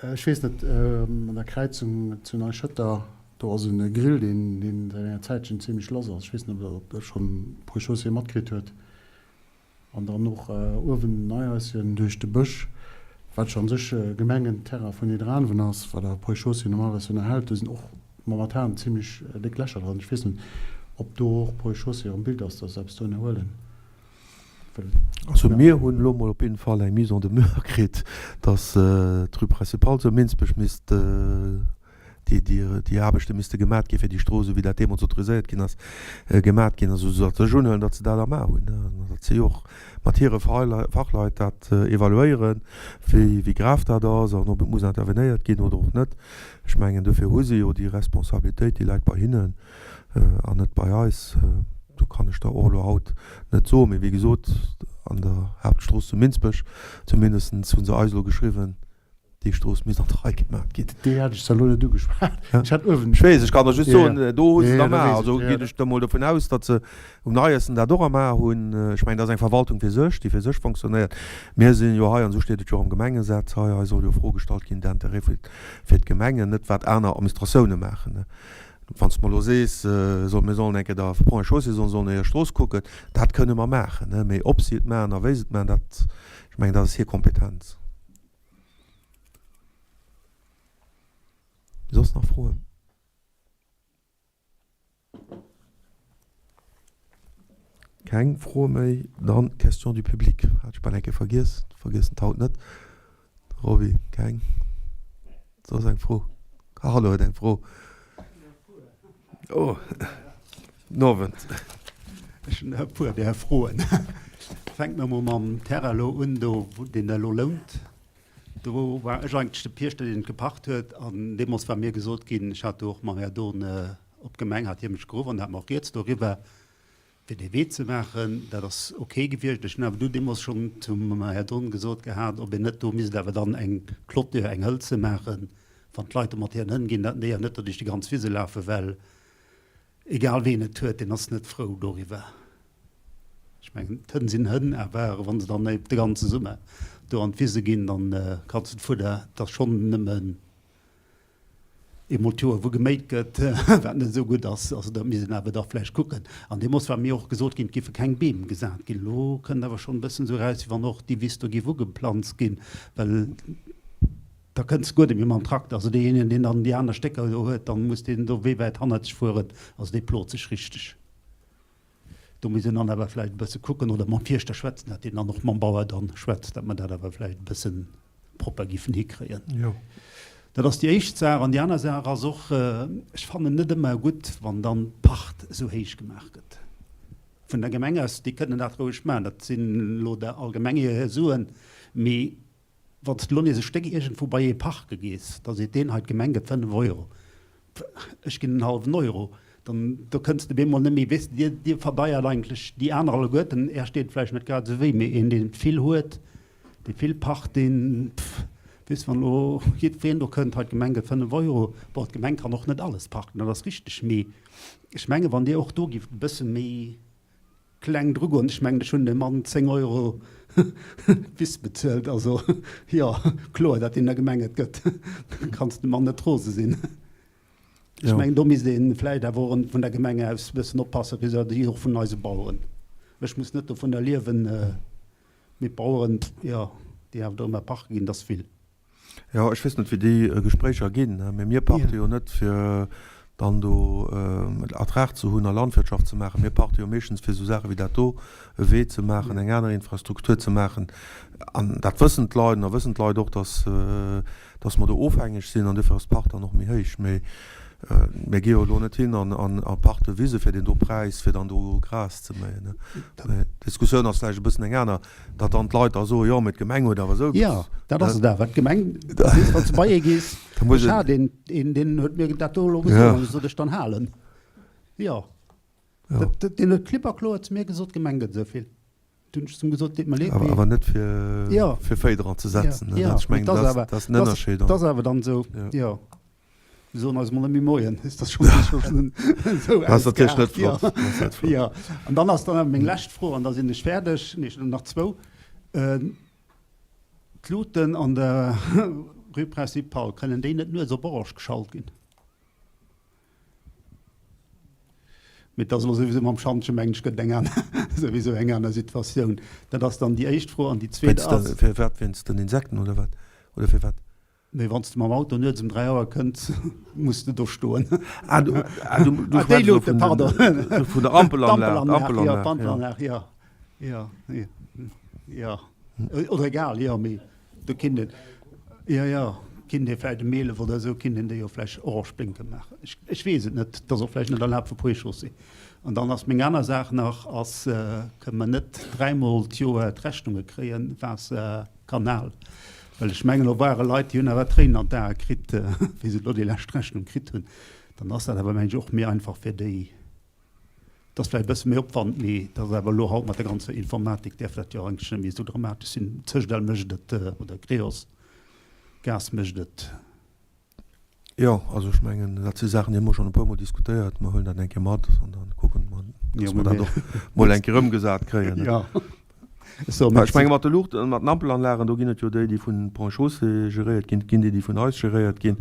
Ech weess net, an der Kräizung zu Neischëtter, do ass e Grill, deen säit enger Zäitchen zimlech lass ass. Ech weess net, ob der schonn Ponts et Chaussées matkritt huet. An dann och uewen Neihaischen duerch de Bësch, wat jo an sech Gemengenterrain vun Nidderaanwen ass, wat awer Ponts et Chaussées normalerweis ënnerhält, do sinn och momentan zimlech déck Lächer dran. Ech weess net, ob do och Ponts et Chaussées am Bild ass, dass se eppes do ënnerhuelen. Also mir hunn elo mol op jidden Fall eng Mise en demeure kritt, dass d'Rue Principale zu Minsbech misst, déi, déi Aarbechte misste gemat ginn, fir déi Strooss, esou wéi dat deemools autoriséiert ginn ass, gemat ginn ass. Esou datt ech unhuelen, datt se dat am A hunn, an datt si och mat hire Fachleit dat evaluéieren, wéi, wéi grave dat ass an ob et muss intervenéiert ginn oder och net. Ech mengen, dofir hu si jo déi Responsabilitéit, déi läit bei hinnen. an net bei eis. Do kann ech der och elo haut net soen. Mee wéi gesot, an der Haaptstrooss zu Minsbech zumindest hu se eis elo geschriwwen, déi Strooss misst an d'Rei gemat ginn. Déi hat ech zwar elo net ugeschwat. Ech hat uewen. Ech weess, ech kann der just soen, do hu se et am A. Also ginn ech da mol dovun aus, datt se um Neiessen dat och am A hunn. Ech mengen, dat ass eng Verwaltung fir sech, déi fir sech fonctionnéiert. Mir sinn jo hei, an esou steet et jo och am Gemengesetz hei, hei soll jo a Fro gestallt ginn, d'Intérêt fir d'Gemengen, net wat aner Administratioune maachen. Wann s de mer elo sees, mir sollen eng Kéier der Ponts et Chaussées soen, se sollen hir Strooss kucken, dat kënne mer maachen. Mee ob si et maachen a wéi se et maachen, dat, ech mengen, dat ass hir Kompetenz. Soss nach Froen? Keng Froe méi? Dann d'Questions du public. Hat ech bal eng Kéier vergiess. Vergiessen d'haut net. Roby, keng? Soss eng Fro? Carlo huet eng Fro. Oh, gudden Owend. Ech hunn e puer där Froen. Fänke mer emol mam Terrain elo un, do deen elo lount. Do war ech eigentlech de Piechter, deen et gepacht huet. An deemools war mir gesot ginn, ech hat do och mam Här Dohn op d'Gemeng, hat hie mech geruff an hat mer och rieds doriwwer, fir dee Wee ze maachen. Dat ass ok gewiescht. Ech hunn awer du deemools schonn zum Här Dohn gesot gehat, ob een net do misst awer dann eng Clôture, eng hëlze maachen, wann d'Leit do mat hiren Hënn ginn, datt déi awer net do duerch déi ganz Wise lafen, well egal ween et huet, deen ass net frou doriwwer. Ech mengen, d'Hënn sinn Hënn, awer wa se dann de ganze Summer do an d'Wise ginn, dann kanns de d'Fudder, et ass schonn nëmmen eemol d'Joer, wou geméit gëtt, wat net esou gutt ass. Also dat misst een awer da vläicht kucken. An deemools war mir och gesot ginn, et géife keng Beem gesat ginn. Elo kënnt awer schonn e bëssen esou eraus, wéi wann och déi Wiss do géif ugeplanzt ginn, well da kënns de guer net méi mam Trakter. Also deejéinegen, deen dann déi aner Stécker do huet, dann muss deen do wéi wäit hannert sech fueren. Also dee plot sech richteg. Do muss een dann awer vläicht e bësse kucken oder mam Fierschter schwätzen, datt deen dann och mam Bauer dann schwätzt, datt mer dat awer vläicht e bësse propper giffen hikréien. Dat ass déi éischt Saach. An déi aner Saach ass och, ech fannen net ëmmer gutt, wann dann d'Pacht esou héich gemaach gëtt vun der Gemeng aus. Déi kënnen dat roueg maachen, dat sinn elo der allgemeng hir Suen, mee Wann s de elo nees e Stéck iergendwou bei ee parke gees, da seet deen hei, d'Gemeng gëtt 5 Euro, ech ginn en hallwen Euro, dann do kënns de bemol net méi, weess de, dir, dir verdeiert eigentlech déi aner alleguerten. Är steet vläicht net grad esou wéi, mee een, deen vill huet, dee vill parkt, deen, pff, weess de, wann elo jiddwereen do kënnt, hei d'Gemeng gëtt 5 Euro, bon, d'Gemeng kann och net alles parken, dat ass richteg, mee ech menge wann dir och do gifft e bësse méi Kleng dru goen. Ech mengen, ech hunn dem Mann 10 Euro Wiss bezuelt. Also, jo, kloer, datt deen der Gemeng et gëtt. Kanns dem Mann net rose sinn. Ech mengen, do misst ee vläicht awer och vun der Gemeng aus e bëssen oppassen, vis-à-vis och vun eise Baueren. Ech muss net dovunner liewen, mee d'Baueren, jo, déi awer do ëmmer parke ginn, dat ass vill. Jo, ech weess net, wéi déi Gespréicher ginn, mee mir parte jo net, fir dann do Ertrag ze hunn a Landwirtschaft ze maachen. Mir parte jo meeschtens, fir esou Saache wéi dat do, e Wee ze maachen, eng aner Infrastruktur ze maachen. An dat wëssen d'Leit. An da wëssen d'Leit och, dass, dass mer do ofhängeg sinn. An duerfir ass d'Part dann och méi héich. Mee mir gi jo elo net hin an a parte Wise fir deen do Präis, fir dann do Gras ze méien. D'Diskussioun ass vläicht e bëssen eng aner. Datt dann d'Leit da soen, jo, mee d'Gemeng huet awer esou. Jo, dat ass et awer. D'Gemeng, weess, wann s de bei ee gees, ech hat een, een, deen huet mir dat do elo gesot an ech sot, ech dann halen. Jo, dat, deen huet klipp a kloer zu mir gesot, d'Gemeng gëtt esou vill. Du hunn ech zum gesot, deet mer leed, mee. Awer net fir, fir Véi dran ze setzen. Jo, ech mengen, dat ass en Ënnerscheed. Dat ass awer dann esou, jo. Mir soen eis mol net méi Moien, ist das schon esou ausgeaart. Jo, jo. An dann ass dann awer meng lescht Fro, an da sinn ech fäerdeg, nee, ech hunn nach zwou. D'Luuten an der. Rue Principale, kënnen déi net nuets op orange geschalt ginn? Mee et ass elo souwisou mam Schantje, mengen ech, gëtt et eng aner, souwisou eng aner Situatioun. Dat ass dann déi éischt Fro. An déi zweet ass. Firwat? Wéinst den Insekten oder wat? Oder firwat? Mee wann s de mam Auto nuets um 3 Auer kënns, muss de do stoen. Ah, du, ah, du, du ah, déi Luuten, pardon. Vun der Ampelanlag. D'Ampelanlag, ja, d'Ampelanlag, ja. Ja, ja. Oder egal, jo, mee do kinnt een, jo, jo, kinnt ee vläicht um 11 oder esou, kinnt een déi jo vläicht orange blénke maachen. Ech, ech weess et net. Et ass och vläicht net erlaabt vu Pré-Chaussée. An dann ass meng aner Saach nach, ass, kënne mer net dräimol d'Joer d'Rechnunge kréien, Waasser, Kanal. Well ech mengen, do ware Leit, déi hunn awer Tréinen an d'Ae kritt, wéi se elo déi lescht Rechnung kritt hunn. Dann ass dat awer, mengen ech, och méi einfach fir déi. Et ass vläicht e bësse méi Opwand, mee dat ass awer elo haut mat der ganzer Informatik däerf dat jo eigentlech net méi esou dramatesch sinn. Cegedel mécht et oder Creos Gas mécht et. Jo, also ech mengen, dat si Saachen, déi hu mer schonn e puermol diskutéiert. Mer huelen dat eng Kéier mat an da kucken mer, dass mer dat och mol eng Kéier ëmgesat kréien. Ech menge mat de Luuchten, mat den Ampelanlagen, do ginn et jo déi, déi vun Ponts et Chaussées geréiert ginn, et ginn déi, déi vun eis geréiert ginn.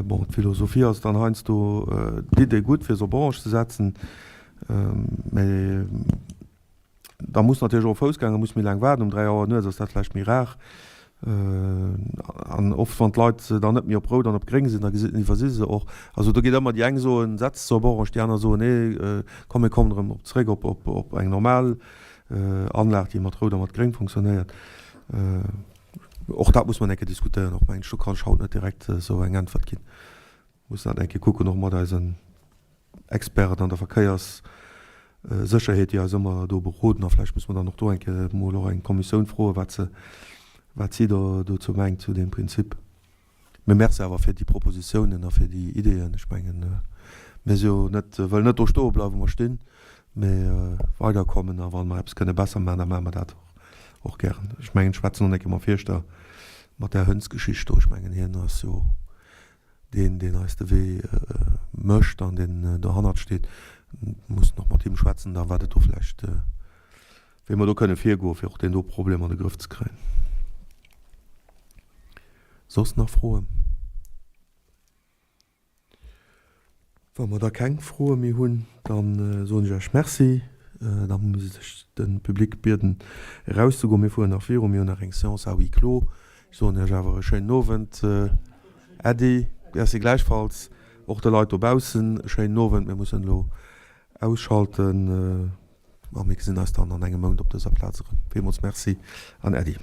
Bon, d'Philosophie ass dann heiansdo d'Idee gutt, fir se op orange ze setzen, mä Da muss natierlech och e Foussgänger muss méi laang waarden. Um 3 Auer nuets ass dat vläicht méi rar. An oft, wann d'Leit dann net méi op rout an op gréng sinn, da iwwersi se och. Also do geet ëmmer, déi eng soen, setz se op orange, déi aner soen, nee, komm mir kommen erëm op zeréck op, op, op eng normal Anlag, déi mat rout a mat gréng funktionéiert. Och dat muss mer eng Kéier diskutéieren och, mengen ech. Do kann ech haut net direkt esou eng Äntwert ginn. Mussen dat eng Kéier kucken, och mat eisen Experten an der Verkéierssécherheet, déi eis ëmmer do beroden. A vläicht muss mer dann och do eng Kéier emol och eng Kommissioun froen, wat se, wat si do dozou mengt, zu deem Prinzip. Mee Merci awer fir déi Propositionen a fir déi Ideeën. Ech mengen, mir si jo net, wëllen net do stoe bleiwen, wou mer stinn, mee weiderkommen. A wa mer eppes kënne besser maachen, da maache mer dat och gären. Ech mengen, ech schwätzen och eng Kéier mam Fierschter mat där Hënnsgeschicht do. Ech mengen, hien ass jo Deen, deen eis de Wee mécht an deen dohannert steet, mussen och mat him schwätzen da wat et do vläicht, wéi mer do kënne virgoen, fir och deen do Problem an de Grëff ze kréien. Soss nach Froen? Wa mer da keng Froe méi hunn, da soen ech Iech Merci. Da muss ech de Public bieden erauszegoen. Mir fueren nach viru, mir hunn nach eng Séance à huis clos. Ech soen Iech awer e schéinen Owend. Äddi. Merci gläichfalls. Och de Leit dobaussen e schéinen Owend. Mir mussen elo ausschalten a mir gesinn eis dann an engem Mount op dëser Plaz erëm. Villmools Merci an Äddi.